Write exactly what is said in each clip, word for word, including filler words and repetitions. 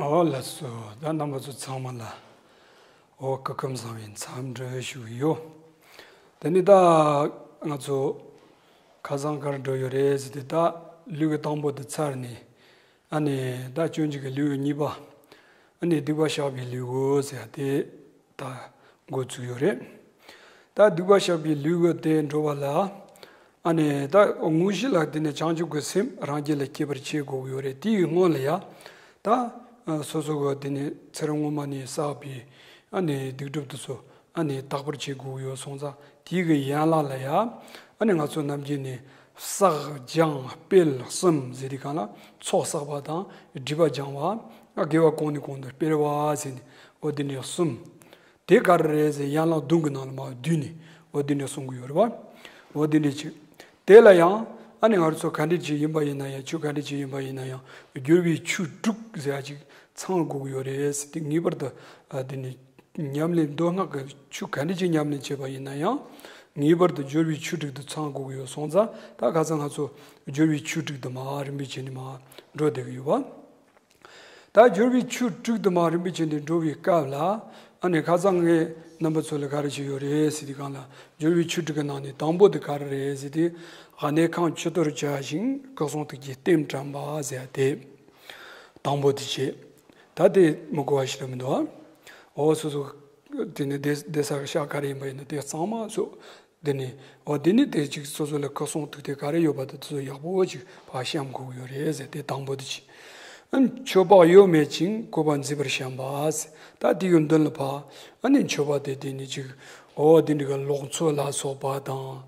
ཨོ་ལགས་སོ། ད་རྣམ་པ་ཚོ་ཚང་མ་ལ་ཨོ་སྐུ་ཁམས་བཟང་བའི་འཚམས་འདྲི་ཞུ་གི་ཡོད། དེ་ནི་ད་ང་ཚོ་ཁ་སང་ག་རེ་འགྲོ་ཡོད་རེད་ཟེར་ཏེ། ད་ལེའུ་དང་པོ་དེ་ཚར་ནས། ཨ་ནི་ད་སྤྱོད་འཇུག་གི་ལེའུ་གཉིས་པ། ཨ་ནི་སྡིག་པ་བཤགས་པའི་ལེའུ་ཟེར་ཡ་དེ་ད་འགོ་བཙུགས་ཡོད་རེད། ད་སྡིག་པ་བཤགས་པའི་ལེའུ་དེ་འགྲོ་བ་ལ། ཨ་ནི་ད་དངོས་གཞི་ལ་དེ་ནི་བྱང་ཆུབ་ཀྱི་སེམས་རང་རྒྱུད་ལ་སྐྱེ་བར་བྱེད་དགོས་ཀྱི་ཡོད་རེད། དེའི་སྔོན་ལ་ཡ། ད་སོ་སོ་གི་དེ་ནི་ཚེ་རབས་སྔོན་མ་ནས་བསགས་པའི་ཨ་ནི་སྡིག་སྒྲིབ་དེ་ཚོ་ཨ་ནི་དག་པར་བྱེད་དགོས་ཀྱི་ཡོད་སོང་ཙང་། དེའི་གི་ཡན་ལག་ལ་ཡ། ཨ་ནི་ང་ཚོ་ནམ་རྒྱུན་ནས་བསགས་སྦྱང་སྤེལ་གསུམ་ཟེར་དུས་སྒང་ལ། ཚོགས་བསགས་པ་དང་སྒྲིབ་པ་སྦྱང་བ། དགེ་བ་གོང་ནས་གོང་དུ་སྤེལ་བ་ཟེར་ནས། འོ་དེ་ནས་གསུམ། དེ་ག་རེ་རེད་ཟེར། ཡན་ལག་བདུན་གྱི་ནང་ལ་མར་བསྡུས་ནས་འོ་དེ་འདྲ་གསུང་གི་ཡོད་རེད་པ། འོ་དེ་འདྲ་ཅིག་དེ་ལ་ཡང་ཨ་ནི་ང་ཚོ་ག་འདྲ་ཅིག་ཡིན་པ་ཡིན་ན་ཡང་། ཆོས་ག་འདྲ་ཅིག་ཡིན་པ་ཡིན་ན་ཡང་། སྦྱོར་བའི་ཆོས་དྲུག་ཟེར་ཡ་ཅིག་ཚང་དགོས་ཀྱི་ཡོད་རེད་ཟེར་ཏེ། ངེས་པར་དུ་ཨ་དེ་ནི་ཉམས་ལེན། མདོ་སྔགས་ཀྱི་ཆོས་ག་འདྲ་ཅིག་ཉམས་ལེན་བྱས་པ་ཡིན་ན་ཡང་། ངེས་པར་དུ་སྦྱོར་བའི་ཆོས་དྲུག་དེ་ཚང་དགོས་ཀྱི་ཡོད་སོང་ཙང་། ད་ཁ་སང་ང་ཚོ་སྦྱོར་བའི་ཆོས་དྲུག་དེ་མར་རིམ་པས་བྱས་ནས་མར་འགྲོ་བསྡད་ཀྱི་ཡོད་པ། ད་སྦྱོར་བའི་ཆོས་དྲུག་དེ་མར་རིམ་པས་བྱས་ནས་འགྲོ་བའི་སྐབས་ལ། ཨ་ནི་ཁ་སང་ངས་རྣམ་པ་ཚོ་ལ་ག་རེ་བྱས་ཡོད་རེད་ཟེར་དུས་སྒང་ལ། སྦྱོར་བའི་ཆོས་དྲུག་གི་ནང་ནས་དང་པོ་དེ་ག་རེ་རེད་ཟེར་ཏེ། དབང་ནི་ཁང་མཆུ་ཏོར་བྱ་ཞིང་། སྐུ་གསུང་ཐུགས་ཀྱི་རྟེན་བཀྲམ་པ་ཟེར་ཡ་དེ་དང་པོ་དེ་བྱས། ད་དེ་མི་གོ་བ་ཞིག་ལ་མི་འདུག་ཨ། འོ་སོ་སོ་དེ་ནི་སྡོད་སྡོད་ས་གི་ཤག་ག་རེ་ཡིན་པ་ཡིན་ན་དེ་ཚང་མ་སོ། དེ་ནི་འོ་དེ་ནི་དེ་ཅིག་སོ་སོ་ལ་སྐུ་གསུང་ཐུགས་རྟེན་ག་རེ་ཡོད་པ་དེ་ཚོ་ཡག་པོ་ཅིག་ཕར་བཤམས་དགོས་ཀྱི་ཡོད་རེད་ཟེར། དེ་དང་པོ་དེ་བྱས། ཨ་ནི་མཆོད་པ་གཡོ་མེད་ཅིང་བཀོད་པ་མཛེས་པར་བཤམས་པ་ཟེར། ད་དེ་གི་མདུན་ལ་ཕར་ཨ་ནི་མཆོད་པ་དེ་དེ་ནི་ཅིག་འོ་དེ་འདྲ་གི་ལོག་འཚོ་ལ་སོགས་པ་དང་།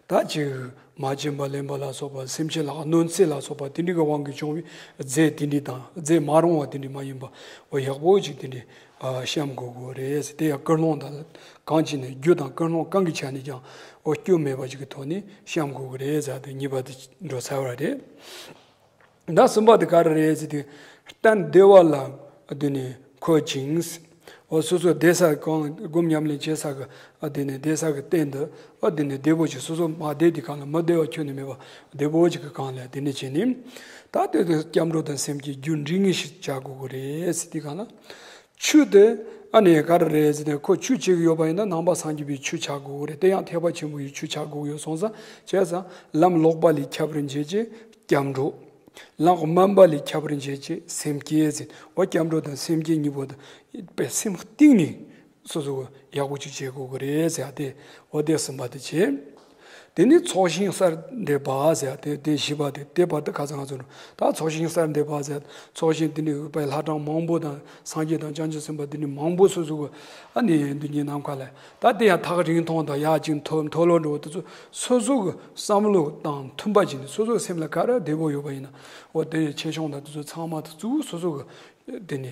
ད་ཅིག་མ་བྱིན་པ་ལེན་པ་ལ་སོགས་པ། སེམས་ཅན་ལ་གནོད་འཚེ་ལ་སོགས་པ་དེ་འདྲ་གི་དབང་གིས་བྱུང་བའི་རྫས་དེ་འདྲ་དང་། རྫས་མ་རུང་བ་དེ་འདྲ་མ་ཡིན་པ། འོ་ཡག་པོ་ཅིག་དེ་འདྲ་ཨ་བཤམས་དགོས་ཀྱི་རེད་ཟེར། དེ་ཡང་ཀུན་སློང་དང་གང་ཅི་ནས། རྒྱུ་དང་ཀུན་སློང་གང་གི་ཆ་ནས་ཀྱང་འོ་སྐྱོན་མེད་པ་ཅིག་གི་ཐོག་ནས་བཤམས་དགོས་ཀྱི་རེད་ཟེར། དེ་གཉིས་པ་དེ་འགྲོ་ཚར་བ་རེད། ད་གསུམ་པ་དེ་ག་རེ་རེད་ཟེར་དུས། གཏན་བདེ་བ་ལ་དེ་ནི་འཁོད་ཅིང་། འོ་སོ་སོ་བསྡད་ས་གང་། སྒོམ་ཉམས་ལེན་བྱེད་ས་གི་ཨ་དེ་ནི་བསྡད་ས་གི་སྟེང་དུ་ཨ་དེ་ནི་བདེ་པོ་ཅིག་སོ་སོ་མ་བསྡད་དུས་སྒང་ལ་མི་བདེ་བ་ཁྱོན་ནས་མེད་པ་བདེ་པོ་ཅིག་གི་སྒང་ལ་དེ་ནི་བྱས་ནས། ད་དེ་དུས་སྐྱབས་འགྲོ་དང་སེམས་བསྐྱེད་རྒྱུ་འབྲས་ངེས་ཤེས་བྱ་དགོས་ཀྱི་རེད་ཟེར་དུས་སྒང་ལ། ཆོས་དེ་ཨ་ནི་ག་རེ་རེད་ཟེར་ན། ཁོ་ཆོས་བྱེད་ཀྱི་ཡོད་པ་ཡིན་ན་ནང་པ་སངས་རྒྱས་པའི་ཆོས་བྱ་དགོས་ཀྱི་རེད། དེ་ཡང་ཐེག་པ་ཆེན་པོ་ཡི་ཆོས་བྱ་དགོས་ཀྱི་ཡོད་སོང་ཙང་། བྱས་ཙང་ལམ་ལོག་པ་ལས་ཁྱབ་པར་འབྱེད་ཅེས་སྐྱབས་འགྲོ། ལམ་དམན་པ་ལས་ཁྱབ་པར་འབྱེད་ཅེས་སེམས་བསྐྱེད་ཟེར། འོ་སྐྱབས་འགྲོ་དང་སེམས་བསྐྱེད་གཉིས་པོ་དེ་དཔེ་སེམས་གཏིང་ནས་སོ་སོ་ཡག་པོ་ཅིག་བྱེད་དགོས་ཀྱི་རེད་ཟེར་ཡ་དེ། འོ་དེ་གསུམ་པ་དེ་བྱས། དེ་ནས་ཚོགས་ཞིང་གསར་འདེབས་པ་ཟེར་ཡ་དེ། དེ་བཞི་པ་དེ། དེ་བར་དུ་ཁ་སང་ང་ཚོ་ད་ཚོགས་ཞིང་གསར་འདེབས་པ་ཟེར། ཚོགས་ཞིང་དེ་ནས་དཔེ་ལྷ་གྲངས་མང་པོ་དང་། སངས་རྒྱས་དང་བྱང་ཆུབ་སེམས་དཔའ་དེ་ནས་མང་པོ་སོ་སོ་གི་ཨ་ནི་འདི་ཉིད་ནམ་མཁའ་ལ། ད་དེ་ཡང་ཐག་རིང་ཐུང་དང་། ཡར་ཅིག་མཐོ་མཐོ་ལོ་འགྲོ་བ་དེ་ཚོ་སོ་སོ་གི་བསམ་བློ་དང་མཐུན་པ་བྱས་ནས། སོ་སོའི་སེམས་ལ་ག་རེ་བདེ་པོ་ཡོད་པ་ཡིན་ན། འོ་དེ་ཆེ་ཆུང་དང་དེ་ཚོ་ཚང་མ་དེ་ཚོ་སོ་སོ་གི་དེ་ནི་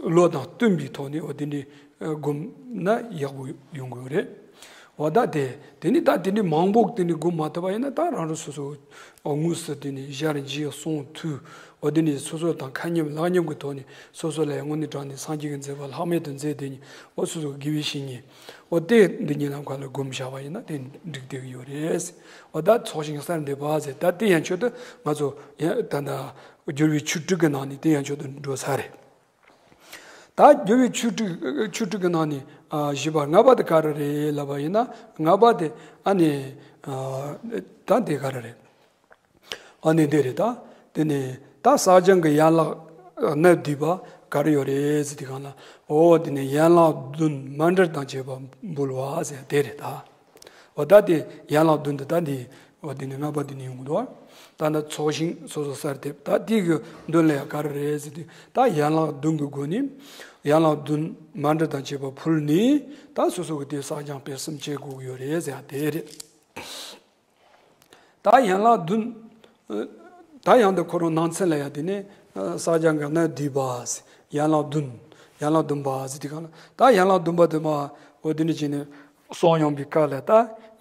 བློ་དང་བསྟུན་པའི་ཐོག་ནས། འོ་དེ་འདྲའི་སྒོམ་ན་ཡག་པོ་ཡོང་གི་ཡོད་རེད། འོ་ད་དེ་དེ་ནི་ད་དེ་འདྲའི་མང་པོ་དེ་འདྲའི་སྒོམ་མ་ཐུབ་པ་ཡིན་ན། ད་རང་རང་སོ་སོ་འོ་དངོས་སུ་དེ་ནི་ཞལ་མཇལ་གསུང་ཐོས། འོ་དེ་ནི་སོ་སོ་དང་ཁ་མཉམ་ལག་མཉམ་གྱི་ཐོག་ནས་སོ་སོ་ལ་དངོས་གནས་དྲང་གནས་སངས་རྒྱས་ཀྱི་མཛད་པ་ལྷག་མེད་དུ་མཛད་དེ་ནི། འོ་སོ་སོ་དགེ་བའི་བཤེས་གཉེན་འོ་དེ་འདི་ཉིད་ནམ་མཁའ་ལ་སྒོམ་བཞག་པ་ཡིན་ན་དེ་འགྲིག་བསྡད་ཀྱི་ཡོད་རེད། འོ་ད་ཚོགས་ཞིང་གསར་འདེབས་པ་ཟེར། ད་དེ་ཡན་ཆོད་དུ་ང་ཚོ་ཡ་ད་ད་སྦྱོར་བའི་ཆོས་དྲུག་གི་ནང་ནས་དེ་ཡན་ཆོད་དུ་འགྲོ་ས་རེད། ད་སྦྱོར་བའི་ཆོས་དྲུག་ཆོས་དྲུག་གི་ནང་ནས་ཨ་བཞི་པ་ལྔ་པ་དེ་ག་རེ་རེད་ལབ་པ་ཡིན་ན། ལྔ་པ་དེ་ཨ་ནི་ཨ་ད་དེ་ག་རེ་རེད། ཨ་ནི་འདི་རེད། ད་དེ་ནས་ད་བསགས་སྦྱང་གི་ཡན་ལག་རྣམ་བསྡུས་པ་ག་རེ་ཡོད་རེད་ཟེར་དུས་སྒང་ལ། འོ་དེ་ནས་ཡན་ལག་བདུན་མཎྜལ་དང་བཅས་པ་འབུལ་བ་ཟེར་དེ་རེད་ད། འོ་ད་དེ་ཡན་ལག་བདུན་དེ་ད་འདི། འོ་དེ་ནས་ལྔ་པ་དེ་ནས་ཡོང་གི་འདུག་ད་ནི་ཚོགས་ཞིང་སོ་སོ་གསར་འདེབས། ད་དེ་གི་མདུན་ལ་ཡང་ག་རེ་རེད་ཟེར་དུས། ད་ཡན་ལག་བདུན་གྱི་སྒོ་ནས་ཡན་ལག་བདུན་མཎྜལ་དང་བཅས་པ་ཕུལ་ནས། ད་སོ་སོ་གི་དེ་བསགས་སྦྱང་སྤེལ་གསུམ་བྱེད་དགོས་ཀྱི་ཡོད་རེད་ཟེར་ཡ་དེ་རེད། ད་ཡན་ལག་བདུན། ད་ཡང་དེ་ཁོ་རང་ནང་ཚན་ལ་ཡང་དེ་ནས་བསགས་སྦྱང་གི་རྣམ་བསྡུས་པ། ཡན་ལག་བདུན། ཡན་ལག་བདུན་པ་ཟེར་དུས་སྒང་ལ། ད་ཡན་ལག་བདུན་པ་དེ་མར་འོ་དེ་འདྲ་བྱས་ནས་གསུངས་ཡོང་བའི་སྐབས་ལ། ད་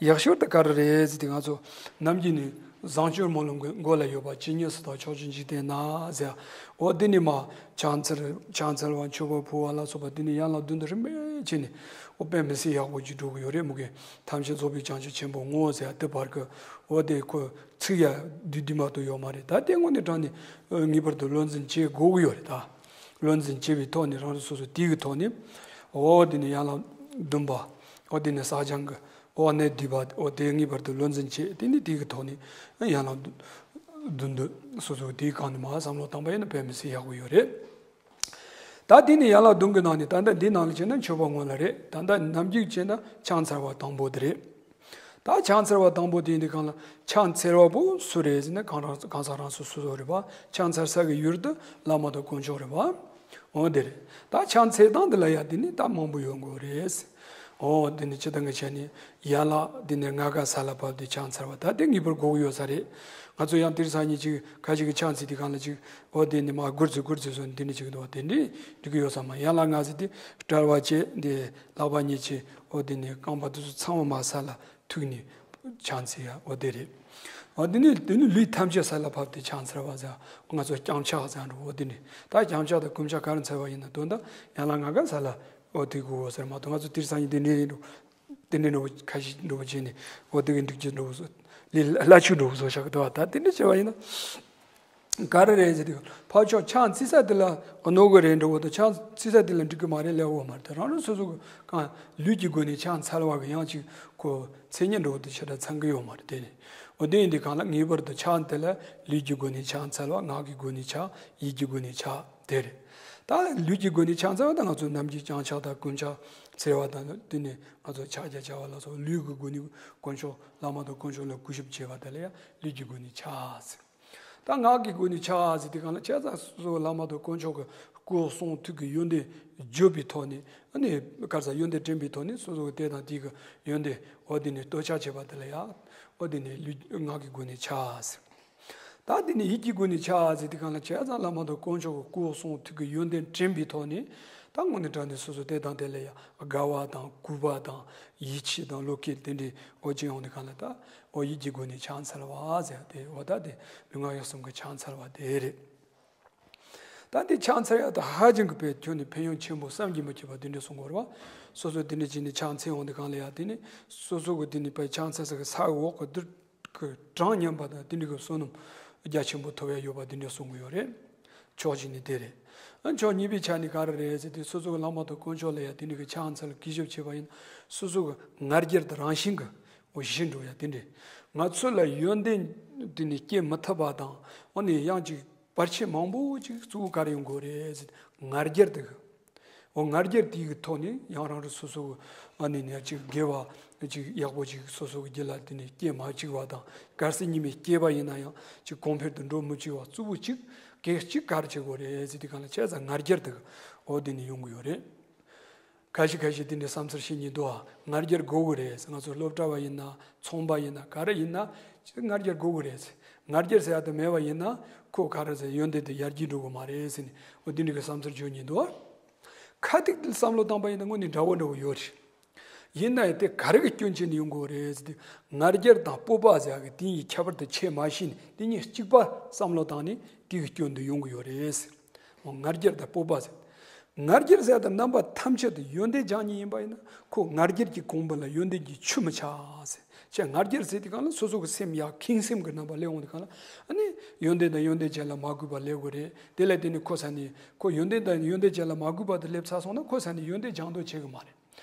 ཡག་ཤོས་དེ་ག་རེ་རེད་ཟེར་དུས། ང་ཚོ་ནམ་རྒྱུན་ནས་བཟང་སྤྱོད་སྨོན་ལམ་གྱི་མགོ་ལ་ཡོད་པ། ཇི་སྙེད་སུ་དག་ཕྱོགས་བཅུའི་འཇིག་རྟེན་ན་ཟེར། འོ་དེ་ནས་མར་ཕྱག་འཚལ་ཕྱག་འཚལ་བ། མཆོད་པ་ཕུལ་བ་ལ་སོགས་པ་དེ་ནས་ཡན་ལག་བདུན་དེ་རིམ་པས་བྱས་ནས། འོ་དཔེ་མི་སྲིད་ཡག་པོ་ཅིག་འགྲོ་གི་ཡོད་རེད་མོ་གི། ཐམས་ཅད་རྫོགས་པའི་བྱང་ཆུབ་ཆེན་པོར་བསྔོ་ཟེར་ཡ་དེ་བར་གྱི་འོ་དེ་ཁོ་ཚིག་ཡ་བསྡུས་བསྡུས་མ་གཏོགས་ཡོད་མ་རེད། ད་དེ་དངོས་གནས་དྲང་གནས་ངེས་པར་དུ་བློ་འཛིན་བྱེད་དགོས་ཀྱི་ཡོད་རེད་ད། བློ་འཛིན་བྱས་པའི་ཐོག་ནས་རང་རང་སོ་སོ་དེ་གི་ཐོག་ནས་འོ་དེ་ནས་ཡན་ལག་བདུན་པ་འོ་དེ་ནས་བསགས་སྦྱང་གི་འོ་གནད་བསྡུས་པ་འོ་དེ་ངེས་པར་དུ་བློ་འཛིན་བྱས། དེ་ནས་དེ་གི་ཐོག་ནས་ཡན་ལག་བདུན་བདུན་སོ་སོ་དེའི་སྒང་ནས་མར་བསམ་བློ་བཏང་པ་ཡིན་ན་དཔེ་མི་སྲིད་ཡག་པོ་ཡོད་རེད། ད་དེ་ནས་ཡན་ལག་བདུན་གྱི་ནང་ནས་ད་ལྟ་འདི་ནང་ལ་བྱས་ན་མཆོད་པ་སྔོན་ལ་རེད། ད་ལྟ་ནམ་རྒྱུན་བྱས་ན་ཕྱག་འཚལ་བ་དང་པོ་དེ་རེད། ད་ཕྱག་འཚལ་བ་དང་པོ་དེ་ཡིན་དུས་སྒང་ལ་ཕྱག་འཚལ་བ་པོ་སུ་རེད་ཟེར་ན་གང་རང་གང་ཟག་རང་སོ་སོ་སོ་རེད་པ། ཕྱག་འཚལ་ས་གི་ཡུལ་དུ་བླ་མ་དང་དཀོན་མཆོག་རེད་པ། འོ་དེ་རེད། ད་ཕྱག་འཚལ་སྟངས་འདི་ལ་ཡང་དེ་ནི་ད་མང་པོ་ཡོང་དགོས་རེད། འོ་དེ་ནི་སྤྱིར་བཏང་གི་ཆ་ནས་ཡན་ལག་འདི་ནས་ལྔ་ཀ་ས་ལ་བབས་ཏེ་ཕྱག་འཚལ་བ་ད་དེ་ངེས་པར་དགོས་ཀྱི་ཡོད་ས་རེད། ང་ཚོ་ཡང་དེང་སང་ཉིན་ཅིག་ཁ་ཅིག་གི་ཕྱག་འཚལ་དུས་སྒང་ལ་ཅིག་འོ་དེ་ནི་མར་སྒུར་ཙམ་སྒུར་ཙམ་བཟོས་ནས་དེ་འདྲ་ཅིག་འདུག་བ། དེ་འདྲ་འགྲིག་གི་ཡོད་ས་མ་རེད། ཡན་ལག་ལྔ་ཟེར་དེ་དཔྲལ་བ་བཅས་འདི་ལག་པ་གཉིས་ཀྱིས་འོ་དེ་ནི་རྐང་པ་དེ་ཚོ་ཚང་མ་མར་ས་ལ་ཐུག་ནས་ཕྱག་འཚལ་ཡ་འོ་དེ་རེད། འོ་དེ་ནི་དེ་ནི་ལུས་ཐམས་ཅད་ས་ལ་བབས་ཏེ་ཕྱག་འཚལ་བ་ཟེར། ང་ཚོ་བརྐྱངས་ཕྱག་ཟེར་འགྲོ་འོ་དེ་ནི་ད་བརྐྱངས་ཕྱག་དང་བསྐུམ་ཕྱག་ག་རེ་འཚལ་བ་ཡིན་ན་དོན་དག་ཡན་ལག་ལྔ་ཀ་ས་ལ་འོ་དེ་དགོས་འོ་ཟེར་མ་གཏོགས། ང་ཚོ་དེང་སང་ཉིན་དེ་འདྲ་ཡིན་འགྲོ། དེ་འདྲའི་འགྲོ་བ་ཁ་ཤས་འགྲོ་བ་བྱས་ནས་འོ་དེ་གི་འགྲིག་རྒྱུ་འགྲོ་བ་བཟོ། ལས་སླ་ཆུ་འགྲོ་བ་བཟོ་བྱ་གི་འདུག་བ། ད་དེ་འདྲ་བྱས་པ་ཡིན་ན་ག་རེ་རེད་ཟེར་དུས་ཕར་ཕྱོགས་ཕྱག་འཚལ་ས་དེ་ལ་གནོད་གི་རེད་འགྲོ་བ་དང་ཕྱག་འཚལ་ས་དེ་ལ་འགྲིག་གི་མ་རེད་ལབ་འོ་མ་རེད། དེ་རང་རང་སོ་སོ་གི་གང་ལུས་ཀྱི་སྒོ་ནས་ཕྱག་འཚལ་བ་གི་ཡང་ཅིག་ཁོ་མཚན་ཉིད་འགྲོ་བ་དེ་ཆ་འདྲ་ཚང་གི་ཡོད་མ་རེད། དེ་ནི་འོ་དེ་ཡིན་དུས་གང་ལ་ངེས་པར་དུ་ཕྱག་དེ་ལ་ལུས་ཀྱི་སྒོ་ནས་ཕྱག་འཚལ་བ། ངག་གི་སྒོ་ནས་ཕྱག་ཡིད་ཀྱི་སྒོ་ནས་ཕྱག་དེ་རེད། ད་ལུས་ཀྱི་སྒོ་ནས་ཕྱག་འཚལ་བ་དང་ང་ཚོ་ནམ་རྒྱུན་བརྐྱངས་ཕྱག་དང་བསྐུམ་ཕྱག་འཚལ་བ་དང་དེ་ནས་ང་ཚོ་ཕྱག་རྒྱ་བྱ་བ་ལ་སོགས་ལུས་ཀྱི་སྒོ་ནས་དཀོན་མཆོག་བླ་མ་དང་དཀོན་མཆོག་ལ་གུས་ཞབས་བྱེད་པ་དེ་ལ་ཡང་ལུས་ཀྱི་སྒོ་ནས་ཕྱག་ཟེར། ད་ངག་གི་སྒོ་ནས་ཕྱག་ཟེར་དུས་སྒང་ལ་བྱས་ཙང་སོ་སོ་བླ་མ་དང་དཀོན་མཆོག་གི་སྐུ་གསུང་ཐུགས་ཀྱི་ཡོན་ཏན་བརྗོད་པའི་ཐོག་ནས་ཨ་ནི་ག་རེ་ཟེར་ཡོན་ཏན་དྲན་པའི་ཐོག་ནས་སོ་སོ་གི་དེ་དང་དེ་གི་ཡོན་ཏན་འོ་དེ་ནས་བསྟོད་ཕྱག་བྱེད་པ་དེ་ལ་ཡང་འོ་དེ་ནས་ལུས་ངག་གི་སྒོ་ནས་ཕྱག་ཟེར། ད་དེ་ནས་ཡིད་ཀྱི་སྒོ་ནས་ཕྱག་ཟེར་དུས་སྒང་ལ་བྱས་ཙང་བླ་མ་དང་དཀོན་མཆོག་གི་སྐུ་གསུང་ཐུགས་ཀྱི་ཡོན་ཏན་དྲན་པའི་ཐོག་ནས་ད་དངོས་གནས་དྲང་གནས་སོ་སོ་དེ་དང་དེ་ལ་ཡང་དགའ་བ་དང་གུས་པ་དང་ཡིད་ཆེས་དང་བློ་སྐྱེད་དེ་འདྲའི་འོ་ཅི་ཡོང་དུས་སྒང་ལ་ད་འོ་ཡིད་ཀྱི་སྒོ་ནས་ཕྱག་འཚལ་བ་ཟེར་ཏེ་འོ་ད་དེ་ལུས་ངག་ཡིད་གསུམ་གྱི་ཕྱག་འཚལ་བ་དེ་རེད། ད་དེ་ཕྱག་འཚལ་ཡག་ད་ཧ་ཅང་གི་དཔེ་ཁྱོན་ནས་ཕན་ཡོན་ཆེན་པོ་བསམ་གྱིས་མི་ཁྱབ་པ་དེ་འདྲ་གསུང་གི་ཡོད་རེད་བ། སོ་སོ་དེ་འདྲ་བྱས་ནས་ཕྱག་འཚལ་ཡོང་དུས་སྒང་ལ་ཡང་དེ་ནི་སོ་སོ་གི་དེ་ནི་དཔེ་ཕྱག་འཚལ་ས་གི་ས་གི་འོག་གི་དུར་གི་གྲངས་མཉམ་པ་དང་དེ་འདྲ་གི་བསོད་ནམས་རྒྱ་ཆེན་པོ་ཐོབ་ཡ་ཡོད་པ་དེ་འདྲ་གསུང་གི་ཡོད་རེད། ཕྱོགས་གཅིག་ནས་དེ་རེད། ཨ་ཕྱོགས་གཉིས་པའི་ཆ་ནས་ག་རེ་རེད་ཟེར་དུས་སོ་སོ་གི་བླ་མ་དང་དཀོན་མཆོག་ལ་ཡང་དེ་འདྲ་གི་ཕྱག་འཚལ་གུས་ཞབས་བྱེད་པ་ཡིན་སོ་སོ་གི་ང་རྒྱལ་དང་རང་བཞིན་གི་འོ་ཞི་འགྲོ་ཡ་དེ་འདྲ། ང་ཚོ་ལ་ཡོན་ཏན་དེ་ནི་སྐྱེ་མི་ཐུབ་པ་དང་འོ་ནི་ཡང་ཅིག་བར་ཆད་མང་པོ་ཅིག་གཙོ་བོ་ག་རེ་ཡོང་དགོས་རེད་ཟེར་ང་རྒྱལ་དེ་གི། འོ་ང་རྒྱལ་དེ་གི་ཐོག་ནས་ཡང་རང་རང་སོ་སོ་གི་ཨ་ནི་ནས་ཅིག་དགེ་བ་ཅིག་ཡག་པོ་ཅིག་སོ་སོ་གི་རྒྱུད་ལ་དེ་ནས་སྐྱེ་མ་བཅུག་པ་དང་གལ་སྲིད་ཉི་མས་སྐྱེས་པ་ཡིན་ན་ཡང་ཅིག་གོང་འཕེལ་དུ་འགྲོ་མི་བཅུག་པ་གཙོ་བོ་གཅིག་གེགས་གཅིག་ག་རེ་བྱེད་དགོས་རེད་ཟེར་དུས་སྒང་ལ་བྱས་ཙང་ང་རྒྱལ་དེ་གི་འོ་དེ་ནས་ཡོང་གི་ཡོད་རེད། ཁ་ཤས་ཁ་ཤས་དེ་འདྲའི་བསམ་ཚུལ་བཤད་མཁན་འདུག་ཨ། ང་རྒྱལ་དགོས་ཀྱི་རེད། ང་ཚོ་སློབ་གྲྭ་བ་ཡིན་ན་ཚོང་པ་ཡིན་ན་ག་རེ་ཡིན་ན་ང་རྒྱལ་དགོས་ཀྱི་རེད། ང་རྒྱལ་ཟེར་ཡ་དེ་མེད་པ་ཡིན་ན་ཁོ་ག་རེ་ཟེར་ཡོན་ཏན་དེ་ཡར་རྒྱས་འགྲོ་གི་མ་རེད་ཟེར་ནས་འོ་དེ་འདྲའི་གི་བསམ་ཚུལ་བརྗོད་མཁན་འདུག་ཨ། ཁ་ཐུག་ཏུ་བསམ་བློ་བཏང་པ་ཡིན་ན་དངོས་གནས་འདྲ་བོ་འདྲ་བོ་ཡོད་རེད། ཡིན་ན་ཡང་དེ་ག་རེ་གི་སྐྱོན་བྱས་ནས་ཡོང་གི་ཡོད་རེད་ཟེར་དུས་ང་རྒྱལ་དང་སྤོབས་པ་ཟེར་ཡ་གི་དེ་གཉིས་ཁྱད་པར་དུ་ཕྱེ་མ་ཤེས་ནས་དེ་གཉིས་གཅིག་པ་བསམ་བློ་བཏང་ནས་དེ་གི་སྐྱོན་དུ་ཡོང་གི་ཡོད་རེད་ཟེར། ང་རྒྱལ་དང་སྤོབས་པ་ཟེར། ང་རྒྱལ་ཟེར་ཡ་དང་རྣམ་པ་ཐམས་ཅད་དུ་ཡོན་ཏན་སྦྱང་མཁན་ཡིན་པ་ཡིན་ན་ཁོ་ང་རྒྱལ་གྱི་གོང་བུ་ལ་ཡོན་ཏན་གྱི་ཆུ་མི་ཆགས་ཟེར། ཅེས་ང་རྒྱལ་ཟེར་དུས་སྒང་ལ་སོ་སོ་གི་སེམས་ཡ་ཁེངས་སེམས་ཀྱི་རྣམ་པ་སླེབས་འོང་དུས་སྒང་ལ་ཨ་ནི་ཡོན་ཏན་དང་ཡོན་ཏན་ཅན་ལ་མ་གུས་པ་སླེབས་དགོས་རེད། དེ་ལས་དེ་ནི་ཁོ་ས་ནི་ཁོ་ཡོན་ཏན་དང་ཡོན་ཏན་ཅན་ལ་མ་གུས་པ་དེ་སླེབས་ཚར་སོང་ན་ཁོ་ས་ནི་ཡོན་ཏན་སྦྱང་འདོད་བྱེད་གི་མ་རེད།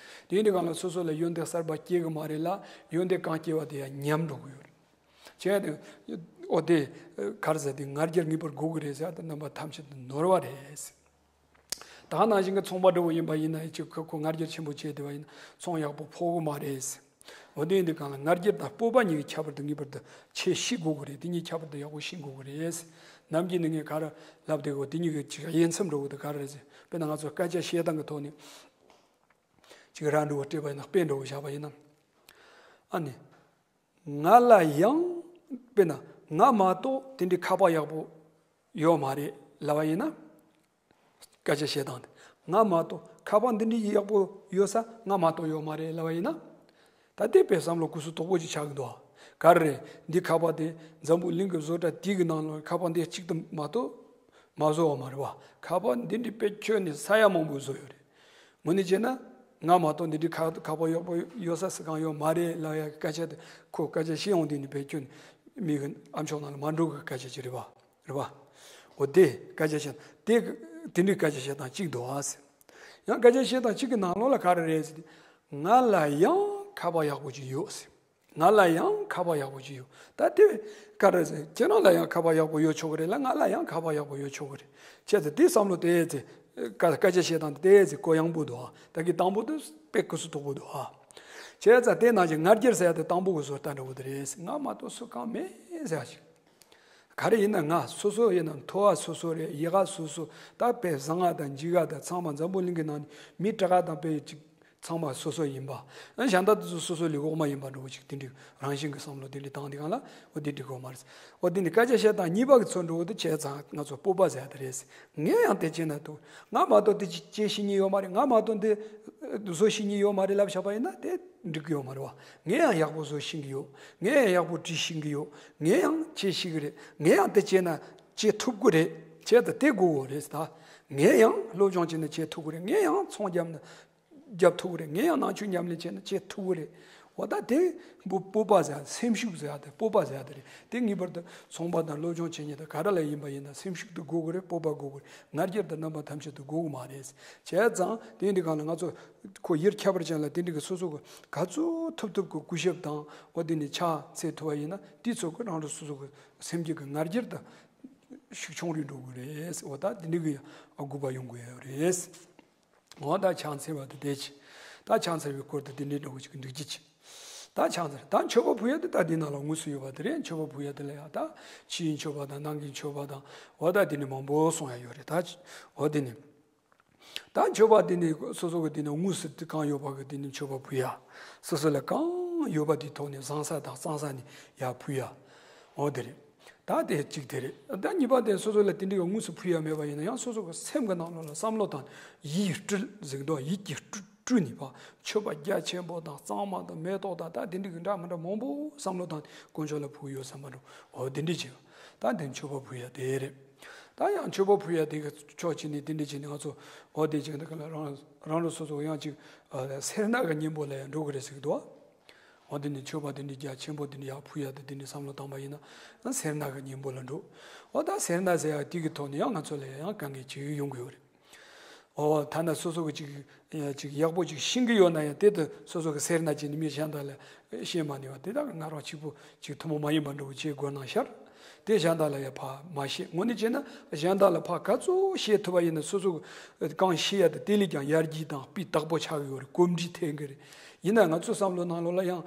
དེ་ཡིན་དུས་སྒང་ལ་སོ་སོ་ལ་ཡོན་ཏན་གསར་པ་སྐྱེ་གི་མ་རེད་ལ་ཡོན་ཏན་གང་སྐྱེ་བ་དེ་ཡང་ཉམས་འགྲོ་གི་ཡོད་རེད། བྱས་ཏེ་འོ་དེ་ག་རེ་ཟེར་དེ་ང་རྒྱལ་ངེས་པར་དགོས་ཀྱི་རེད་ཟེར་ཡ་དེ་རྣམ་པ་ཐམས་ཅད་དུ་ནོར་བ་རེད། ད་ནང་བཞིན་གྱི་ཚོང་པ་འདྲ་བོ་ཡིན་པ་ཡིན་ན་ཅིག་ཁོ་ཁོ་ང་རྒྱལ་ཆེན་པོ་བྱས་བསྡད་པ་ཡིན་ན་ཚོང་ཡག་པོ་ཕོག་གི་མ་རེད། འོ་དེ་ཡིན་དུས་སྒང་ལ་ང་རྒྱལ་དང་སྤོབས་པ་གཉིས་ཀྱི་ཁྱད་པར་དེ་ངེས་པར་དུ་ཕྱེ་ཤེས་དགོས་ཀྱི་རེད། དེ་གཉིས་ཁྱད་པར་དུ་ཡག་པོ་ཤེས་དགོས་ཀྱི་རེད། ནམ་རྒྱུན་ནས་ངས་ག་རེ་ལབ་བསྡད་གོ་དེ་གཉིས་ཀྱི་ཅིག་དབྱེ་མཚམས་འདྲ་བོ་དེ་ག་རེ་རེད་ཟེར་དཔེར་ན་ང་ཚོ་སྐད་ཆ་བཤད་སྟངས་ཀྱི་ཐོག་ནས་ཅིག་ར་འདྲ་བོ་སྤྲད་པ་ཡིན་ན་དཔེ་འདྲ་བོ་བཞག་པ་ཡིན་ན། ཨ་ནི། ང་ལ་ཡང་དཔེར་ན་ང་མ་གཏོགས་དེ་འདྲའི་ཁ་པར་ཡག་པོ་ཡོད་མ་རེད་ལབ་པ་ཡིན་ན། སྐད་ཆ་བཤད་སྟངས་དེ་ང་མ་གཏོགས་ཁ་པར་འདི་འདྲའི་ཡག་པོ་ཡོད་ས་ང་མ་གཏོགས་ཡོད་མ་རེད་ལབ་པ་ཡིན་ན། ད་དེ་དཔེ་བསམ་བློ་གུ་སུ་དོག་པོ་ཅིག་ཆགས་ཀྱི་འདུག་ཨ། ག་རེ་རེད། འདི་ཁ་པར་དེ་འཛམ་བུ་གླིང་གི་བཟོ་གྲྭ་དེ་གི་ནང་ལ་ཁ་པར་འདི་གཅིག་ཏུ་མ་གཏོགས་མ་བཟོ་བ་མ་རེད་བ། ཁ་པར་འདི་འདྲའི་དཔེ་ཁྱོན་ནས་ས་ཡ་མང་པོ་བཟོ་ཡོད་རེད། དངོས་གནས་བྱས་ན་ང་མ་གཏོགས་འདི་འདྲའི་ཁ་ཁ་པར་ཡག་པོ་ཡོད་ས་སུ་གང་ཡོད་མ་རེད་ལབ་ཡ་གི་སྐད་ཆ་དེ་ཁོ་སྐད་ཆ་བཤད་ཡོང་དུས་ནི་བེད་སྤྱོད་མི་གི་ཨ་མཆོག་ནང་ལ་མ་འགྲོ་གི་སྐད་ཆ་ཅིག་རེད་པ། རེད་པ། འོ་དེ་སྐད་ཆ་བཤད་དེ་ དེ་འདྲའི་སྐད་ཆ་བཤད་སྟངས་གཅིག་འདུག་ཨ་ཟེར། ཡང་སྐད་ཆ་བཤད་སྟངས་གཅིག་གི་ནང་ལོགས་ལ་ག་རེ་རེད་ཟེར་ན། ང་ལ་ཡང་ཁ་པར་ཡག་པོ་ཅིག་ཡོད་ཟེར། ང་ལ་ཡང་ཁ་པར་ཡག་པོ་ཅིག་ཡོད། ད་དེ་བས་ག་རེ་ཟེར། ཁྱེད་རང་ལ་ཡང་ཁ་པར་ཡག་པོ་ཡོད་ཆོག་གི་རེད་ལ། ང་ལ་ཡང་ཁ་པར་ཡག་པོ་ཡོད་ཆོག་གི་རེད། བྱས་ཙང་དེ་བསམ་བློ་དེ་ཚེ་སྐད་སྐད་ཆ་བཤད་སྟངས་དེ་ཚེ་གུ་ཡངས་པོ་འདུག་ཨ། ད་གི་དང་པོ་དེ་དཔེ་གུ་སུ་དོག་པོ་འདུག་ཨ། བྱས་ཙང་དེ་ནང་བཞིན་ང་རྒྱལ་ཟེར་ཡ་དེ་དང་པོ་གི་བཟོ་ལྟ་འདྲ་བོ་དེ་རེད། ང་མ་གཏོགས་སུ་གང་མེད་ཟེར་ཡ་ཞིག་ག་རེ་ཡིན་ན། ང་སོ་སོ་ཡིན་ན། མཐོ་བ་སོ་སོ་རེད། ཡི་ག་སོ་སོ། ད་དཔེ་བཟང་ང་དང་འཇིགས་ང་དང་ཚང་མ་འཛམ་བུ་གླིང་གི་ནང་ནས་མི་དྲུག་ག་དང་དཔེ་ཅིག་ཚང་མ་སོ་སོ་ཡིན་པ། ཨ་གཞན་དག་དེ་ཚོ་སོ་སོ་ལས་འོག་མ་ཡིན་པ་འདྲ་བོ་ཅིག་དེ་འདྲའི་རང་བཞིན་གྱི་བསམ་བློ་དེ་འདྲའི་བཏང་དེ་གང་ལ་འོ་དེ་འགྲིག་གི་ཡོད་མ་རེད། འོ་དེ་ནི་སྐད་ཆ་བཤད་སྟངས་གཉིས་པ་གི་ཚོ་འགྲོ་འོ་དེ་བྱས་ཙང་ང་ཚོ་སྤོབས་པ་ཟེར་ཡ་དེ་རེད། ངས་ཡང་དེ་བྱས་ན་འདུག་ང་མ་གཏོགས་དེ་ཅི་བྱེད་ཤེས་ཉེན་ཡོད་མ་རེད། ང་མ་གཏོགས་འདི་བཟོ་ཤེས་ཉེན་ཡོད་མ་རེད་ལབ་བཞག་པ་ཡིན་ན་དེ་འགྲིག་གི་ཡོད་མ་རེད་བ། ངས་ཡང་ཡག་པོ་བཟོ་ཤེས་ཀྱི་ཡོད། ངས་ཡང་ཡག་པོ་བྲིས་ཤེས་ཀྱི་ཡོད། ངས་ཡང་བྱེད་ཤེས་ཀྱི་རེད། ངས་ཡང་དེ་བྱས་ན་བྱེད་ཐུབ་ཀྱི་རེད། བྱས་ད་དེ་དགོས་ཀྱི་རེད་ད། ངས་ཡང་སློབ་སྦྱོང་བྱས་ན་བྱེད་ཐུབ་ཀྱི་རེད། ངས་ཡང་ཚོང་བརྒྱབ་ན་རྒྱབ་ཐུབ་ཀྱི་རེད། ངས་ཡང་ནང་ཆོས་ཉམས་ལེན་བྱས་ན་བྱེད་ཐུབ་ཀྱི་རེད། འོ་ད་དེ་སྤོ་སྤོབས་པ་ཟེར་ཡ། སེམས་ཤུགས་ཟེར་ཡ་དེ། སྤོབས་པ་ཟེར་ཡ་དེ་རེད། དེ་ངེས་པར་དུ་ཚོང་པ་དང་སློབ་སྦྱོང་བྱེད་མཁན་དང་ག་རེ་ལ་ཡིན་པ་ཡིན་ན་སེམས་ཤུགས་དེ་དགོས་ཀྱི་རེད། སྤོབས་པ་དགོས་ཀྱི་རེད། ང་རྒྱལ་དང་རྣམ་པ་ཐམས་ཅད་དེ་དགོས་ཀྱི་མ་རེད། བྱས་ཙང་དེ་འདི་གང་ལ་ང་ཚོ་ཁོ་ཡུལ་ཁྱད་པར་ཅན་ལ་དེ་འདྲ་གི་སོ་སོ་གི་ག་ཚོད་ཐུབ་ཐུབ་གི་གུས་ཞབས་དང་འོ་དེ་ནས་ཕྱག་འཚལ་ཐུབ་པ་ཡིན་ན་དེ་ཚོ་གི་རང་རང་སོ་སོ་གི་སེམས་རྒྱུད་གི་ང་རྒྱལ་དང་ཤུགས་ཆུང་རུ་འགྲོ་གི་རེད། འོ་ད་དེ་འདྲ་གི་ཡང་དགོས་པ་ཡོང་གི་ཡོད་རེད། འོ་ད་ཕྱག་འཚལ་བ་དེ་བསྡད་ཅི། ད་ཕྱག་འཚལ་བའི་སྐོར་དེ་དེ་འདྲའི་འདྲ་བོ་ཅིག་འགྲིག་ཅི་ཅི། ད་ཕྱག་འཚལ། ད་མཆོད་པ་ཕུལ་ཡ་དེ་ད་འདི་ནང་ལ་དངོས་སུ་ཡོད་པ་དེ་རེད། མཆོད་པ་ཕུལ་ཡ་དེ་ལ་ཡང་ད་ཕྱིའི་མཆོད་པ་དང་ནང་གི་མཆོད་པ་དང་འོ་ད་དེ་ནི་མང་པོ་གསུང་ཡ་ཡོད་རེད་ད། འོ་དེ་ནི། ད་མཆོད་པ་དེ་ནི་སོ་སོ་གི་དེ་ནི་དངོས་སུ་དེ་གང་ཡོད་པ་གི་དེ་ནི་མཆོད་པ་ཕུལ་ཡ། སོ་སོ་ལ་གང་ཡོད་པ་དེའི་ཐོག་ནས་བཟང་ས་དང་གཙང་ས་ནས་ཡར་ཕུལ་ཡ། འོ་དེ་རེད། ད་དེ་གཅིག་དེ་རེད། ད་གཉིས་པ་དེ་སོ་སོ་ལ་དེ་འདྲའི་དངོས་སུ་ཕུལ་ཡ་མེད་པ་ཡིན་ན་ཡང་སོ་སོ་གི་སེམས་ཀྱི་ནང་ལོགས་ལ་བསམ་བློ་དང་ཡིད་སྤྲུལ་ཟེར་གི་འདུག་ཡིད་ཀྱིས་སྤྲུལ་སྤྲུལ་ནས་ཕར་མཆོད་པ་རྒྱ་ཆེན་པོ་དང་གཙང་མ་དང་མེ་ཏོག་དང་ད་དེ་འདྲའི་གི་འདྲ་མི་འདྲ་མང་པོ་བསམ་བློ་བཏང་ནས་དཀོན་མཆོག་ལ་ཕུལ་ཡོད་བསམ་པ་འདྲ། འོ་དེ་འདྲའི་བྱས་པ། ད་དེ་མཆོད་པ་ཕུལ་ཡ་དེ་རེད། ད་ཡང་མཆོད་པ་ཕུལ་ཡ་དེ་གི་ཕྱོགས་གཅིག་ནས་དེ་འདྲའི་བྱས་ནས་ང་ཚོ་འོ་དེ་ཅིག་འདི་ག་ལ་རང་རང་རང་སོ་སོ་ཡང་ཅིག་ཨ་སེར་སྣ་གི་གཉེན་པོ་ལ་ཡང་འགྲོ་གི་རེད་ཟེར་གི་འདུག་འོ་དེ་ནས་མཆོད་པ་དེ་འདྲའི་རྒྱ་ཆེན་པོ་དེ་འདྲའི་ཡར་ཕུལ་ཡ་དེ་དེ་འདྲའི་བསམ་བློ་བཏང་པ་ཡིན་ན་སེར་སྣ་གི་གཉེན་པོ་ལ་འགྲོ། འོ་ད་སེར་སྣ་ཟེར་ཡ་དེ་གི་ཐོག་ནས་ཡང་ང་ཚོ་ལ་ཡང་དཀའ་ངལ་ཅིག་ཡོང་གི་ཡོད་རེད། འོ་ཐ་ན་སོ་སོ་གི་ཅིག་ཅིག་ཡག་པོ་ཅིག་ཤེས་ཀྱི་ཡོད་ན་ཡང་དེ་དུ་སོ་སོ་གི་སེར་སྣ་ཅིག་ནི་མི་གཞན་དག་ལ་བཤད་མ་ནུས་པ་དེ་དག་ང་རང་གཅིག་པུ་ཅིག་ཐུན་མོང་མ་ཡིན་པ་འདྲ་བོ་བྱེད་དགོས་ན་ཤར། དེ་གཞན་དག་ལ་ཡང་ཕར་མ་བཤད། དངོས་གནས་བྱས་ན་གཞན་དག་ལ་ཕར་ག་ཚོད་བཤད་ཐུབ་པ་ཡིན་ན་སོ་སོ་གང་བཤད་ཡ་དེ་དེ་ལས་ཀྱང་ཡར་རྒྱས་དང་སྤུས་དག་པོ་ཆགས་ཀྱི་ཡོད་རེད། གོམས་འདྲིས་ཐེབས་ཀྱི་རེད། ཡིན་ན་ང་ཚོའི་བསམ་བློ་ནང་ལོགས་ལ་ཡང་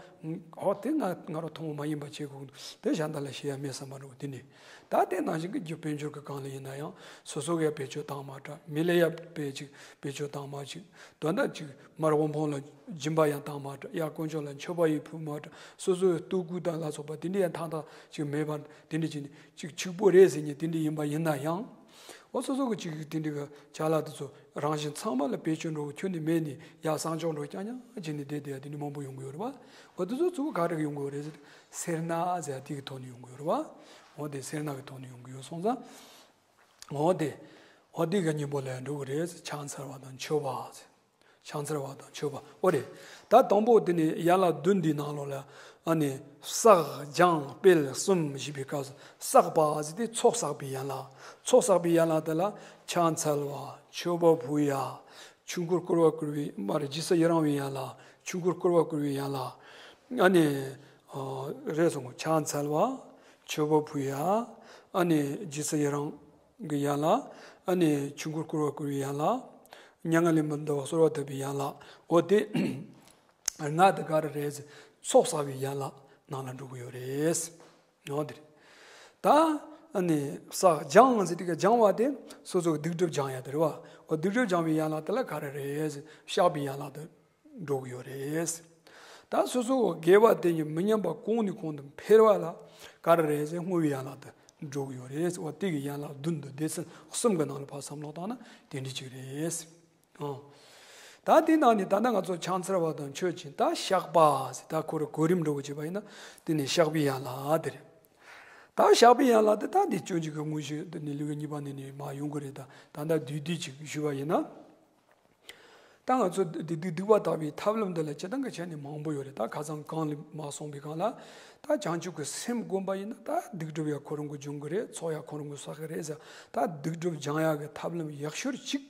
ཨོ་དེ་ང་ང་རང་ཐུན་མོང་མ་ཡིན་པ་བྱེད་དགོས་འདུག་དེ་གཞན་དག་ལ་བཤད་ཡ་མེད་བསམ་པ་འདྲ་བོ་དེ་འདྲ། ད་དེ་ནང་བཞིན་གྱི་རྒྱུ་དཔལ་འབྱོར་གྱི་སྒང་ལ་ཡིན་ན་ཡང་སོ་སོ་གས་བེད་སྤྱོད་བཏང་མ་དྲག་མི་ལ་ཡ་བེད་ཅིག་བེད་སྤྱོད་བཏང་མ་ཅིག་དོན་དག་ཅིག་མར་དབུལ་ཕོངས་ལ་སྦྱིན་པ་ཡང་བཏང་མ་དྲག་ཡ་དཀོན་མཆོག་ལ་མཆོད་པ་ཡི་ཕུལ་མ་དྲག་སོ་སོའི་ལྟོ་གོས་དང་ལ་སོགས་པ་དེ་འདྲ་ཡང་ཐང་ཐང་ཅིག་མེད་པ་དེ་འདྲ་ཅིག་ནི་ཅིག་ཕྱུག་པོ་རེད་ཟེར་མཁན་དེ་འདྲ་ཡིན་པ་ཡིན་ན་ཡང་། འོ་སོ་སོ་གི་ཅིག་དེ་འདྲ་གི་ཅ་ལག་དེ་ཚོ་རང་བཞིན་ཚང་མ་ལ་བེད་སྤྱོད་འགྲོ་གི་ཁྱོན་ནས་མེད་ནས་ཡ་གསང་སྦྱོང་འགྲོ་རྐྱང་རྐྱང་བྱས་ནས་བསྡད་བསྡད་ཡ་དེ་འདྲ་མང་པོ་ཡོང་གི་ཡོད་རེད་བ། འོ་དེ་ཚོ་གཙོ་བོ་ག་རེ་གི་ཡོང་གི་ཡོད་རེད་ཟེར། སེར་སྣ་ཟེར་ཡ་དེ་གི་ཐོག་ནས་ཡོང་གི་ཡོད་རེད་བ། འོ་དེ་སེར་སྣ་གི་ཐོག་ནས་ཡོང་གི་ཡོད་སོང་ཙང་། འོ་དེ། འོ་དེ་གི་གཉེན་པོ་ལ་འགྲོ་གི་རེད་ཟེར། ཕྱག་འཚལ་བ་དང་མཆོད་པ་ཟེར། ཕྱག་འཚལ་བ་དང་མཆོད་པ་འོ་རེད། ད་དང་པོ་དེ་ནི་ཡན་ལག་བདུན་འདིའི་ནང་ལོགས་ལ་ཨ་ནི་བསགས་སྦྱང་སྤེལ་གསུམ་ཞེས་པའི་སྐབས་སུ་བསགས་པ་ཟེར་དེ་ཚོགས་བསགས་པའི་ཡན་ལག་ཚོགས་བསགས་པའི་ཡན་ལག་དེ་ལ་ཕྱག་འཚལ་བ། མཆོད་པ་ཕུལ་ཡ། ཆོས་འཁོར་བསྐོར་བ་བསྐོར་བའི་མར་རྗེས་སུ་ཡི་རང་བའི་ཡན་ལག་ཆོས་འཁོར་བསྐོར་བ་བསྐོར་བའི་ཡན་ལག་ཨ་ནི། རེད་སོང་། ཕྱག་འཚལ་བ། མཆོད་པ་ཕུལ་ཡ། ཨ་ནི་རྗེས་སུ་ཡི་རང་གི་ཡན་ལག་ཨ་ནི་ཆོས་འཁོར་བསྐོར་བ་བསྐོར་བའི་ཡན་ལག་མྱ་ངན་ལས་མི་འདའ་བར་གསོལ་བ་བཏབ་པའི་ཡན་ལག་འོ་དེ། ལྔ་དེ་ག་རེ་རེད་ཟེར། ཚོགས་བསགས་པའི་ཡན་ལག་ནང་ལ་འགྲོ་གི་ཡོད་རེད། འོ་དེ་རེད། ད་ཨ་ནི་བསགས་སྦྱང་ཟེར་དེ་ག་སྦྱང་བ་དེ་སོ་སོ་གི་སྡིག་སྒྲིབ་སྦྱང་ཡ་དེ་རེད་བ། འོ་སྡིག་སྒྲིབ་སྦྱང་བའི་ཡན་ལག་དེ་ལ་ག་རེ་རེད་ཟེར། བཤགས་པའི་ཡན་ལག་དེ་འགྲོ་གི་ཡོད་རེད། ད་སོ་སོ་དགེ་བ་དེ་ཉིད་མི་ཉམས་པ་གོང་ནས་གོང་དུ་འཕེལ་བ་ལ་ག་རེ་རེད་ཟེར། བསྔོ་བའི་ཡན་ལག་དེ་འགྲོ་གི་ཡོད་རེད། འོ་དེ་གི་ཡན་ལག་བདུན་དུ་སྡེ་ཚན་གསུམ་གི་ནང་ལ་ཕར་བསམ་བློ་བཏང་ན་དེ་འདྲ་ཅིག་རེད། ཨང་། ད་དེ་ནང་ནས་ད་ལྟ་ང་ཚོ་ཕྱག་འཚལ་བ་དང་མཆོད་ཅིང་ད་བཤགས་པ་ཟེར། ད་ཁོ་ར་གོ་རིམ་འགྲོ་གི་བྱེད་པ་ཡིན་ན་དེ་ནས་བཤགས་པའི་ཡན་ལག་དེ་རེད། ད་བཤགས་པའི་ཡན་ལག་དེ་ད་འདི་སྤྱོད་འཇུག་གི་དངོས་གཞི་འདི་ནས་ལེའུ་གཉིས་པ་ནས་ནས་མར་ཡོང་གི་རེད། ད་ད་ལྟ་བསྡུས་བསྡུས་ཅིག་ཞུས་པ་ཡིན་ན། ད་ང་ཚོ་འདི་སྡིག་སྡིག་པ་དག་པའི་ཐབས་ལམ་འདི་ལ་སྤྱིར་བཏང་གི་ཆ་ནས་མང་པོ་ཡོད་རེད། ད་ཁ་སང་གོང་ལ་མ་གསུངས་པའི་སྒང་ལ། ད་བྱང་ཆུབ་ཀྱི་སེམས་བསྒོམ་པ་ཡིན་ན་ད་སྡིག་སྒྲིབ་ཡང་ཁོ་རང་གིས་སྦྱོང་གི་རེད། ཚོགས་ཡང་ཁོ་རང་གིས་བསགས་གི་རེད་ཟེར། ད་སྡིག་སྒྲིབ་སྦྱང་ཡག་གི་ཐབས་ལམ་ཡག་ཤོས་གཅིག་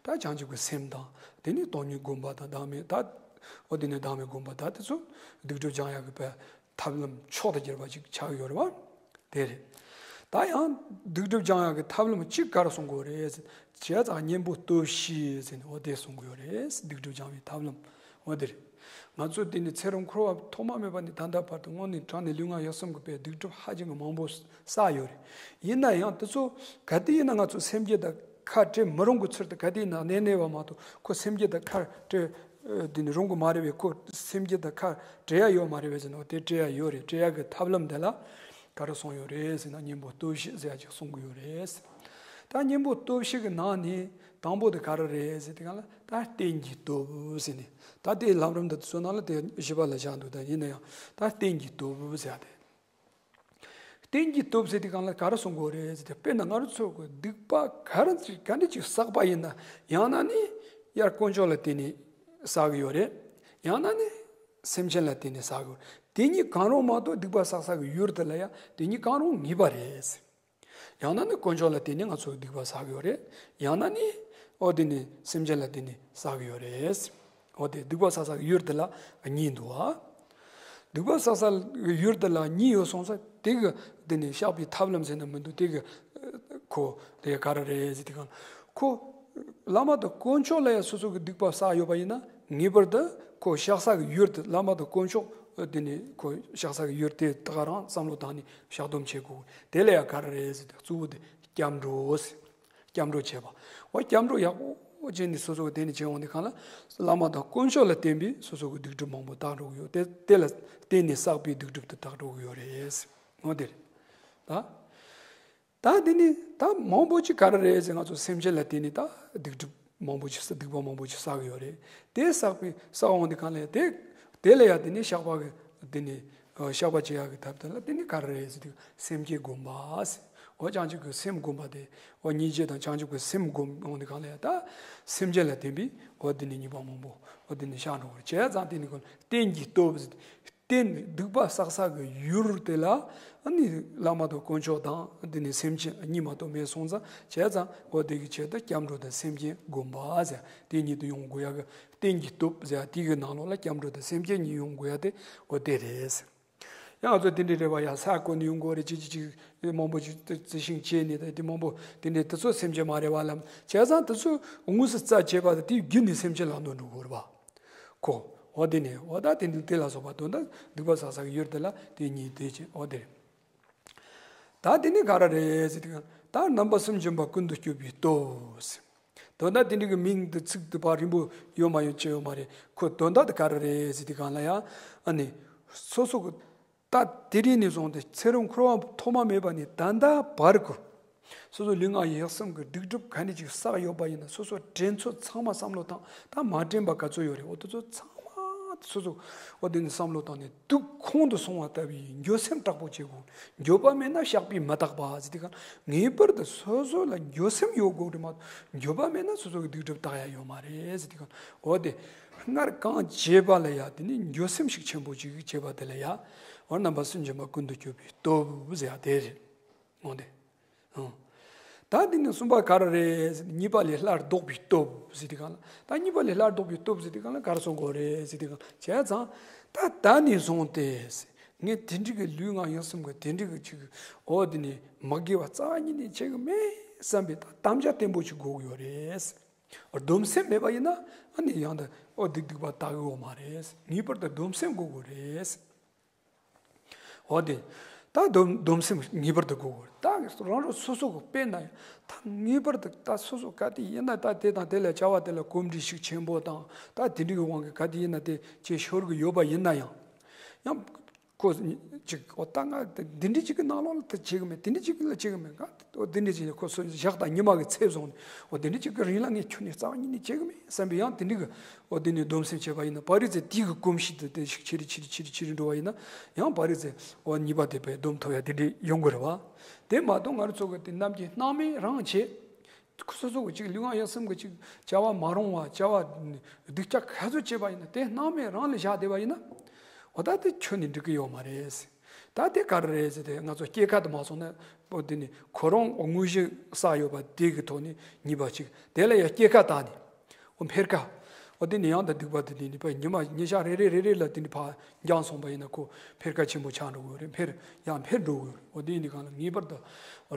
ད་བྱང་ཆུབ་ཀྱི་སེམས་དང་། དེ་ནས་སྟོང་ཉིད་བསྒོམ་པ་དང་བདག་མེད་ད། འོ་དེ་ནས་བདག་མེད་བསྒོམ་པ་ད་དེ་ཚོ་སྡིག་སྒྲིབ་སྦྱང་ཡག་གི་པའི་ཐབས་ལམ་མཆོག་ཏུ་གྱུར་པ་ཅིག་ཆགས་ཡོད་རེད་བ། དེ་རེད། ད་ཡང་སྡིག་སྒྲིབ་སྦྱང་ཡག་གི་ཐབས་ལམ་གཅིག་ག་རེ་གསུང་གི་ཡོད་རེད་ཟེར། བྱས་ཙང་གཉེན་པོ་སྟོབས་བཞི་ཟེར་ནས་འོ་དེ་གསུང་གི་ཡོད་རེད། སྡིག་སྒྲིབ་སྦྱང་བའི་ཐབས་ལམ་འོ་དེ་རེད། ང་ཚོ་དེ་ནི་ཚེ་རབས་འཁོར་བ་ཐོག་མ་མེད་པ་ནས་ད་ལྟ་བར་དུ་སྔོན་ནས་དྲང་ནས་ལུས་ངག་ཡིད་གསུམ་གྱི་པའི་སྡིག་སྒྲིབ་ཧ་ཅང་གི་མང་པོ་བསགས་ཡོད་རེད། ཡིན་ན་ཡང་དེ་ཚོ་ག་དུས་ཡིན་ན་ང་ཚོ་སེམས་བསྐྱེད་དང་ཁ་བྲལ་མི་རུང་གི་ཚུལ་དུ་ག་དུས་ཡིན་ན་གནས་གནས་པ་མ་གཏོགས། ཁོ་སེམས་བསྐྱེད་དང་ཁ་བྲལ་དེ་ནི་རུང་གི་མ་རེད་པས། ཁོ་སེམས་བསྐྱེད་དང་ཁ་བྲལ་ཡ་ཡོད་མ་རེད་པས་ཟེར་ནོ། དེ་བྲལ་ཡ་ཡོད་རེད། བྲལ་ཡ་གི་ཐབས་ལམ་དེ་ལ་ག་རེ་གསུངས་ཡོད་རེད་ཟེར་ན། གཉེན་པོ་སྟོབས་བཞི་ཟེར་ཡ་ཅིག་གསུང་གི་ཡོད་རེད། ད་གཉེན་པོ་སྟོབས་བཞི་གི་ནང་ནས་དང་པོ་དེ་ག་རེ་རེད་ཟེར་དུས་སྒང་ལ། ད་རྟེན་གྱི་སྟོབས་ཟེར་ནས། ད་དེ་ལམ་རིམ་འདི་ཚོ་ནང་ལ་དེ་བཞི་པ་ལ་བཞག་འདུག་ད་ཡིན་ན་ཡང་ད་རྟེན་གྱི་སྟོབས་ཟེར་ཡ་དེ། རྟེན་གྱི་སྟོབས་ཟེར་དུས་སྒང་ལ་ག་རེ་གསུང་གི་ཡོད་རེད་ཟེར་ཏེ། དཔེར་ན་ང་རང་ཚོ་གི་སྡིག་པ་ག་རེ་ཅིག་ག་འདྲ་ཅིག་བསགས་པ་ཡིན་ན། ཡང་ན་ནི་ཡར་དཀོན་མཆོག་ལ་བརྟེན་ནས་བསགས་ཀྱི་ཡོད་རེད། ཡང་ན་ནི་སེམས་ཅན་ལ་བརྟེན་ནས་བསགས་ཀྱི་ཡོད་རེད། དེ་གཉིས་གང་རུང་མ་གཏོགས་སྡིག་པ་བསགས་ས་གི་ཡུལ་དེ་ལ་ཡང་དེ་གཉིས་གང་རུང་ངེས་པ་རེད། ཡང་ན་ནི་དཀོན་མཆོག་ལ་བརྟེན་ནས་ང་ཚོ་སྡིག་པ་བསགས་ཀྱི་ཡོད་རེད། ཡང་ན་ནི་འོ་དེ་ནི་སེམས་ཅན་ལ་བརྟེན་ནས་བསགས་ཀྱི་ཡོད་རེད། འོ་དེ་སྡིག་པ་བསགས་ས་གི་ཡུལ་དེ་ལ་གཉིས་འདུག་ཨ། སྡིག་པ་བསགས་ས་ཡུལ་དེ་ལ་གཉིས་ཡོད་སོང་ཙང་། དེ་གི་དེ་ནི་བཤགས་པའི་ཐབས་ལམ་ཟེར་ན་མི་འདུག་དེ་གི་ཁོ་དེ་ག་རེ་རེད་ཟེར་དུས་སྒང་། ཁོ་བླ་མ་དང་དཀོན་མཆོག་ལ་ཡང་སོ་སོ་གི་སྡིག་པ་བསགས་ཡོད་པ་ཡིན་ན། ངེས་པར་དུ་ཁོ་བཤགས་ས་གི་ཡུལ་དེ། བླ་མ་དང་དཀོན་མཆོག་དེ་ནི་ཁོ་བཤགས་ས་གི་ཡུལ་དེ་ད་ག་རང་བསམ་བློ་བཏང་ནས་བཤགས་སྡོམ་བྱེད་དགོས། དེ་ལ་ཡང་ག་རེ་རེད་ཟེར་དུས། གཙོ་བོ་དེ་སྐྱབས་འགྲོ་ཟེར། སྐྱབས་འགྲོ་བྱེད་པ། འོ་སྐྱབས་འགྲོ་ཡག་པོ་བྱས་ནས་སོ་སོ་གི་དེ་ནི་བྱེད་འོང་དུས་སྒང་ལ། བླ་མ་དང་དཀོན་མཆོག་ལ་བརྟེན་པའི་སོ་སོ་གི་སྡིག་སྒྲིབ་མང་པོ་དག་འགྲོ་གི་ཡོད། དེ་དེ་ལ་བརྟེན་ནས་བསགས་པའི་སྡིག་སྒྲིབ་དེ་དག་འགྲོ་གི་ཡོད་རེད། འོ་དེ་རེད། ད་ད་དེ་ནི་ད་མང་པོ་ཅིག་ག་རེ་རེད་ཟེར། ང་ཚོ་སེམས་ཅན་ལ་བརྟེན་ནས་ད་སྡིག་སྒྲིབ་མང་པོ་ཅིག་བསགས། སྡིག་པ་མང་པོ་ཅིག་བསགས་ཀྱི་ཡོད་རེད། དེ་བསགས་པའི་བསགས་འོང་དུས་སྒང་ལ་དེ་དེ་ལ་ཡང་དེ་ནི་བཤགས་པ་གི་དེ་ནི་བཤགས་པ་བྱེད་ཡག་གི་ཐབས་དེ་ལ་དེ་ནི་ག་རེ་རེད་ཟེར་དུས། སེམས་བསྐྱེད་སྒོམ་པ་ཟེར། འོ་བྱང་ཆུབ་ཀྱི་སེམས་སྒོམ་པ་དེ། འོ་སྙིང་རྗེ་དང་བྱང་ཆུབ་ཀྱི་སེམས་སྒོམ་འོང་དུས་སྒང་ལ་ཡང་ད་སེམས་ཅན་ལ་བརྟེན་པའི་འོ་དེ་ནི་ཉེས་པ་མང་པོ་འོ་དེ་ནི་བཤགས་འགྲོ་གི་རེད། བྱས་ཙང་དེ་ནི་ཁོ་རྟེན་གྱི་སྟོབས་ཟེར། རྟེན་སྡིག་པ་བསགས་ས་གི་ཡུལ་དེ་ལ་ཨ་ནི་བླ་མ་དང་དཀོན་མཆོག་དང་དེ་ནི་སེམས་ཅན་གཉིས་མ་གཏོགས་མེད་སོང་ཙང་། བྱས་ཙང་འོ་དེ་གི་ཆེད་དུ་སྐྱབས་འགྲོ་དང་སེམས་བསྐྱེད་སྒོམ་པ་ཟེར། དེ་གཉིས་དེ་ཡོང་དགོས་ཡག་གི། རྟེན་གྱི་སྟོབས་ཟེར་དེ་གི་ནང་ལོགས་ལ་སྐྱབས་འགྲོ་དང་སེམས་བསྐྱེད་གཉིས་ཡོང་དགོས་ཡག་དེ་འོ་དེ་རེད། ཡང་ང་ཚོ་དེ་འདྲའི་རེ་བ་ཡང་ས་བརྐོས་ནས་ཡོང་དགོས་རེད། ཅི་ཅི་ཅི་མང་པོ་ཅིག་རྩི་ཤིང་བཅད་ནས་ད་དེ་མང་པོ་དེ་འདྲའི་དེ་ཚོ་སེམས་ཅན་མ་རེད་བ་ལ། བྱས་ཙང་དེ་ཚོ་དངོས་སུ་རྩ་བཅད་པ་དང་དེའི་རྒྱུ་ནི་སེམས་ཅན་ལ་འདོན་འགྲོ་དགོས་རེད་བ། ཁོ། འོ་དེ་ནས་འོ་ད་དེ་འདི་དེ་ལ་སོགས་པ་དོན་དག་སྡིག་པ་བསགས་ས་གི་ཡུལ་དེ་ལ་དེ་གཉིས་དེ་བྱེད། འོ་དེ་རེད། ད་དེ་ནི་ག་རེ་རེད་ཟེར་དུས་སྒང་། ད་རྣམ་པ་གསུམ་འབྱོན་པ་ཀུན་ཏུ་སྤྱོད་པའི་སྟོབས་ཟེར། དོན་དག་དེ་འདྲ་གི་མིང་དེ་ཚིག་དེ་ཕར་རིང་པོ་ཡོད་མ་ཡོད་ཅི་ཡོད་མ་རེད། ཁོ་དོན་དག་དེ་ག་རེ་རེད་ཟེར་དུས་སྒང་ལ་ཡང་། ཨ་ནི་སོ་སོ་གི་ད་དེ་རིང་ནས་བཟུང་སྟེ་ཚེ་རབས་འཁོར་བ་ཐོག་མ་མེད་པ་ནས་ད་ལྟ་བར་གྱི་སོ་སོ་ལུས་ངག་ཡིད་གསུམ་གྱི་སྡིག་སྒྲིབ་ག་འདྲ་ཅིག་བསགས་ཡོད་པ་ཡིན་ན། སོ་སོ་དྲན་ཚོད་ཚང་མ་བསམ་བློ་བཏང་། ད་མ་དྲན་པ་ག་ཚོད་ཡོད་རེད། འོ་དེ་ཚོ་ཚང་མ་སོ་སོ་འོ་དེ་ནས་བསམ་བློ་བཏང་ནས་དུག་ཁོང་དུ་སོང་བ་ལྟ་བུའི་འགྱོད་སེམས་དྲག་པོ་བྱེད་དགོས། འགྱོད་པ་མེད་ན་བཤགས་པས་མི་དག་པ་ཟེར་དུས་སྒང་། ངེས་པར་དུ་སོ་སོ་ལ་འགྱོད་སེམས་ཡོད་དགོས་རེད་མ་གཏོགས། འགྱོད་པ་མེད་ན་སོ་སོ་གི་སྡིག་སྒྲིབ་དག་ཡ་ཡོད་མ་རེད་ཟེར་དུས་སྒང་། འོ་དེ་སྔར་གང་བྱས་པ་ལ་ཡ་དེ་ནས་འགྱོད་སེམས་ཤུགས་ཆེན་པོ་ཅིག་བྱས་པ་དེ་ལ་ཡ། འོ་རྣམ་པ་གསུམ་འབྱོན་པ་ཀུན་ཏུ་སྤྱོད་པའི་སྟོབས་ཟེར་ཡ་དེ་རེད། འོ་དེ། ཨང་། ད་འདི་ནི་གསུམ་པ་ག་རེ་རེད་ཟེར་ན། གཉིས་པ་ལས་སླར་ལྡོག་པའི་སྟོབས་ཟེར་དུས་སྒང་ལ། ད་གཉིས་པ་ལས་སླར་ལྡོག་པའི་སྟོབས་ཟེར་དུས་སྒང་ལ་ག་རེ་གསུང་དགོས་རེད་ཟེར་དུས་སྒང་ལ། བྱས་ཙང་ད་ད་ནས་བཟུང་སྟེ་ངས་དེ་འདྲ་གི་ལུས་ངག་ཡིད་གསུམ་གི་དེ་འདྲ་གི་ཅིག་འོ་དེ་ནི་མ་དགེ་བ་རྩ་བ་ཉིད་ནས་བྱེད་ཀྱི་མེད་བསམ་པའི་ད་དམ་བཅའ་བརྟན་པོ་ཅིག་དགོས་ཀྱི་ཡོད་རེད། སྡོམ་སེམས་མེད་པ་ཡིན་ན་ཨ་ནི་ཡང་ད་འོ་སྡིག་སྡིག་པ་དག་གི་ཡོད་མ་རེད། ངེས་པར་དུ་སྡོམ་སེམས་དགོས་ཀྱི་རེད། འོ་དེ། ད་སྡོམ་སྡོམ་སེམས་ངེས་པར་དུ་དགོས། ད་རང་རང་སོ་སོ་གི་དཔེར་ན་ཡང་ད་ངེས་པར་དུ་ད་སོ་སོ་ག་དུས་ཡིན་ན་ད་དེ་དང་དེ་ལ་བྱ་བ་དེ་ལ་གོམས་འདྲིས་ཤུགས་ཆེན་པོ་དང་ད་དེ་འདྲའི་གི་དབང་གིས་ག་དུས་ཡིན་ན་དེ་བྱེད་ཤོར་གི་ཡོད་པ་ཡིན་ན་ཡང་། ཡང་ཁོ་ཅིག་འོ་ད་ང་དེ་འདི་འདྲ་ཅིག་གི་ནང་ལོགས་ལ་དེ་བྱེད་གི་མེད། དེ་འདྲ་ཅིག་ལ་བྱེད་གི་མེད། ང་འོ་དེ་འདྲ་ཅིག་ཁོ་སོ་ཞག་དང་ཉི་མ་གི་ཚེ་བཟུང་ནས་འོ་དེ་འདྲ་ཅིག་གི་རིང་ལ་ངས་ཁྱོན་ནས་རྩ་བ་ཉིད་ནས་བྱེད་གི་མེད་བསམ་པའི་ཡང་དེ་འདྲ་གི་འོ་དེ་ནས་སྡོམ་སེམས་བྱས་པ་ཡིན་ན། བར་རིག་ཚེ་དེའི་གི་གོམས་གཤིས་དེ་དེ་ཞིག་ཆེ་རུ་ཆེ་རུ་ཆེ་རུ་ཆེ་རུ་འགྲོ་བ་ཡིན་ན། ཡང་བར་རིག་ཚེ་འོ་གཉིས་པ་དེ་པའི་སྡོམ་ཐོབ་ཡ་དེ་འདྲ་ཡོང་གི་རེད་བ། དེ་མ་གཏོགས་ང་རང་ཚོ་གི་དེ་རྣམ་མཁྱེན་སྣང་མེད་རང་བྱེད། ཁོ་སོ་སོ་གི་ཅིག་ལུས་ངག་ཡིད་གསུམ་གི་ཅིག་བྱ་བ་མ་རུང་བ་བྱ་བ་སྡུག་ཅག་ག་ཚོད་བྱས་པ་ཡིན་ན་དེ་སྣང་མེད་རང་ལ་བཞག་བསྡད་པ་ཡིན་ན། འོ་ད་དེ་ཁྱོན་ནས་འགྲིག་གི་ཡོད་མ་རེད། ད་དེ་ག་རེ་རེད་ཟེར་ཏེ་ང་ཚོ་སྐྱེ་ཁ་དུ་མ་སོང་ན་འོ་དེ་ནི་ཁོ་རང་དངོས་གཞི་བསགས་ཡོད་པ་དེ་གི་ཐོག་ནས་ཉེས་པ་གཅིག་དེ་ལ་ཡང་སྐྱེ་ཁ་བཏང་ནས། འོ་འཕེལ་ཁ། འོ་དེ་ནི་ཡང་དང་སྡིག་པ་དེ་དེ་ནི་ཕར་ཉི་མ་ཉིན་ཞག་རེ་རེ་རེ་རེ་ལ་དེ་ནི་ཕར་འགྱངས་སོང་པ་ཡིན་ན་ཁོ་འཕེལ་ཁ་ཆེན་པོ་ཆགས་འགྲོ་གི་ཡོད་རེད། འཕེལ་ཡང་འཕེལ་འགྲོ་གི་ཡོད་རེད། འོ་དེ་ཡིན་དུས་གང་ལ་ངེས་པར་དུ་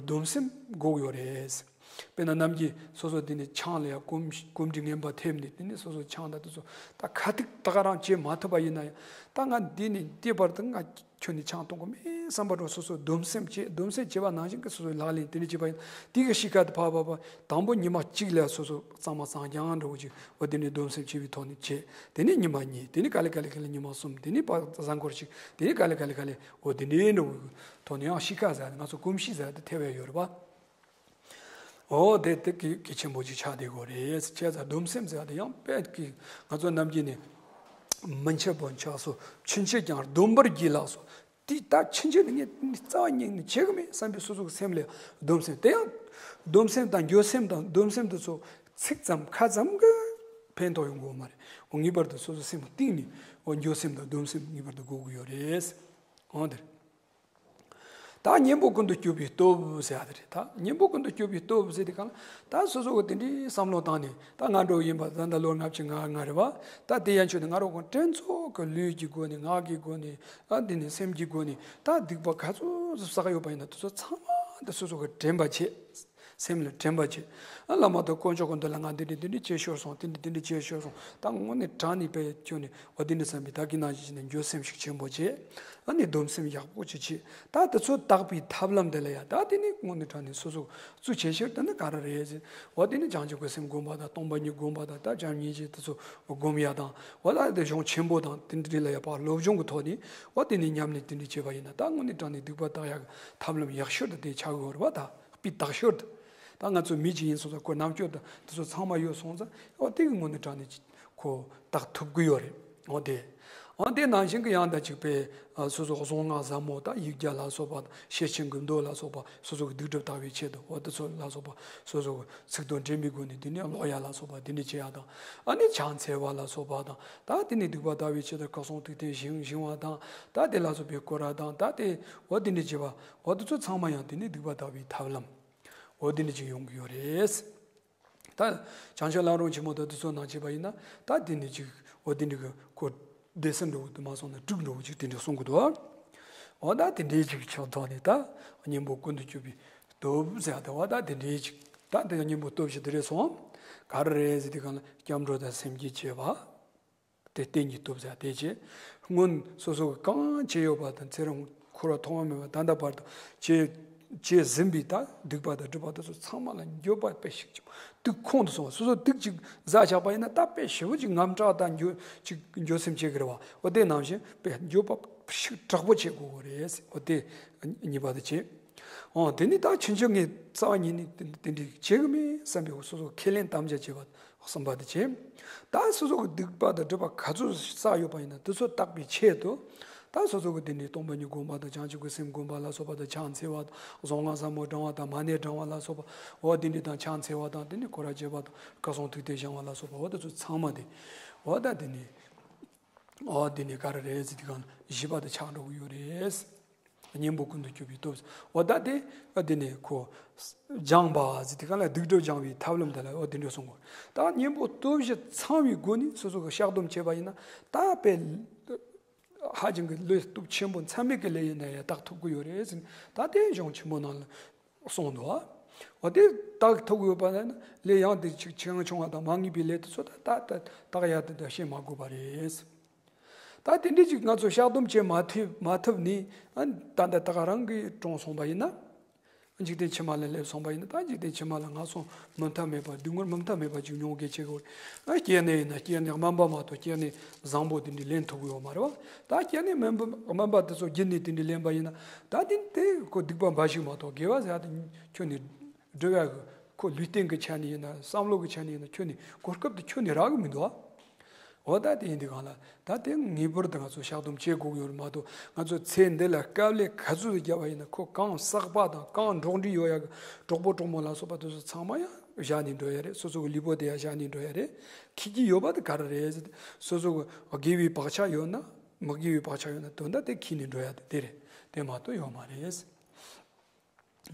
སྡོམ་སེམས་དགོས་ཀྱི་ཡོད་རེད། དཔེར་ན་ནམ་རྒྱུན་སོ་སོ་དེ་ནི་ཆང་ལ་ཡང་གོམས་གོམས་འདྲིས་ངན་པ་ཐེབས་ནས་དེ་ནི་སོ་སོ་ཆང་དང་དེ་ཚོ་ད་ཁ་ཐུག་ད་ག་རང་བྱེད་མ་ཐུབ་པ་ཡིན་ན་ཡང་ད་ང་འདི་ནས་འདི་བར་དུ་ང་ཁྱོད་ནི་ཆང་འཐུང་གི་མེད་བསམ་པ་རུ་སོ་སོ་སྡོམ་སེམས་བྱེད། སྡོམ་སེམས་བྱེད་པ་ནང་བཞིན་གྱི་སོ་སོའི་ལག་ལེན་དེ་ནི་བྱེད་པ་ཡིན། དེ་གི་གཤིས་ཀ་དེ་ཕར་ཕར་ཕར་དང་པོ་ཉི་མ་གཅིག་ལ་སོ་སོ་གཙང་མ་གཙང་རྐྱང་འདྲ་བོ་ཅིག་འོ་དེ་ནི་སྡོམ་སེམས་བྱེད་པའི་ཐོག་ནས་བྱེད། དེ་ནི་ཉི་མ་གཉིས། དེ་ནི་ག་ལེ་ག་ལེ་ག་ལེ་ཉི་མ་གསུམ། དེ་ནི་ཕར་གཟའ་འཁོར་གཅིག་དེ་ནི་ག་ལེ་ག་ལེ་ག་ལེ་འོ་དེ་འདྲའི་འདྲ་བོའི་ཐོག་ནས་ཡང་གཤིས་ཀ་ཟེར་ང་ཚོ་གོམས་གཤིས་ཟེར་དེ་ཐེབས་ཡ་ཡོད་རེད་པ། འོ་དེ་དེ་གི་གལ་ཆེན་པོ་ཅིག་ཆགས་བསྡད་ཡོད་རེད། བྱས་ཙང་སྡོམ་སེམས་ཟེར་དེ་ཡང་དཔེ་གི་ང་ཚོ་ནམ་རྒྱུན་ནས་མི་འཆབ་བོ་འཆབ་སོ། ཆུ་འཆད་ཀྱང་སྡོམ་པར་གྱིས་ལགས་སོ། དེ་ད་ཆུ་འཆད་ནི་ངས་རྩ་བ་ཉིད་ནས་བྱེད་གི་མེད་བསམ་པའི་སོ་སོ་གི་སེམས་ལ་སྡོམ་སེམས་དེ་ཡང་སྡོམ་སེམས་དང་འགྱོད་སེམས་དང་སྡོམ་སེམས་དེ་ཚོ་ཚིག་ཙམ་ཁ་ཙམ་གི་ཕན་ཐོགས་ཡོང་གི་ཡོད་མ་རེད། འོ་ངེས་པར་དུ་སོ་སོ་སེམས་གཏིང་ནས་འོ་འགྱོད་སེམས་དང་སྡོམ་སེམས་ངེས་པར་དུ་དགོས་ཀྱི་ཡོད་རེད། འོ་དེ་རེད། ད་གཉེན་པོ་ཀུན་ཏུ་སྤྱོད་པའི་སྟོབས་ཟེར་ཡ་དེ་རེད། ད་གཉེན་པོ་ཀུན་ཏུ་སྤྱོད་པའི་སྟོབས་ཟེར་དེ་གང་ལ་ད་སོ་སོ་གི་དེ་འདྲའི་བསམ་བློ་བཏང་ནས་ད་ང་འགྲོ་ཡིན་པ་ད་ད་ལོ་ལྔ་བཅུ་ང་ལྔ་རེད་བ། ད་དེ་ཡན་ཆོད་ནས་ང་རོ་གང་སྤྲན་ཚོགས་ཀྱི་ལུས་ཀྱི་སྒོ་ནས་ངག་གི་སྒོ་ནས་ཨ་འདི་ནས་སེམས་ཀྱི་སྒོ་ནས་ད་སྡིག་པ་ག་ཚོད་བསགས་ཡོད་པ་ཡིན་ན་དེ་ཚོ་ཚང་མ་ད་སོ་སོ་གི་དྲན་པ་བྱེད། སེམས་ལ་དྲན་པ་བྱེད། ཨ་བླ་མ་དང་དཀོན་མཆོག་གི་མདུན་ལ་ང་འདི་འདྲ་འདི་འདྲ་བྱས་ཤོར་སོང་། དེ་འདྲ་འདི་འདྲ་བྱས་ཤོར་སོང་། ད་དངོས་གནས་དྲང་གནས་པའི་ཁྱོད་ནི་འོ་དེ་འདྲ་བསམ་པའི་ད་གིན་ནང་བཞིན་བྱས་ནས་འགྱོད་སེམས་ཤུགས་ཆེན་པོ་བྱེད། ཨ་ནི་སྡོམ་སེམས་ཡག་པོ་ཅིག་བྱེད། ད་དེ་ཚོ་དག་པའི་ཐབས་ལམ་དེ་ལ་ཡ་ད་དེ་ནི་དངོས་གནས་དྲང་གནས་སོ་སོ་བཙུགས་བྱས་ཤོར་དེ་ནི་ག་རེ་རེད་ཟེར། འོ་དེ་ནི་བྱང་ཆུབ་ཀྱི་སེམས་སྒོམ་པ་དང་སྟོང་པ་ཉིད་སྒོམ་པ་དང་ད་བྱམས་སྙིང་རྗེ་དེ་ཚོ་སྒོམ་ཡ་དང་འོ་ད་དེ་གཞུང་ཆེན་པོ་དང་དེ་འདྲ་ལ་ཡ་ཕར་སློབ་སྦྱོང་གི་ཐོག་ནས་འོ་དེ་ནི་ཉམས་ལེན་དེ་འདྲ་བྱས་པ་ཡིན་ན་ད་དངོས་གནས་དྲང་གནས་སྡིག་པ་དག་ཡག་གི་ཐབས་ལམ་ཡག་ཤོས་དེ་དེ་ཆགས་ཡོད་རེད་བ། ད་སྤུས་དག་ཤོས་དེ། ད་ང་ཚོ་མི་གཅིག་ཡིན་སོང་ཙང་ཁོ་རྣམ་དཔྱོད་དང་དེ་ཚོ་ཚང་མ་ཡོད་སོང་ཙང་འོ་དེ་གི་ངོས་ནས་དྲང་ནས་ཁོ་དག་ཐུབ་ཀྱི་ཡོད་རེད། འོ་དེ། འོ་དེ་ནང་བཞིན་གྱི་ཡང་ད་ཅིག་པའི་ཨ་སོ་སོ་གཟུངས་སྔགས་ཟབ་མོ་དང་ཡིག་བརྒྱ་ལ་སོགས་པ་དང་ཤེར་ཕྱིན་གྱི་མདོ་ལ་སོགས་པ་སོ་སོ་གི་སྡིག་སྒྲིབ་དག་པའི་ཆེད་དུ་འོ་དེ་ཚོ་ལ་སོགས་པ་སོ་སོ་གི་ཚིག་དོན་དྲན་པའི་སྒོ་ནས་དེ་ནས་ཀློག་ཡ་ལ་སོགས་པ་དེ་འདྲ་བྱེད་ཡ་དང་ཨ་ནི་ཕྱག་འཚལ་བ་ལ་སོགས་པ་དང་ད་དེ་ནས་སྡིག་པ་དག་པའི་ཆེད་དུ་ཁ་ཚོན་ཐིག་ཐིག་བཞེངས་བཞེངས་བ་དང་ད་དེ་ལ་སོགས་པའི་སྐོར་ར་དང་ད་དེ་འོ་དེ་འདྲ་བྱེད་པ་འོ་དེ་ཚོ་ཚང་མ་ཡང་དེ་ནས་སྡིག་པ་དག་པའི་ཐབས་ལམ། འོ་དེ་འདྲ་ཅིག་ཡོང་གི་ཡོད་རེད། ད་བྱང་ཆུབ་ལམ་རིམ་ཆེན་མོ་དང་དེ་ཚོ་ནང་བྱས་པ་ཡིན་ན་ད་དེ་འདྲ་ཅིག་འོ་དེ་འདྲ་གི་ཁོ་སྡེ་སྲིད་འགྲོ་གི་དུ་མ་སོང་ན་དྲུག་འགྲོ་གི་ཅིག་དེ་འདྲ་གསུང་གི་འདུག་འོ་ད་དེ་འདྲའི་ཅིག་ཕྱོགས་ཐོག་ནས་ད་གཉེན་པོ་ཀུན་ཏུ་སྤྱོད་པའི་སྟོབས་ཟེར་ཡ་དེ་འོ་ད་དེ་འདྲའི་ཅིག་ད་དེ་གཉེན་པོ་སྟོབས་བཞི་དེ་རེད་སོང་། ག་རེ་རེད་ཟེར་དུས་གང་ལ་སྐྱབས་འགྲོ་དང་སེམས་བསྐྱེད་བྱེད་པ། དེ་རྟེན་གྱི་སྟོབས་ཟེར་དེ་བྱས། སྔོན་སོ་སོ་གི་གང་བྱས་ཡོད་པ་དང་ཚེ་རིང་འཁོར་བ་ཐོག་མ་མེད་པ་ད་ལྟ་བར་དུ་བྱས་བྱས་ཟིན་པའི་ད་སྡིག་པ་དང་སྒྲིབ་པ་དེ་ཚོ་ཚང་མ་ལ་འགྱོད་པ་དཔེ་ཞིག་ཅིག་དུག་ཁོང་དུ་སོང་བ། སོ་སོ་དུག་ཅིག་ཟ་བཞག་པ་ཡིན་ན་ད་དཔེ་ཞེ་པོ་ཅིག་དངངས་སྐྲག་དང་འགྱོད་ཅིག་འགྱོད་སེམས་བྱེད་ཀྱི་རེད་བ། འོ་དེ་ནང་བཞིན་དཔེ་འགྱོད་པ་ཞིག་དྲག་པོ་བྱེད་དགོས་ཀྱི་རེད། འོ་དེ་གཉིས་པ་དེ་བྱས། འོ་དེ་ནི་ད་ཕྱིན་ཆད་ངས་རྩ་བ་ཉིད་ནས་དེ་དེ་འདྲ་བྱེད་ཀྱི་མེད་བསམ་པའི་སོ་སོ་ཁས་ལེན་དམ་བཅའ་བྱས་པ། གསུམ་པ་དེ་བྱས། ད་སོ་སོ་གི་སྡིག་པ་དང་སྒྲིབ་པ་ག་ཚོད་བསགས་ཡོད་པ་ཡིན་ན་དེ་ཚོ་དག་པའི་ཆེད་དུ། ད་སོ་སོ་གི་དེ་ནས་སྟོང་པ་ཉིད་སྒོམ་པ་དང་བྱང་ཆུབ་ཀྱི་སེམས་སྒོམ་པ་ལ་སོགས་པ་དང་ཕྱག་འཚལ་བ་དང་གཟུངས་སྔགས་ཟབ་མོ་བགྲང་བ་དང་མ་ཎི་བགྲང་བ་ལ་སོགས་པ་འོ་དེ་འདྲ་དང་ཕྱག་འཚལ་བ་དང་དེ་ནས་སྐོར་ར་བྱེད་པ་དང་ཁ་ཚོན་ཐིག་ཐིག་བཞེངས་བ་ལ་སོགས་པ་འོ་དེ་ཚོ་ཚང་མ་དེ། འོ་ད་དེ་ནས། འོ་དེ་ནས་ག་རེ་རེད་ཟེར་དུས་གང་བཞི་པ་དེ་ཆགས་འགྲོ་གི་ཡོད་རེད། གཉེན་པོ་ཀུན་ཏུ་སྤྱོད་པའི་སྟོབས། འོ་ད་དེ་དེ་ནས་ཁོ་སྦྱངས་པ་ཟེར་དུས་གང་ལ་སྡིག་སྒྲིབ་སྦྱང་བའི་ཐབས་ལམ་དེ་ལ་འོ་དེ་འདྲ་གསུང་གི་ཡོད། ད་གཉེན་པོ་སྟོབས་བཞི་ཚང་བའི་སྒོ་ནས་སོ་སོ་གི་བཤགས་སྡོམ་བྱས་པ་ཡིན་ན་ད་དཔེ་ཧ་ཅང་གི་བློ་སྟོབས་ཆེན་པོ་མཚམས་མེད་ཀྱི་ལས་ཡིན་ན་ཡང་དག་ཐུབ་ཀྱི་ཡོད་རེད་ཟེར་ནས་ད་དེ་གཞུང་ཆེན་པོ་ནང་ལ། གསུངས་འདུག་འོ་དེ་དག་ཐུབ་ཡོད་པ་ན་ལས་ཡང་དེ་ཅིག་ཆེ་ཆུང་བ་དང་མ་ངེས་པའི་ལས་དེ་ཚོ་ད་ད་ད་དག་ཡ་དེ་ད་བཤད་མ་དགོས་པ་རེད། ད་དེ་འདྲའི་ཅིག་ང་ཚོ་བཤགས་སྡོམ་བྱེད་མ་ཐུབ་མ་ཐུབ་ནས་ཨ་ད་ད་དག་རང་གིས་གྲོངས་སོང་པ་ཡིན་ན། འཇིག་རྟེན་ཕྱི་མ་ལ་སླེབས་སོང་པ་ཡིན་ན་ད་འཇིག་རྟེན་ཕྱི་མ་ལ་ང་ཚོ་མུ་མཐའ་མེད་པ་སྡུག་བསྔལ་མུ་མཐའ་མེད་པ་ཅིག་མྱོང་གི་ཆེ་གི་ཨ་སྐྱེ་གནས་ཡིན་ན་སྐྱེ་གནས་དམན་པ་མ་གཏོགས་སྐྱེ་གནས་བཟང་པོ་དེ་འདྲའི་ལེན་ཐུབ་ཀྱི་ཡོད་མ་རེད་བ། ད་སྐྱེ་གནས་དམན་པ་དམན་པ་དེ་ཚོ་བརྒྱུད་ནས་དེ་འདྲའི་ལེན་པ་ཡིན་ན་ད་དེ་དེ་ཁོ་སྡིག་པ་འབའ་ཞིག་མ་གཏོགས་དགེ་བ་ཟེར་ཡ་དེ་ཁྱོན་ནས་སྒྲུབ་ཡ་གི་ཁོ་ལུས་རྟེན་གྱི་ཆ་ནས་ཡིན་ན་བསམ་བློ་གི་ཆ་ནས་ཡིན་ན་ཁྱོན་ནས་གོ་སྐབས་དེ་ཁྱོན་ནས་རག་གི་མི་འདུག་ཨ། འོ་ད་དེ་ཡིན་དུས་གང་ལ་ད་དེ་ངེས་པར་དུ་ང་ཚོ་བཤགས་སྡོམ་བྱེད་དགོས་ཀྱི་ཡོད་རེད་མ་གཏོགས་ང་ཚོ་ཚེ་འདི་ལ་དཀའ་ལས་ག་ཚོད་བརྒྱབ་པ་ཡིན་ན་ཁོ་གང་བསགས་པ་དང་གང་འགྲོགས་འདྲིས་ཡོད་ཡ་གི་གྲོགས་པོ་གྲོགས་མོ་ལ་སོགས་པ་དེ་ཚོ་ཚང་མ་ཡང་ བཞག་ནས་འགྲོ་ཡ་རེད། སོ་སོ་གི་ལུས་པོ་དེ་ཡང་བཞག་ནས་འགྲོ་ཡ་རེད། འཁྱེར་གྱི་ཡོད་པ་དེ་ག་རེ་རེད་ཟེར་ཏེ། སོ་སོ་གི་དགེ་བའི་བག་ཆགས་ཡོད་ན་མི་དགེ་བའི་བག་ཆགས་ཡོད་ན་དོན་དག་དེ་འཁྱེར་ནས་འགྲོ་ཡ་དེ་དེ་རེད། དེ་མ་གཏོགས་ཡོད་མ་རེད།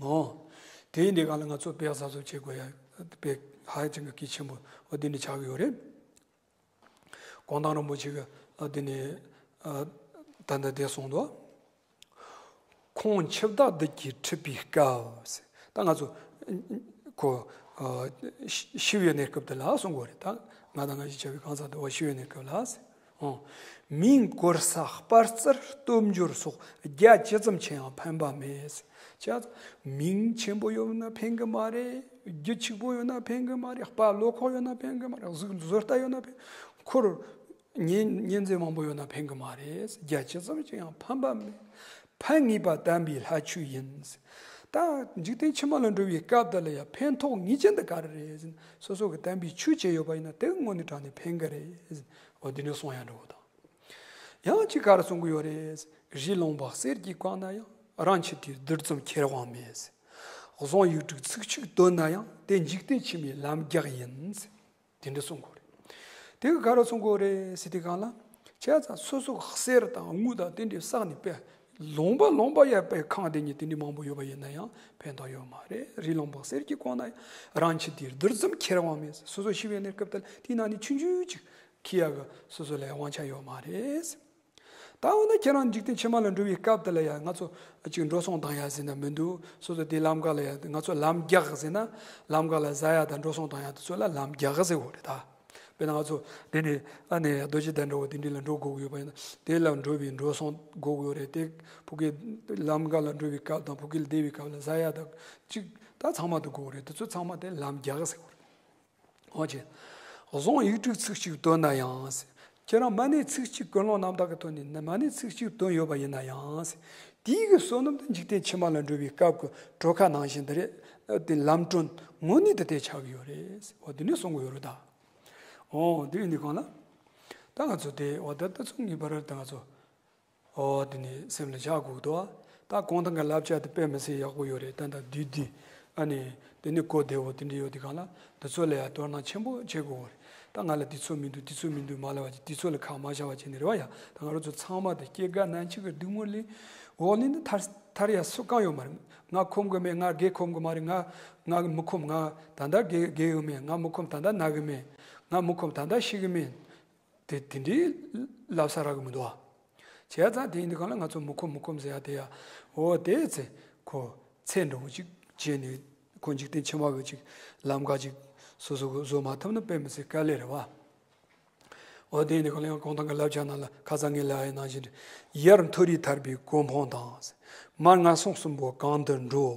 ཨོ། དེ་ཡིན་དུས་གང་ལ་ང་ཚོ་དཔེ་གཟབ་གཟབ་བྱེད་དགོས་ཡ་དཔེ་ཧ་ཅང་གི་གལ་ཆེན་པོ་འོ་དེ་འདྲ་ཆགས་ཀྱི་ཡོད་རེད། གུང་ཐང་རིན་པོ་ཆེ་གི་འོ་དེ་ནས་ཨ་ད་ལྟ་དེ་གསུངས་འདུག་ཁོང་འཆི་བདག་བདུད་ཀྱིས་ཁྲིད་པའི་སྐབས། ད་ང་ཚོ་ཁོ་ཨ་ཤི་ཤི་བའི་གནས་སྐབས་དེ་ལ་གསུང་གི་ཡོད་རེད། ད་ང་དང་ང་ཞིག་བྱ་བའི་གང་ཟག་དེ་བ་ཤི་བའི་གནས་སྐབས་ལ། ཨོ། མིང་བཀོལ་ས་སྤར་རྩིར་སྟོབས་འབྱོར་སོགས་རྒྱ་ཇི་ཙམ་ཕྱིན་ཡང་ཕན་པ་མེད། ཅག་མིང་ཆེན་པོ་ཡོད་ན་ཕན་གི་མ་རེད། རྒྱུ་ཆིག་པོ་ཡོད་ན་ཕན་གི་མ་རེད། དཔའ་བློ་ཁོག་ཡོད་ན་ཕན་གི་མ་རེད། གཟུགས་བཟོ་ལྟ་ཡོད་ན་ཕན། འཁོར་གཉེན་གཉེན་ཚན་མང་པོ་ཡོད་ན་ཕན་གི་མ་རེད། རྒྱ་ཇི་ཙམ་ཕྱིན་ཡང་ཕན་པ་མེད། ཕན་ངེས་པ་དམ་པའི་ལྷ་ཆོས་ཡིན། ད་འཇིག་རྟེན་ཕྱི་མ་ལ་འགྲོ་བའི་སྐབས་དེ་ལ་ཡང་ཕན་ཐོགས་ངེས་ཅན་དེ་ག་རེ་རེད་ཟེར་ན། སོ་སོ་གི་དམ་པའི་ཆོས་བྱས་ཡོད་པ་ཡིན་ན་དེ་དངོས་གནས་དྲང་གནས་ཕན་གི་རེད་ཟེར། འོ་དེ་འདྲ་གསུང་ཡ་འགྲོ་བ་དང་། ཡང་གཅིག་ག་རེ་གསུང་གི་ཡོད་རེད། རི་ལུང་པ་གསེར་གྱིས་བཀང་ན་ཡང་། རང་འཆི་དུས་རྡུལ་ཙམ་ཁྱེར་དབང་མེད། གཟུངས་ཡིག་དྲུག་ཚིག་གཅིག་བཏོན་ན་ཡང་། དེ་འཇིག་རྟེན་ཕྱི་མའི་ལམ་རྒྱགས་ཡིན། དེ་འདྲ་གསུང་གི་ཡོད་རེད། དེ་ག་ག་རེ་གསུང་གི་ཡོད་རེད་ཟེར་དུས་གང་ལ། བྱས་ཙང་སོ་སོ་གི་གསེར་དང་དངུལ་དང་དེ་འདྲའི་བསགས་ནས་དཔེ་ལུང་པ་ལུང་པ་ཡ་དཔེ་ཁང་དེ་ཉིད་དེ་འདྲའི་མང་པོ་ཡོད་པ་ཡིན་ན་ཡང་ཕན་ཐོགས་ཡོད་མ་རེད། རི་ལུང་པ་གསེར་གྱིས་བཀང་ན་ཡང་། རང་འཆི་དུས་རྡུལ་ཙམ་ཁྱེར་དབང་མེད། སོ་སོ་ཤི་བའི་གནས་སྐབས་དེ་ལ་དེའི་ནང་ནས་ཆུང་ཆུང་ཅིག་ཁྱེར་ཡག་གི་སོ་སོ་ལ་དབང་ཆ་ཡོད་མ་རེད། ད་འོ་ན་ཁྱེད་རང་འཇིག་རྟེན་ཕྱི་མ་ལ་འགྲོ་བའི་སྐབས་དེ་ལ་ཡང་ང་ཚོ་ཅིག་འགྲོ་སོང་བཏང་ཡ་ཟེར་ན་མི་འདུག་སོ་སོ་དེ་ལམ་ཁ་ལ་ཡ་ང་ཚོ་ལམ་རྒྱགས་ཟེར་ན་ལམ་ཁ་ལ་ཟ་ཡ་དང་འགྲོ་སོང་བཏང་ཡ་དེ་ཚོ་ལ་ལམ་རྒྱགས་ཟེར་གོ་རེད་ད། དཔེར་ན་ང་ཚོ་དེ་ནས་ཨ་ནེ་རྡོ་རྗེ་གདན་འདྲ་བོ་དེ་འདྲ་ལ་འགྲོ་དགོས་ཀྱི་ཡོད་པ་ཡིན་ན་དེ་ལ་འགྲོ་བའི་འགྲོ་སོང་དགོས་ཀྱི་ཡོད་རེད་དེ། ཕ་གི་ལམ་ཁ་ལ་འགྲོ་བའི་སྐབས་དང་ཕ་གི་ལ་བསྡད་པའི་སྐབས་ལ་ཟ་ཡ་དང་ཅིག་ད་ཚང་མ་དེ་དགོས་ཀྱི་རེད། དེ་ཚོ་ཚང་མ་དེ་ལམ་རྒྱགས་ཟེར་གོ་རེད། འོ་ཅེ། གཟུངས་ཡིག་དྲུག་ཚིག་གཅིག་བཏོན་ན་ཡང་། ཁྱེད་རང་མ་ཎི་ཚིག་གཅིག་ཀུན་སློང་རྣམ་དག་གི་ཐོག་ནས་མ་ཎི་ཚིག་གཅིག་བཏོན་ཡོད་པ་ཡིན་ན་ཡང་། དེའི་གི་བསོད་ནམས་དེ་འཇིག་རྟེན་ཕྱི་མ་ལ་འགྲོ་བའི་སྐབས་ཀྱི་གྲོ་ཁ་ནང་བཞིན་དེ་རེད། དེ་ལམ་སྒྲོན་དངོས་གནས་དེ་དེ་ཆགས་ཀྱི་ཡོད་རེད། འོ་དེ་ནས་གསུང་གི་ཡོད་རེད་ད། འོ་དེ་ཡིན་དུས་གང་ལ། ད་ང་ཚོ་དེ་འོ་ད་ད་ཚོ་ངེས་པར་ད་ང་ཚོ། ཨོ་དེ་ནི་སེམས་ལ་བཞག་དགོས་འདུག་ད་གུང་ཐང་གི་བསླབ་བྱ་དེ་དཔེ་མི་སྲིད་ཡག་པོ་ཡོད་རེད། ད་ད་བསྡུས་བསྡུས་ཨ་ནི་དེ་ནི་གོ་བདེ་བོ་དེ་འདྲ་ཡོད་དེ་གང་ལ་དེ་ཚོ་ལ་ཡང་དོ་སྣང་ཆེན་པོ་བྱེད་དགོས་རེད། ད་ང་ལ་དེ་ཚོ་མི་འདུག་དེ་ཚོ་མི་འདུག་མ་ལབ་པ་བྱས་དེ་ཚོ་ལ་ཁ་མ་བཞག་པ་བྱས་ནས་རེད་བ་ཡ། ད་ང་རང་ཚོ་ཚང་མ་དེ་སྐྱེ་རྒ་ན་འཆི་གི་སྡུག་བསྔལ་ལས་འོག་ནས་ནི་ཐར་ཐར་ཡ་སུ་གང་ཡོད་མ་རེད། ང་ཁོམ་གི་མེད། ང་རྒས་ཁོམ་གི་མ་རེད། ང་ང་མི་ཁོམ། ང་ད་ལྟ་རྒས་རྒས་གི་མེད། ང་མི་ཁོམ། ད་ལྟ་ན་གི་མེད། ང་མི་ཁོམ། ད་ལྟ་ཤི་གི་མེད། དེ་དེ་འདྲའི་ལབ་ས་རག་གི་མི་འདུག་ཨ། བྱས་ཙང་དེ་ཡིན་དུས་གང་ལ་ང་ཚོ་མི་ཁོམ་མི་ཁོམ་ཟེར་ཡ་དེ་ཡ། འོ་དེ་ཚེ་ཁོ་ཚེ་འདྲ་བོ་ཅིག་བྱས་ནས་ཁོ་འཇིག་རྟེན་ཕྱི་མ་གི་ཅིག་ལམ་ཁ་ཅིག་སོ་སོ་གི་བཟོ་མ་ཐུབ་ན་དཔེ་མི་སྲིད་དཀའ་ལས་རེད་བ། འོ་དེ་ཡིན་དུས་གང་ལ་ཡང་གུང་ཐང་གི་བསླབ་བྱ་ནང་ལ་ཁ་སང་ངས་ལབ་ཡ་ནང་བཞིན་རེད། ཡར་མཐོ་རིས་ཐར་པའི་གོ་འཕང་དང་། མར་ངན་སོང་གསུམ་པོ་གང་དུ་འགྲོ།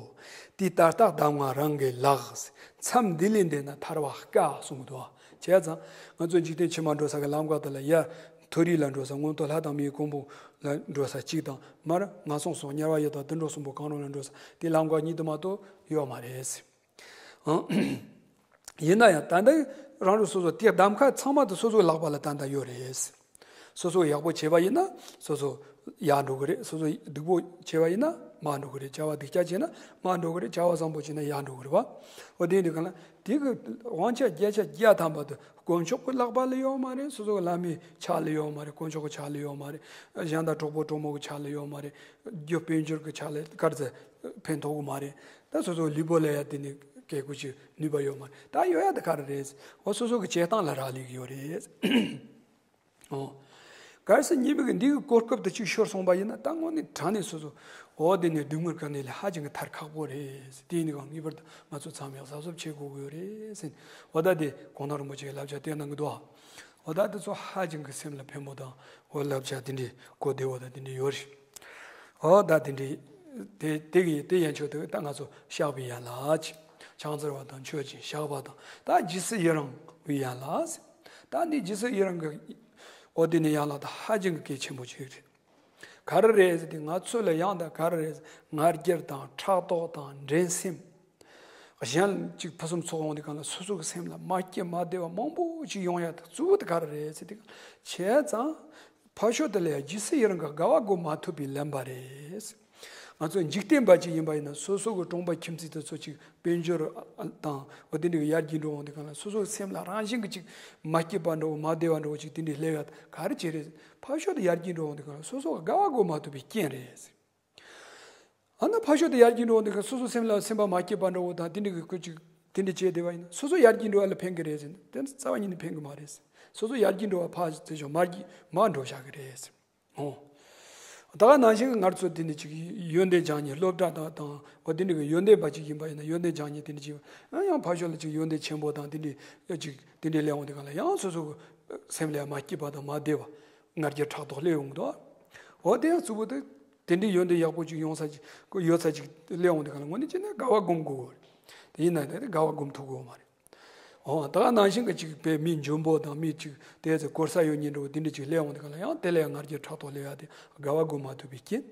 དེ་ལྟར་ལྟ་གདམས་ངག་རང་གིས་ལགས། མཚམས་འདི་ལས་འདས་ན་ཐར་བ་དཀའ་གསུངས་འདུག་བ། བྱས་ཙང་ང་ཚོ་འཇིག་རྟེན་ཕྱི་མ་འགྲོ་ས་གི་ལམ་ཁ་དེ་ལ་ཡར་མཐོ་རིས་ལ་འགྲོ་ས་མངོན་མཐོ་ལྷ་དང་མིའི་གོ་འཕང་ལ་འགྲོ་ས་གཅིག་དང་མར་ངན་སོང་གསུམ་དམྱལ་བ་ཡི་དྭགས་དུད་འགྲོ་གསུམ་པོ་གང་རུང་ལ་འགྲོ་ས་དེ་ལམ་ཁ་གཉིས་དུ་མ་གཏོགས་ཡོད་མ་རེད། ཡིན་ན་ཡང་ད་ལྟ་རང་རང་སོ་སོ་དེ་གདམ་ཁ་ཚང་མ་དེ་སོ་སོའི་ལག་པ་ལ་ད་ལྟ་ཡོད་རེད། སོ་སོ་ཡག་པོ་བྱས་པ་ཡིན་ན་སོ་སོ་ཡར་འགྲོ་གི་རེད། སོ་སོ་སྡུག་པོ་བྱས་པ་ཡིན་ན་མར་འགྲོ་གི་རེད། བྱ་བ་སྡུག་ཅག་བྱས་ན་མར་འགྲོ་གི་རེད། བྱ་བ་བཟང་པོ་བྱས་ན་ཡར་འགྲོ་གི་རེད་བ། འོ་དེ་འདི་ག་ལ་དེ་གི་དབང་ཆ་བརྒྱ་ཆ་བརྒྱ་ཐམ་པ་དེ་དཀོན་མཆོག་གི་ལག་པ་ལ་ཡོད་མ་རེད། སོ་སོ་གི་བླ་མའི་ཕྱག་ལ་ཡོད་མ་རེད། དཀོན་མཆོག་གི་ཕྱག་ལ་ཡོད་མ་རེད། གཞན་དང་གྲོགས་པོ་གྲོགས་མོ་གི་ཕྱག་ལ་ཡོད་མ་རེད། རྒྱུ་དཔལ་འབྱོར་གི་ཕྱག་ལ་ག་རེ་ཟེར་ཕན་ཐོགས་གི་མ་རེད། ད་སོ་སོ་ལུས་པོ་ལ་ཡ་དེ་ནི་གལ་ཁུ་ཅིག་ནུས་པ་ཡོད་མ་རེད། ད་ཡོད་ཡ་དེ་ག་རེ་རེད། འོ་སོ་སོ་གི་བྱེད་སྟངས་ལ་རག་ལས་ཀྱི་ཡོད་རེད། འོ། གལ་སྲིད་ཉིན་མོ་གི་འདི་གི་གོ་སྐབས་དེ་ཅིག་ཤོར་སོང་པ་ཡིན་ན་ད་དངོས་གནས་དྲང་གནས་སོ་སོ་འོ་དེ་ནས་སྡུག་བསྔལ་ག་ནས་ལས་ཧ་ཅང་གི་ཐར་ཁག་པོ་རེད། དེ་ཡིན་གང་ངེས་པར་དུ་ང་ཚོ་ཚང་མས་གཟབ་གཟབ་བྱེད་དགོས་ཀྱི་ཡོད་རེད་ཟེར། འོ་ད་དེ་གུང་ཐང་རིན་པོ་ཆེའི་བསླབ་བྱ་དེ་གནང་གི་འདུག་ཨ། འོ་ད་དེ་ཚོ་ཧ་ཅང་གི་སེམས་ལ་ཕན་པོ་དང་འོ་བསླབ་བྱ་དེ་འདྲའི་གོ་བདེ་བོ་དང་དེ་འདྲའི་ཡོད་རེད། འོ་ད་དེ་འདྲའི་དེ་དེ་གི་དེ་ཡན་ཆོད་དེ་ད་ང་ཚོ་བཤགས་པའི་ཡན་ལག་ཅིག་ཕྱག་འཚལ་བ་དང་མཆོད་ཅིང་བཤགས་པ་དང་ད་རྗེས་སུ་ཡི་རང་བའི་ཡན་ལག་ཟེར། ད་འདི་རྗེས་སུ་ཡི་རང་གི་འོ་དེ་ནི་ཡན་ལག་ད་ཧ་ཅང་གི་གལ་ཆེན་པོ་ཅིག་རེད། ག་རེ་རེད་ཟེར་དུས་ང་ཚོ་ལ་ཡང་ད་ག་རེ་རེད་ཟེར་ང་རྒྱལ་དང་ཕྲག་དོག་དང་འགྲན་སེམས། གཞན་ཅིག་ཕུན་སུམ་ཚོགས་ཡོང་དུས་གང་ལ་སོ་སོ་གི་སེམས་ལ་མ་སྐྱིད་མ་བདེ་བ་མང་པོ་ཅིག་ཡོང་ཡ་ད་གཙོ་བོ་དེ་ག་རེ་རེད་ཟེར་དུས་བྱས་ཙང་ཕར་ཕྱོགས་དེ་ལ་ཡང་རྗེས་སུ་ཡི་རང་གི་དགའ་བ་སྒོམ་མ་ཐུབ་པའི་ལན་པ་རེད། ང་ཚོ་འཇིག་རྟེན་པ་ཅིག་ཡིན་པ་ཡིན་ན། སོ་སོ་གི་གྲོང་པ་ཁྱིམ་མཚེས་དེ་ཚོ་ཅིག་དཔལ་འབྱོར་དང་འོ་དེ་འདྲའི་ཡར་རྒྱས་འགྲོ་འོང་དུས་སྒང་ལ། སོ་སོ་གི་སེམས་ལ་རང་བཞིན་གྱིས་ཅིག་མ་སྐྱིད་པ་འདྲ་བོ། མ་བདེ་བ་འདྲ་བོ་ཅིག་དེ་འདྲའི་སླེབས་ཡ་ག་རེ་བྱས་རེད། ཕར་ཕྱོགས་དེ་ཡར་རྒྱས་འགྲོ་འོང་དུས་སྒང་ལ་སོ་སོ་གི་དགའ་བ་སྒོམ་མ་ཐུབ་པའི་རྐྱེན་རེད། ཨ་ན་ཕར་ཕྱོགས་དེ་ཡར་རྒྱས་འགྲོ་འོང་དུས་སྒང་ལ་སོ་སོ་སེམས་ལ་སེམས་པ་མ་སྐྱིད་པ་འདྲ་བོ་དང་དེ་འདྲའི་གི་ཅིག་དེ་འདྲ་བྱས་བསྡད་པ་ཡིན་ན། སོ་སོ་ཡར་རྒྱས་འགྲོ་བ་ལ་ཕན་གི་རེད་ཟེར་ན། དེ་རྩ་བ་ཉིད་ནས་ཕན་གི་མ་རེད། སོ་སོ་ཡར་རྒྱས་འགྲོ་བ་ཕར་ཙམ་ཞིག་མར་རྒྱས་མར་འགྲོ་བཞག་གི་རེད། ཨོ། ད་ག་ནང་བཞིན་གྱི་ང་ཚོ་དེ་འདྲ་ཅིག་ཡོན་ཏན་སྦྱང་མཁན་སློབ་གྲྭ་དང་དང་འོ་དེ་འདྲ་གི་ཡོན་ཏན་པ་ཅིག་ཡིན་པ་ཡིན་ན། ཡོན་ཏན་སྦྱང་མཁན་དེ་འདྲ་ཅིག་ཡང་ཡང་ཕར་ཕྱོགས་ལ་ཅིག་ཡོན་ཏན་ཆེན་པོ་དང་དེ་འདྲ་ཅིག་དེ་འདྲ་སླེབས་འོང་དུས་སྒང་ལ། ཡང་སོ་སོ་གི་སེམས་ལ་མ་སྐྱིད་པ་དང་མ་བདེ་བ། ང་རྒྱལ་ཕྲག་དོག་སླེབས་ཡོང་གི་འདུག། འོ་དེ་ཡང་གཙོ་བོ་དེ་དེ་འདྲའི་ཡོན་ཏན་ཡག་པོ་ཅིག་ཡོང་ས་ཅིག་ཡོད་ས་ཅིག་སླེབས་འོང་དུས་སྒང་ལ། དངོས་གནས་བྱས་ན་དགའ་བ་སྒོམ་དགོས་རེད། དེ་ཡིན་ན་དེ་དགའ་བ་སྒོམ་ཐུབ་ཀྱི་ཡོད་མ་རེད། འོ་ད་ག་ནང་བཞིན་གྱི་ཅིག་དཔེ་མི་འཇོན་པོ་དང་མི་ཅིག་དེ་ཚོ་གོ་ས་ཡོད་མཁན་འདྲ་བོ་དེ་འདྲ་ཅིག་སླེབས་འོང་དུས་སྒང་ལ། ཡང་དེ་ལ་ཡང་ང་རྒྱལ་ཕྲག་དོག་སླེབས་ཡ་དེ་དགའ་བ་སྒོམ་མ་ཐུབ་པའི་རྐྱེན།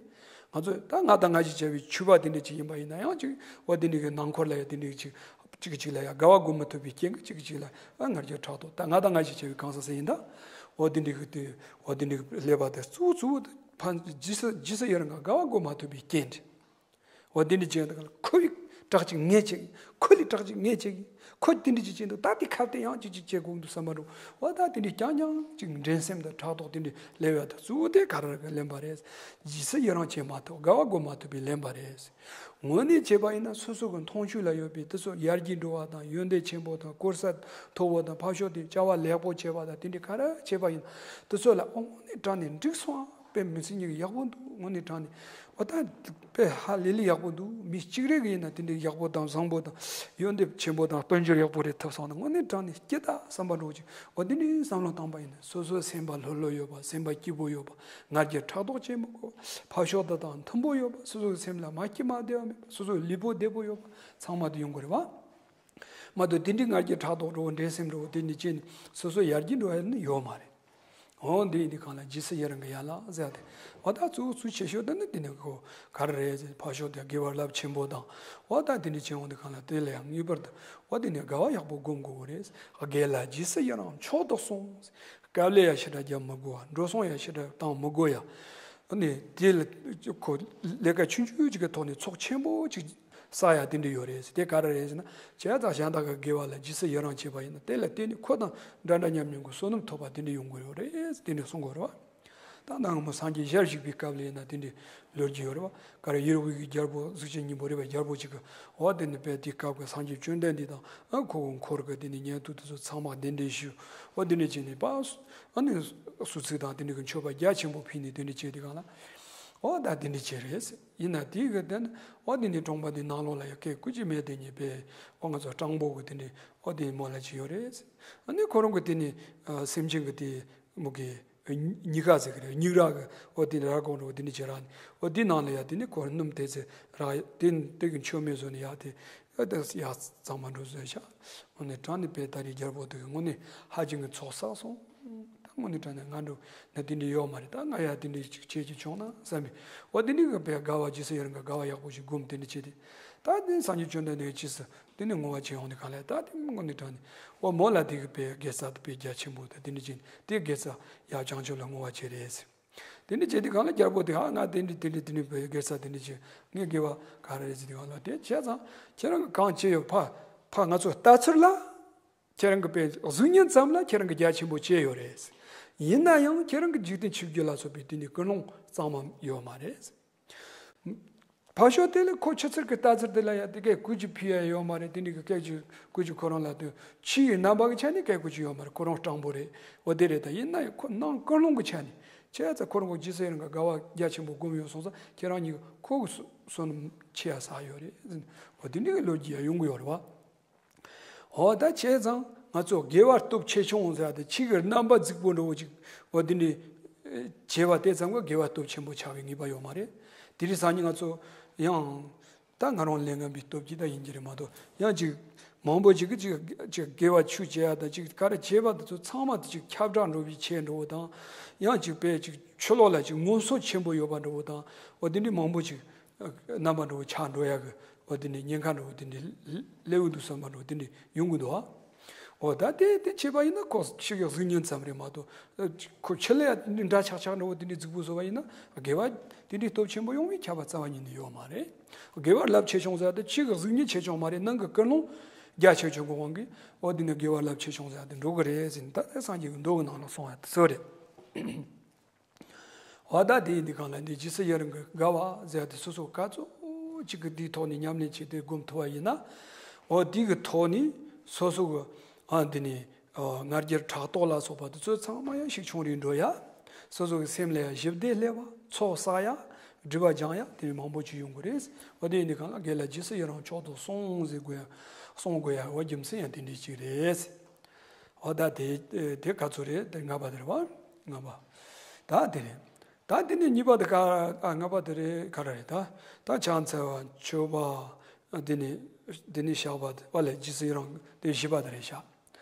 ང་ཚོ་ད་ང་དང་ང་ཞེས་བྱ་བའི་ཕྱུ་པ་དེ་འདྲ་ཅིག་ཡིན་པ་ཡིན་ན་ཡང་ཅིག་འོ་དེ་འདྲ་གི་ནང་འཁོར་ལ་ཡང་དེ་འདྲ་ཅིག་གཅིག་གཅིག་ལ་ཡང་དགའ་བ་སྒོམ་མ་ཐུབ་པའི་རྐྱེན་གྱིས་གཅིག་གཅིག་ལ་ཡང་ང་རྒྱལ་ཕྲག་དོག། ད་ང་དང་ང་ཞེས་བྱ་བའི་གང་ཟག་ཟེར་ཡིན་ད། འོ་དེ་འདྲ་གི་དེ་འོ་དེ་འདྲ་གི་སླེབས་པ་དེ་གཙོ་བོ་གཙོ་བོ་དེ་ཕ་ཇི་སྲིད་ཇི་སྲིད་ཡུན་རིང་གི་དགའ་བ་སྒོམ་མ་ཐུབ་པའི་རྐྱེན་རེད། འོ་དེ་འདྲ་བྱས་འདུག་ག་ལ། ཁོ་བའི་དྲག་ཅིག་ངས་བྱེད། ཁོ་ལས་དྲག་ཅིག་ངས་བྱེད། ཁོ་དེ་འདྲ་ཅིག་བྱས་འདུག། ད་དེ་ཁ་གཏད་ཡང་ཅིག་ཅིག་བྱེད་དགོས་འདུག་བསམ་པ་འདྲ་བོ། འོ་ད་དེ་འདྲ་རྐྱང་རྐྱང་ཅིག་འགྲན་སེམས་དང་ཕྲག་དོག་དེ་འདྲ་སླེབས་ཡ་དང་གཙོ་བོ་དེ་ག་རེ་ག་ལེན་པ་རེད། ཇི་སྲིད་ཡུན་རིང་བྱེད་མ་ཐུབ། དགའ་བ་སྒོམ་མ་ཐུབ་པའི་ལེན་པ་རེད། དངོས་གནས་བྱས་པ་ཡིན་ན་སོ་སོ་གི་མཐོང་ཆོས་ལ་ཡོད་པའི་དེ་ཚོ་ཡར་རྒྱས་འགྲོ་བ་དང་ཡོན་ཏན་ཆེན་པོ་དང་གོ་ས་མཐོ་བོ་དང་ཕར་ཕྱོགས་དེ་བྱ་བ་ལེགས་པོ་བྱས་པ་དང་དེ་འདྲ་ག་རེ་བྱས་པ་ཡིན་ན་དེ་ཚོ་ལ་ཨོ་དངོས་གནས་དྲང་ནས་འགྲིག་སོང་། དཔེ་མི་སྲིད་ཉིད་ཀྱི་ཡག་པོ་འདུག། དངོས་གནས་དྲང་ནས་འོ་ད་དཔེ་ཧ་ལས་ལས་ཡག་པོ་འདུག། མི་གཅིག་རེ་གི་ཡིན་ན་དེ་འདྲའི་ཡག་པོ་དང་བཟང་པོ་དང་ཡོན་ཏན་ཆེན་པོ་དང་དཔལ་འབྱོར་ཡག་པོ་རེ་ཐོབ་སོང་ན་དངོས་གནས་དྲང་ནས་སྐྱིད་ད་བསམ་པ་འདྲ་བོ་ཅིག། འོ་དེ་འདྲའི་བསམ་བློ་བཏང་པ་ཡིན་ན་སོ་སོའི་སེམས་པ་ལྷོད་ལྷོད་ཡོད་པ། སེམས་པ་སྐྱིད་པོ་ཡོད་པ། ང་རྒྱལ་ཕྲག་དོག་ཅན་མི་དགོས། ཕར་ཕྱོགས་དེ་དང་མཐུན་པོ་ཡོད་པ། སོ་སོའི་སེམས་ལ་མ་སྐྱིད་མ་བདེ་བ་མེད་པ། སོ་སོ་ལུས་པོ་བདེ་པོ་ཡོད་པ། ཚང་མ་དེ་ཡོང་དགོས་རེད་བ། མ་གཏོགས་དེ་འདྲའི་ང་རྒྱལ་ཕྲག་དོག་འདྲ་བོ་འགྲན་སེམས་འདྲ་བོ་དེ་འདྲ་བྱས་ནས་སོ་སོ་ཡར་རྒྱས་འགྲོ་ཡ་ནི་ཡོད་མ་རེད། འོ་འདི་ཡིན་དུས་སྒང་ལ་ཇི་སྲིད་ཡུན་རིང་གི་ཡན་ལག་ཟེར་ཏེ། འོ་ད་གཙོ་བོ་གཙོ་ཆེ་ཤོས་དེ་ནི་དེ་ནི་ཁོ་ག་རེ་རེད་ཟེར། ཕར་ཕྱོགས་དེ་དགེ་བ་རླབས་ཆེན་པོ་དང་། འོ་ད་དེ་འདྲ་བྱས་འོང་དུས་སྒང་ལ་དེ་ལ་ཡང་ངེས་པར་དུ་འོ་དེ་ནི་དགའ་བ་ཡག་པོ་སྒོམ་དགོས་རེད། དགེ་ལ་ཇི་སྲིད་ཡུན་རིང་མཆོག་ཏུ་གསུངས། དཀའ་ལས་ཡང་ཞེ་དྲག་རྒྱག་མི་དགོས་པ། འགྲོ་སོང་ཡང་ཞེ་དྲག་བཏང་མི་དགོས་ཡ། ཨ་ནི་དེ་ལ་ཁོ་ལས་ཀ་ཆུང་ཆུང་ཅིག་གི་ཐོག་ནས་ཚོགས་ཆེན་པོ་ཅིག་བསགས་ཡ་དེ་འདྲ་ཡོད་རེད། དེ་ག་རེ་རེད་ཟེར་ན། བྱས་ཙང་གཞན་དག་གི་དགེ་བ་ལ་ཇི་སྲིད་ཡི་རང་བྱེད་པ་ཡིན་ན་དེ་ལ་བརྟེན་ནས་ཁོ་དང་འདྲ་འདྲ་མཉམ་མཉམ་གྱི་བསོད་ནམས་ཐོབ་པ་དེ་འདྲ་ཡོང་གི་ཡོད་རེད། དེ་འདྲ་གསུང་གི་ཡོད་རེད་བ། ད་ནང་མོ་སངས་རྒྱས་ཞལ་བཞུགས་པའི་སྐབས་ལ་ཡིན་ན་དེ་འདྲ་ལོ་རྒྱུས་ཡོད་རེད་བ། ག་རེ་ཡུལ་དབུས་ཀྱི་རྒྱལ་པོ་གཟུགས་ཅན་སྙིང་པོ་རེད་བ། རྒྱལ་པོ་ཅིག་གི་འོ་དེ་ནི་དཔེ་དེའི་སྐབས་ཀྱི་སངས་རྒྱས་བཅོམ་ལྡན་འདས་དང་ཨ་ཁོ་བོ་འཁོར་གྱི་དེ་ནི་ཉན་ཐོས་དེ་ཚོ་ཚང་མ་གདན་འདྲེན་ཞུས། འོ་དེ་འདྲ་བྱས་ནས་པ་ཨ་ནི་གསོལ་ཚིགས་དང་དེ་འདྲ་གི་མཆོད་པ་རྒྱ་ཆེན་པོ་ཕུལ་ནས་དེ་འདྲ་བྱས་དུས་སྒང་ལ། འོ་ད་དེ་འདྲ་བྱས་རེད། ཡིན་ན་དེའི་གི་དེ་ནི་འོ་དེ་ནི་གྲོང་པ་དེ་ནང་ལོགས་ལ་ཡ་སྐད་སྐུ་ཅི་མེད་དེ་ཉིད་པས་འོ་ང་ཚོ་སྤྲང་པོ་གི་དེ་འདྲ་འོ་དེ་མོ་ལ་ཅི་ཡོད་རེད། ཨ་ནི་ཁོ་རང་གི་དེ་ནི་ཨ་སེམས་ཅན་གི་དེ་མོ་གི་ཉི་ཁ་ཟེར་གི་རེད། སྙིགས་ར་གི་འོ་དེ་ནི་ར་གོང་འགྲོ་དེ་འདྲ་བྱས་ར་ནི་འོ་དེ་ནང་ལ་ཡ་དེ་ནི་ཁོ་སྣུམ་དེ་ཚེ་ར་དེ་དེ་གི་མཆོད་མེ་བཟོས་ནས་ཡ་དེ། ཨ་ད་ཡ་གཙང་མ་འགྲོ་བཟོས་ཤག། དངོས་གནས་དྲང་གནས་དཔེ་ད་རེས་རྒྱལ་པོ་དེ་གི་དངོས་གནས་ཧ་ཅང་གི་ཚོགས་བསགས་སོང་། ད་དངོས་གནས་དྲང་གནས་ང་འགྲོ་ན་དེ་འདྲ་ཡོད་མ་རེད། ད་ང་ཡ་དེ་འདྲ་ཅིག་བྱེད་ཀྱི་བྱུང་ན་བསམ་པས། འོ་དེ་འདྲ་གི་དཔེ་དགའ་བ་ཇི་སྲིད་ཡུན་རིང་གི་དགའ་བ་ཡག་པོ་ཞིག་སྒོམ་དེ་འདྲ་བྱས་ཏེ། ད་དེ་སངས་རྒྱས་བཅོམ་ལྡན་འདས་ཀྱིས་དེ་ནས་བསྔོ་བ་བྱེད་ཡོང་དུས་སྒང་ལ་ད་དེ་དངོས་གནས་དྲང་གནས་འོ་མོ་ལ་དེ་གི་དཔེ་དགེ་རྩ་དེ་དཔེ་རྒྱ་ཆེན་པོ་དང་དེ་འདྲ་བྱས་ནས་དེ་དགེ་རྩ་ཡ་བྱང་ཆུབ་ལ་བསྔོ་བ་བྱས་རེད། དེ་འདྲ་བྱས་དུས་སྒང་ལ་རྒྱལ་པོ་དེ་ཧ་ང་དེ་འདྲ་དེ་འདྲ་དེ་འདྲ་བའི་དགེ་རྩ་དེ་འདྲ་བྱས་ངས་དགེ་བ་ག་རེ་རེད་ཟེར་དུས་སྒང་ལ། དེ་བྱས་ཙང་ཁྱེད་རང་གི་གང་བྱས་ཡོད་ཕ་ཕ་ང་ཚོ་ལྟ་ཚུལ་ལ་ཁྱེད་རང་གི་དཔེ་གཟུགས་བརྙན་ཙམ་ལ་ཁྱེད་རང་གི་རྒྱ་ཆེན་པོ་བྱས་ཡོད་རེད། ཡིན་ན་ཡང་ཁྱེད་རང་གི་འཇིག་རྟེན་ཆོས་བརྒྱད་ལ་སོགས་པའི་དེ་འདྲའི་ཀུན་སློང་གཙང་མ་ཡོད་མ་རེད། ཕར་ཕྱོགས་དེ་ལ་ཁོ་ཆུ་ཚོད་ཀྱི་ལྟ་ཚུལ་དེ་ལ་ཡང་དེ་སྐད་སྐུལ་ཅིག་ཕུལ་ཡ་ཡོད་མ་རེད། དེ་འདྲའི་གི་སྐད་ཅིག་སྐུལ་ཅིག་ཁོ་རང་ལ་དེ་ཕྱི་ཡི་རྣམ་པ་གི་ཆ་ནས་སྐད་སྐུལ་ཅིག་ཡོད་མ་རེད། ཁོ་རང་སྤྲང་པོ་རེད། འོ་དེ་རེད། ད་ཡིན་ན་ཡང་ཁོ་ནང་ཀུན་སློང་གི་ཆ་ནས་བྱས་ཙང་ཁོ་རང་གི་ཇི་སྲིད་ཡུན་རིང་གི་དགའ་བ་རྒྱ་ཆེན་པོ་སྒོམ་ཡོད་སོང་ཙང་ཁྱེད་རང་གཉིས་ཁོ་གི་བསོད་ནམས་ཆེ་ཡ་བསགས་ཡོད་རེད། འོ་དེ་འདྲའི་གི་ལོ་རྒྱུས་ཡང་ཡོང་གི་ཡོད་རེད་བ། འོ་ད་བྱས་ཙང་ང་ཚོ་དགེ་བ་སྟོབས་ཆེ་ཆུང་ཟེར་ཏེ་ཕྱི་གི་རྣམ་པ་རྫིག་པོ་འདྲ་བོ་ཅིག་འོ་དེ་འདྲའི་བྱས་པ་དེ་ཙམ་གྱིས་དགེ་བ་སྟོབས་ཆེན་པོ་ཆགས་པའི་ངེས་པ་ཡོད་མ་རེད། དེ་རིང་སང་ཉིན་ང་ཚོ་ཡང་ད་ང་རང་ལས་ངན་པའི་སྟོབས་ཀྱིས་ད་ཡིན་གྱི་རེད་མ་གཏོགས། ཡང་ཅིག་མང་པོ་ཅིག་གིས་ཅིག་ཅིག་དགེ་བ་ཆུ་བྱས་ཡ་དང་ཅིག་ག་རེ་བྱས་པ་དེ་ཚོ་ཚང་མ་དེ་ཅིག་ཁྱབ་བསྒྲགས་འགྲོ་བའི་ཆེད་འགྲོ་བོ་དང་། ཡང་ཅིག་དཔེ་ཅིག་ཕྱི་ལོགས་ལ་ཅིག་ངོ་སོ་ཆེན་པོ་ཡོད་པ་འགྲོ་བོ་དང་། འོ་དེ་འདྲའི་མང་པོ་ཅིག་རྣམ་པ་འགྲོ་བོ་ཆགས་འགྲོ་ཡ་གི་འོ་དེ་འདྲའི་ཉེན་ཁ་འགྲོ་བོ་དེ་འདྲའི་སླེབས་འདུག་བསམ་པ་འགྲོ་བོ་དེ་འདྲའི་ཡོང་གི་འདུག་ཨ། འོ་ད་དེ་དེ་བྱས་པ་ཡིན་ན་ཁོ་ཕྱི་གི་གཟུགས་བརྙན་ཙམ་རེད་མ་གཏོགས། ཁོ་ཕྱི་ལ་ཡ་འདྲ་ཆགས་ཆགས་འདྲ་བོ་དེ་འདྲའི་རྫིག་པོ་བཟོ་བ་ཡིན་ན། དགེ་བ་དེ་འདྲའི་སྟོབས་ཆེན་པོ་ཡོང་བའི་ཁྱབ་པ་རྩ་བ་ཉིད་ནས་ཡོད་མ་རེད། དགེ་བ་རླབས་ཆེ་ཆུང་ཟེར་དེ་ཕྱི་གི་གཟུགས་བརྙན་ཆེ་ཆུང་མ་རེད། ནང་གི་ཀུན་སློང་རྒྱ་ཆེ་ཆུང་གི་དབང་གིས། འོ་དེ་ནི་དགེ་བ་རླབས་ཆེ་ཆུང་ཟེར་དེ་འགྲོ་གི་རེད་ཟེར་ནས། ད་དེ་སངས་རྒྱས་ཀྱི་མདོ་གི་ནང་ལ་གསུངས་ཡ་དེ་ཚོ་རེད། འོ་ད་དེ་ཡིན་དུས་གང་ལ་འདི་རྗེས་སུ་ཡི་རང་གི་དགའ་བ་ཟེར་དེ་སོ་སོ་ག་ཚོད་ཅིག་གི་དེའི་ཐོག་ནས་ཉམས་ལེན་བྱས་ཏེ་སྒོམ་ཐུབ་པ་ཡིན་ན། འོ་དེ་གི་ཐོག་ནས་སོ་སོ་གི་ཨ་འདི་ནས་ཨ་ང་རྒྱལ་ཕྲག་དོག་ལ་སོགས་པ་དེ་ཚོ་ཚང་མ་ཡང་ཤུགས་ཆུང་རུ་འགྲོ་ཡ། སོ་སོ་གི་སེམས་ལ་ཡང་ཞི་བདེ་སླེབས་པ། ཚོགས་བསགས་ཡ། སྒྲིབ་པ་སྦྱང་ཡ་དེ་མང་པོ་ཅིག་ཡོང་གི་རེད། འོ་དེ་ཡིན་དུས་གང་ལ་དགེ་ལ་རྗེས་སུ་ཡི་རང་མཆོག་ཏུ་གསུངས་ཟེར་དགོས་ཡ། གསུང་དགོས་ཡ། འོ་རྒྱུ་མཚན་ཡང་དེ་འདྲའི་ཅིག་རེད། འོ་ད་དེ་དེ་ག་ཚོད་རེད། དེ་ལྔ་པ་དེ་རེད་བ། ལྔ་པ། ད་དེ་རེད། ད་དེ་ནས་གཉིས་པ་དེ་ག་ཨ་ལྔ་པ་དེ་རེད། ག་རེ་རེད། ད་ད་ཕྱག་འཚལ་བ། མཆོད་པ། དེ་ནས་དེ་ནས་བཤགས་པ་དེ་བ་ལས་རྗེས་སུ་ཡི་རང་དེ་བཞི་པ་དེ་རེད་ཤག་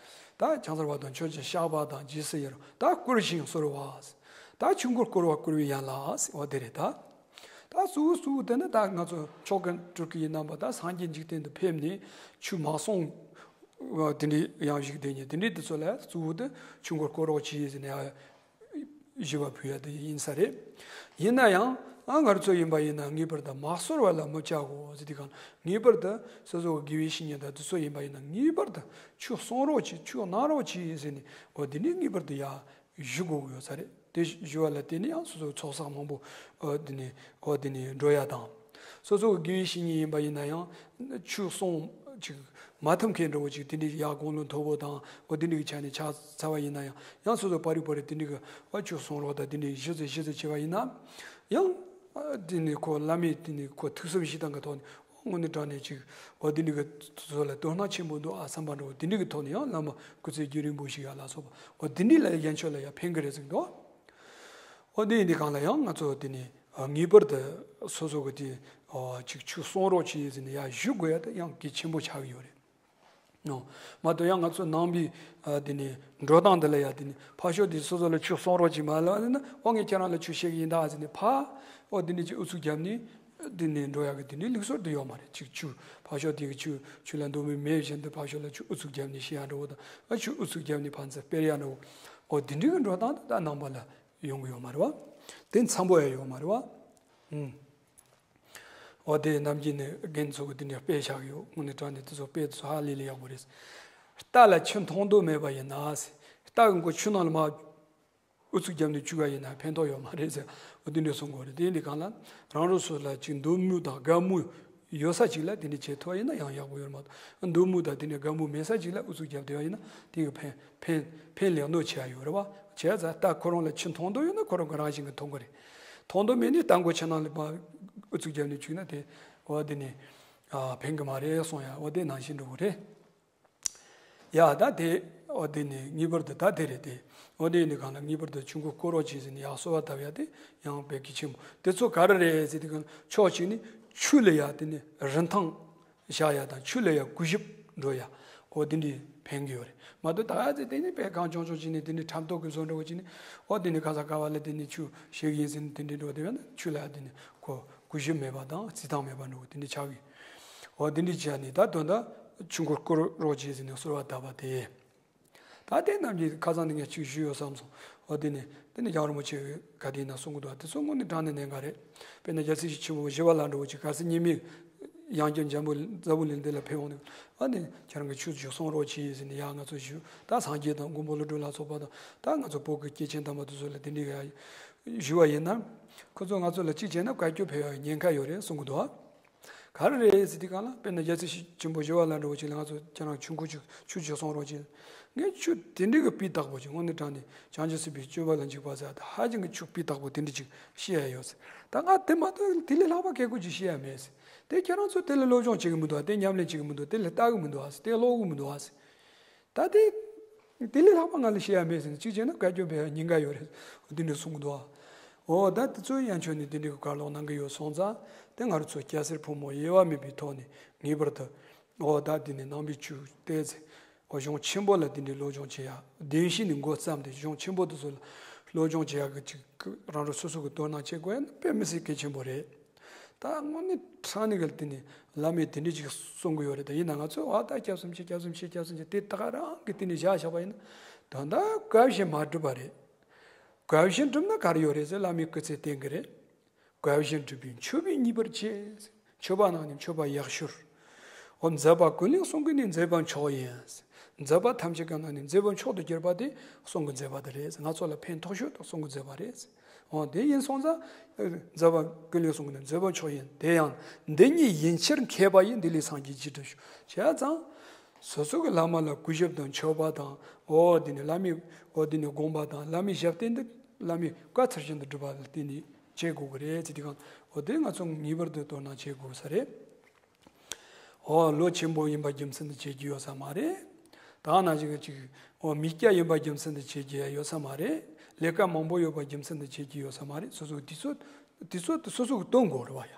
ད་ཕྱག་འཚལ་བ་དང་མཆོད་ཅིང་བཤགས་པ་དང་རྗེས་སུ་ཡི་རང་། ད་བསྐུལ་ཞིང་གསོལ་བ། ད་ཆོས་འཁོར་བསྐོར་བ་བསྐུལ་བའི་ཡན་ལག་འོ་དེ་རེད། ད་ད་གཙོ་བོ་གཙོ་བོ་དེ་ནི་ད་ང་ཚོ་མཆོག་དགེ་སྤྲུལ་སྐུ་ཡི་རྣམ་པ་ད་སངས་རྒྱས་འཇིག་རྟེན་དུ་ཕེབས་ནས་ཆོས་མ་གསུངས། དེ་འདྲའི་ཡང་བཞུགས་དེ་ཉིད་དེ་འདྲའི་དེ་ཚོ་ལ་གཙོ་བོ་དེ་ཆོས་འཁོར་བསྐོར་རོགས་གྱིས་ཟེར་ནས་ཡ་ཞུ་བ་ཕུལ་ཡ་དེ་ཡིན་ས་རེད། ཡིན་ན་ཡང་ཨ་ང་རང་ཚོ་ཡིན་པ་ཡིན་ན་ངེས་པར་དུ་མ་གསོལ་བ་ལ་མི་བྱ་གོ་ཟེར་དུས་གང་། ངེས་པར་དུ་སོ་སོ་གི་དགེ་བའི་བཤེས་གཉེན་དང་དེ་ཚོ་ཡིན་པ་ཡིན་ན་ངེས་པར་དུ་ཆོས་གསུང་རོགས་གྱིས། ཆོས་གནང་རོགས་གྱིས་ཟེར་ནས། འོ་དེ་ནི་ངེས་པར་དུ་ཡ་ཞུ་དགོས་ཀྱི་ཡོད་ས་རེད། དེ་ཞུ་བ་ལ་བརྟེན་ནས་ཡང་སོ་སོའི་ཚོགས་བསགས་མང་པོ་འོ་དེ་ནས་འོ་དེ་ནས་འགྲོ་ཡ་དང་། སོ་སོ་གི་དགེ་བའི་བཤེས་གཉེན་ཡིན་པ་ཡིན་ན་ཡང་ཆོས་གསུང་ཅིག་མ་ཐུབ་མཁན་འདྲ་བོ་ཅིག་དེ་འདྲའི་ཡ་དགུང་ལོ་མཐོ་པོ་དང་འོ་དེ་འདྲའི་གི་ཆ་ནས་ཆགས་ཚར་བ་ཡིན་ན་ཡང་། ཡང་སོ་སོ་པར་རིས་པར་རིས་དེ་འདྲའི་གི་འོ་ཆོས་གསུང་རོགས་དང་དེ་འདྲའི་ཞུ་ཚེ་ཞུ་ཚེ་བྱས་པ་ཡིན་ན། ཡང་དེ་ནས་ཁོ་བླ་མས་དེ་ནས་ཁོ་ཐུགས་བསམ་བཞེས་སྟངས་ཀྱི་ཐོག་ནས། དངོས་གནས་དྲང་གནས་ཅིག་འོ་འདི་འདྲ་གི་ཚོ་ལ་དོ་སྣང་ཆེན་པོ་འདུག་ཨ་བསམ་པ་འདྲ་བོ་དེ་འདྲ་གི་ཐོག་ནས་ཡང་བླ་མ་སྐུ་ཚེ་རྒྱུན་རིང་པོ་ཞིག་ཡ་ལ་སོགས་པ་འོ་འདི་འདྲ་ལ་ཡན་ཆོད་ལ་ཡ་ཕན་གི་རེད་ཟེར་གི་འདུག་འོ་འདི་ཡིན་དུས་གང་ལ་ཡང་ང་ཚོ་འདི་ནས་ངེས་པར་དུ་སོ་སོ་གི་དེ་ཅིག་ཆོས་གསུང་རོགས་བྱེད་ཟེར་ནས་ཡ་ཞུ་དགོས་ཡ་དེ་ཡང་གལ་ཆེན་པོ་ཆགས་ཀྱི་ཡོད་རེད། ནོ། མ་གཏོགས་ཡང་ང་ཚོ་ནང་པའི་ཨ་དེ་ནས་འགྲོ་སྟངས་འདི་ལ་ཡ་དེ་ནས་ཕར་ཕྱོགས་དེ་སོ་སོ་ལ་ཆོས་གསུང་རོགས་ཅིག་མ་ལབ་ན། ཨོ་ངས་ཁྱེད་རང་ལ་ཆོས་བཤད་གི་ཡིན་ད་ཟེར་ནས་ཕར་ཨོ་དེ་ནས་ཅིག་ཨུ་ཚུགས་བརྒྱབ་ནས་དེ་ནས་འགྲོ་ཡག་གི་དེ་འདྲའི་ལུགས་སྲོལ་དེ་ཡོད་མ་རེད། ཅིག་ཆོས་ཕར་ཕྱོགས་དེ་གི་ཆོས་ཆོས་ལ་འདོད་མོས་མེད་བཞིན་དུ་ཕར་ཕྱོགས་ལ་ཆོས་ཨུ་ཚུགས་བརྒྱབ་ནས་བཤད་ཡ་འདྲ་བོ་དང་། ཨ་ཆོས་ཨུ་ཚུགས་བརྒྱབ་ནས་ཕར་ཚུར་སྤེལ་ཡ་འདྲ་བོ། ཨོ་དེ་འདྲའི་གི་འགྲོ་སྟངས་དེ་ད་ནང་པ་ལ་ཡོང་གི་ཡོད་མ་རེད་བ། དེ་འཚམ་པོ་ཡ་ཡོད་མ་རེད་བ། ཨུམ། འོ་དེ་ནམ་རྒྱུན་ནས་རྒན་ཚོ་གི་དེ་འདྲ་དཔེ་བཞག་ཡོད། དངོས་གནས་དྲང་གནས་དེ་ཚོ་དཔེ་དེ་ཚོ་ཧ་ལས་ལས་ཡག་པོ་རེད། རྟ་ལ་ཆུ་འཐུང་འདོད་མེད་པ་ཡིན་ན་ཟེར། རྟ་གི་མགོ་ཆུ་ནང་ལ་མར་ཨུ་ཚུགས་བརྒྱབ་ནས་བཅུག་པ་ཡིན་ན་ཕན་ཐོགས་ཡོད་མ་རེད་ཟེར། འོ་དེ་འདྲ་གསུང་གི་ཡོད་རེད། དེ་ཡིན་དུས་གང་ལ་རང་རང་སོ་སོ་ལ་ཅིག་འདོད་མོས་དང་དགའ་མོས་ཡོད་ས་ཅིག་ལ་དེ་འདྲ་བྱེད་ཐུབ་པ་ཡིན་ན་ཡང་ཡག་པོ་ཡོད་མ་གཏོགས། འདོད་མོས་དང་དེ་འདྲ་དགའ་མོས་མེད་ས་ཅིག་ལ་ཨུ་ཚུགས་བརྒྱབ་བསྡད་པ་ཡིན་ན་དེ་གི་ཕན་ཕན་ཕན་ལས་གནོད་ཆེ་བ་ཡོད་རེད་བ། བྱས་ཙང་རྟ་ཁོ་རང་ལ་ཆུ་འཐུང་འདོད་ཡོད་ན་ཁོ་རང་གི་རང་བཞིན་གྱིས་འཐུང་གི་རེད། འཐུང་འདོད་མེད་ནས་རྟ་མགོ་ཆུ་ནང་ལ་མར་ཨུ་ཚུགས་བརྒྱབ་ནས་བཅུག་ན་དེ་འོ་དེ་ནི་ཨ་ཕན་གི་མ་རེད་གསུང་ཡ། འོ་དེ་ནང་བཞིན་འགྲོ་གི་རེད། ཡ་ད་དེ་འོ་དེ་ནི་ངེས་པར་དུ་ད་དེ་རེད་དེ། འོ་དེ་ནི་གང་ལ་ངེས་པར་དུ་ཆོས་འཁོར་བསྐོར་རོགས་བྱེད་ཟེར་ནས་ཡར་གསོལ་བ་བཏབ་ཡ་དེ་ཡང་དཔེ་གལ་ཆེན་པོ། དེ་ཚོ་ག་རེ་རེད་ཟེར་དུས་གང་ཕྱོགས་གཅིག་ནས་ཆོས་ལ་ཡ་དེ་ནི་རིན་ཐང་བཞག་ཡ་དང་ཆོས་ལ་ཡ་གུས་ཞབས་འགྲོ་ཡ། འོ་དེ་འདྲའི་ཕན་གྱི་ཡོད་རེད། མ་གཏོགས་ད་ག་ཚོད་དེ་ནི་དཔེ་གང་བྱུང་བྱུང་བྱས་ནས་དེ་འདྲའི་ཁྲམ་ཐོག་གི་བཟོ་འདྲ་བོ་བྱས་ནས། འོ་དེ་ནི་ག་ས་ག་བ་ལ་དེ་ནི་ཆོས་བཤད་གི་ཡིན་ཟེར་ནས་དེ་འདྲའི་འགྲོ་དེ་བས་ན་ཆོས་ལ་ཡ་དེ་ནི་ཁོ་གུས་ཞབས་མེད་པ་དང་བརྩི་སྟངས་མེད་པ་འདྲ་བོ་དེ་འདྲ་ཆགས་གི་ཡོད། འོ་དེ་འདྲའི་བྱས་ནས་ད་དོན་དག་ཆོས་འཁོར་བསྐོར་རོགས་བྱེད་ཟེར་ནས་གསོལ་བ་བཏབ་པ་དེ། ད་དེ་རྣམས་ཀྱིས་ཁ་སང་ནས་ངས་ཅིག་ཞུས་ཡོད་བསམ་སོང་། འོ་དེ་ནི་དེ་ནི་རྒྱལ་བ་རིན་པོ་ཆེ་གིས་ག་དེ་ན་གསུང་གི་འདུག་དེ་ཚོ་དངོས་གནས་དྲང་གནས་གནད་འགག་རེད། དཔེར་ན་རྒྱལ་སྲས་ཆེན་པོ་ཞི་བ་ལྷ་འདྲ་བོ་ཅིག་གལ་སྲིད་ཉི་མའི་ཡང་བསྐྱར་འཇམ་པོ་འཛམ་བུ་གླིང་འདི་ལ་ཕེབས་འོང་དུས། ཨ་ནི་ཁྱེད་རང་གིས་ཆོས་ཅིག་གསུང་རོགས་གྱིས་ཟེར་ནས་ཡ་ང་ཚོ་ཞུ། ད་སངས་རྒྱས་དང་མགོན་པོ་ཀླུ་སྒྲུབ་ལ་སོགས་པ་དང་ད་ང་ཚོ་བོད་ཀྱི་སྐྱེས་ཆེན་དམ་པ་དེ་ཚོ་ལ་དེ་འདྲའི་ཡ་ཞུ་བ་ཡིན་ན། ཁོ་ཚོ་ང་ཚོ་ལ་གཅིག་བྱས་ན་བཀའ་བཀྱོན་ཕེབས་ཡ་ཉེན་ཁ་ཡོད་རེད་གསུང་གི་འདུག་ག་རེ་རེད་ཟེར་དུས་གང་ལ་དཔེར་ན་རྒྱལ་སྲས་ཆེན་པོ་ཞི་བ་ལྷ་འདྲ་བོ་ཅིག་ལ་ང་ཚོ་ཁྱེད་རང་ཆོས་འཁོར་ཅིག་ཆོས་ཅིག་གསུང་རོགས་གྱིས། ངས་ཆོས་དེ་འདྲའི་གི་སྤུས་དག་པོ་ཅིག་དངོས་གནས་དྲང་གནས་བྱང་ཆུབ་སེམས་དཔའི་སྤྱོད་པ་ལ་འཇུག་པ་ཟེར་ད་ཧ་ཅང་གི་ཆོས་སྤུས་དག་པོ་དེ་འདྲ་ཅིག་བཤད་ཡ་ཡོད་ཟེར། ད་ང་དེ་མ་གཏོགས་དེ་ལས་ལྷག་པ་སྐད་ཆ་ཅིག་བཤད་ཡ་མེད་ཟེར། དེ་ཁྱེད་རང་ཚོ་དེ་ལ་སློབ་སྦྱོང་བྱེད་གི་མི་འདུག་ཨ། དེ་ཉམས་ལེན་བྱེད་གི་མི་འདུག་དེ་ལ་ལྟ་གི་མི་འདུག་ཨ་ཟེར། དེ་ཀློག་གི་མི་འདུག་ཨ་ཟེར། ད་དེ་དེ་ལས་ལྷག་པ་ང་ལ་བཤད་ཡ་མེད་ཟེར་ནས་གཅིག་བྱས་ན་བཀའ་བཀྱོན་ཕེབས་ཡ་ཉེན་ཁ་ཡོད་རེད། འོ་དེ་འདྲ་གསུང་གི་འདུག་ཨ། འོ་ད་དེ་ཚོ་ཡང་ཁྱོད་ནས་དེ་འདྲའི་གི་བཀའ་སློབ་གནང་གི་ཡོད་སོང་ཙང་། དེ་ང་རང་ཚོ་སྐྱ་སེར་ཕོ་མོ་དབྱེ་བ་མེད་པའི་ཐོག་ནས་ངེས་པར་དུ། འོ་ད་དེ་ནས་ནང་པའི་ཆོས་བལྟས་ཚེ། འོ་གཞུང་ཆེན་པོ་ལ་དེ་འདྲའི་སློབ་སྦྱོང་བྱེད་ཡ། བདེན་བཞི་ནས་འགོ་བརྩམས་ཏེ་གཞུང་ཆེན་པོ་དེ་ཚོ་ལ་སློབ་སྦྱོང་བྱེད་ཡ་གི་ཅིག་རང་རང་སོ་སོ་གི་དོ་སྣང་བྱེད་དགོས་ཡ་ནི་དཔེ་མི་སྲིད་གལ་ཆེན་པོ་རེད། ད་དངོས་གནས་དྲང་གནས་ཀྱི་དེ་ནི་བླ་མས་དེ་འདྲ་ཅིག་གསུང་གི་ཡོད་རེད། ད་ཡིན་ན་ང་ཚོས་ཨ་ད་སྐྱབས་སུ་མཆི། སྐྱབས་སུ་མཆི། སྐྱབས་སུ་མཆི། དེ་ད་ག་རང་གི་དེ་ནི་བཞག་བཞག་པ་ཡིན་ན། ད་ལྟ་དགའ་བཞིན་མ་གྲུབ་པ་རེད། དགའ་བཞིན་གྲུབ་ན་ག་རེ་ཡོད་རེད་ཟེར། བླ་མའི་སྐུ་ཚེ་བརྟན་གི་རེད། དགའ་བཞིན་གྲུབ་པས་མཆོད་པའི་ཉེས་པར་བྱེད། མཆོད་པ་གནང་ནས་མཆོད་པ་ཡག་ཤོས། འོ་མཛད་པ་ཀུན་ལེགས་གསུང་གི་ནི་མཛད་པ་མཆོག་ཡིན། མཛད་པ་ཐམས་ཅད་ཀྱི་ནང་ནས་མཛད་པ་མཆོག་ཏུ་གྱུར་པ་དེ་གསུང་གི་མཛད་པ་དེ་རེད། ང་ཚོ་ལ་ཕན་ཐོགས་ཤོས་དེ་གསུང་གི་མཛད་པ་རེད། འོ་དེ་ཡིན་སོང་ཙང་། མཛད་པ་ཀུན་ལེགས་གསུང་གི་ནི་མཛད་པ་མཆོག་ཡིན། དེ་ཡང་འདི་ཉིད་ཡིན་ཕྱིར་མཁས་པ་ཡིས། འདི་ལས་སངས་རྒྱས་ཅི་འདྲ་ཞུ། བྱས་ཙང་། སོ་སོ་གི་བླ་མ་ལ་གུས་ཞབས་དང་མཆོད་པ་དང་། འོ་དེ་ནི་བླ་མའི་འོ་དེ་ནི་དགོངས་པ་དང་བླ་མའི་ཞབས་བརྟན་དེ་བླ་མའི་བཀའ་ཚུལ་བཞིན་དུ་སྒྲུབ་པ་ལ་བརྟེན་ནས་བྱེད་དགོས་ཀྱི་རེད་ཟེར། དེ་གང་འོ་དེ་ང་ཚོ་ངེས་པར་དུ་དོ་སྣང་བྱེད་དགོས་ས་རེད། འོ་ལོ་ཆེན་པོ་ཡིན་པ་རྒྱུ་མཚན་དུ་བྱེད་ཀྱི་ཡོད་ས་མ་རེད། ད་ནང་བཞིན་གྱི་ཅིག་འོ་མི་སྐྱ་ཡིན་པ་རྒྱུ་མཚན་དུ་བྱེད་ཀྱི་ཡོད་ས་མ་རེད། ལས་ཀ་མང་པོ་ཡོད་པ་རྒྱུ་མཚན་དུ་བྱེད་ཀྱི་ཡོད་ས་མ་རེད། སོ་སོ་དེ་ཚོ་དེ་ཚོ་དེ་སོ་སོ་གི་སྟོན་དགོས་རེད་བ་ཡ།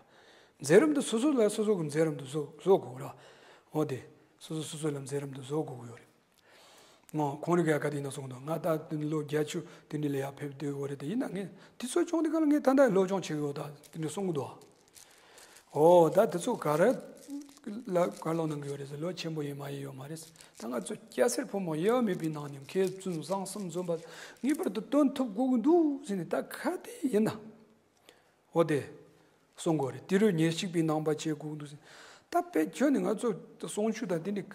མཛད་རིམ་དེ་སོ་སོ་ལ་སོ་སོ་གི་མཛད་རིམ་དེ་བཟོ་བཟོ་དགོས་རེད། འོ་དེ་སོ་སོ་སོ་སོ་ལ་མཛད་རིམ་དེ་བཟོ་དགོས་ཀྱི་ཡོད་རེད། ང་ཁོང་རིགས་ཡ་ག་དེ་ན་སོང་དང་། ང་ད་དེ་ནི་ལོ་བརྒྱད་ཅུ་དེ་འདྲ་ལ་ཡ་ཕེབས་བསྡད་ཡོད་རེད། དེ་ཡིན་ན་ངས་དེ་ཚོ་སྐྱོང་དེ་ག་ལ་ངས་ད་ལྟ་སློབ་སྦྱོང་བྱེད་ཀྱི་ཡོད་ད་དེ་འདྲ་གསུང་གི་འདུག་འོ་ད་དེ་ཚོ་ག་རེ་ལ་ག་ལོ་གནང་གི་ཡོད་རེད་ཟེར། ལོ་ཆེན་པོ་ཡིན་མ་ཡིན་ཡོད་མ་རེད། ད་ང་ཚོ་སྐྱ་སེར་ཕོ་མོ་ཡོད་མེད་པའི་ནང་ནས་མཁས་བཙུན་བཟང་གསུམ་འཛོམས་པ་ངེས་པར་དུ་སྟོན་ཐུབ་དགོས་ཀྱི་འདུག་ཟེར་ནས། ད་ག་དེ་ཡིན་ན། འོ་དེ་གསུང་དགོས་རེད། དེ་རུ་ཉེར་གཅིག་པའི་ནང་པ་བྱེད་དགོས་འདུག་ཟེར། ད་དཔེ་ཁྱོད་ནི་ང་ཚོ་གསུང་ཆོས་དང་དེ་འདྲ་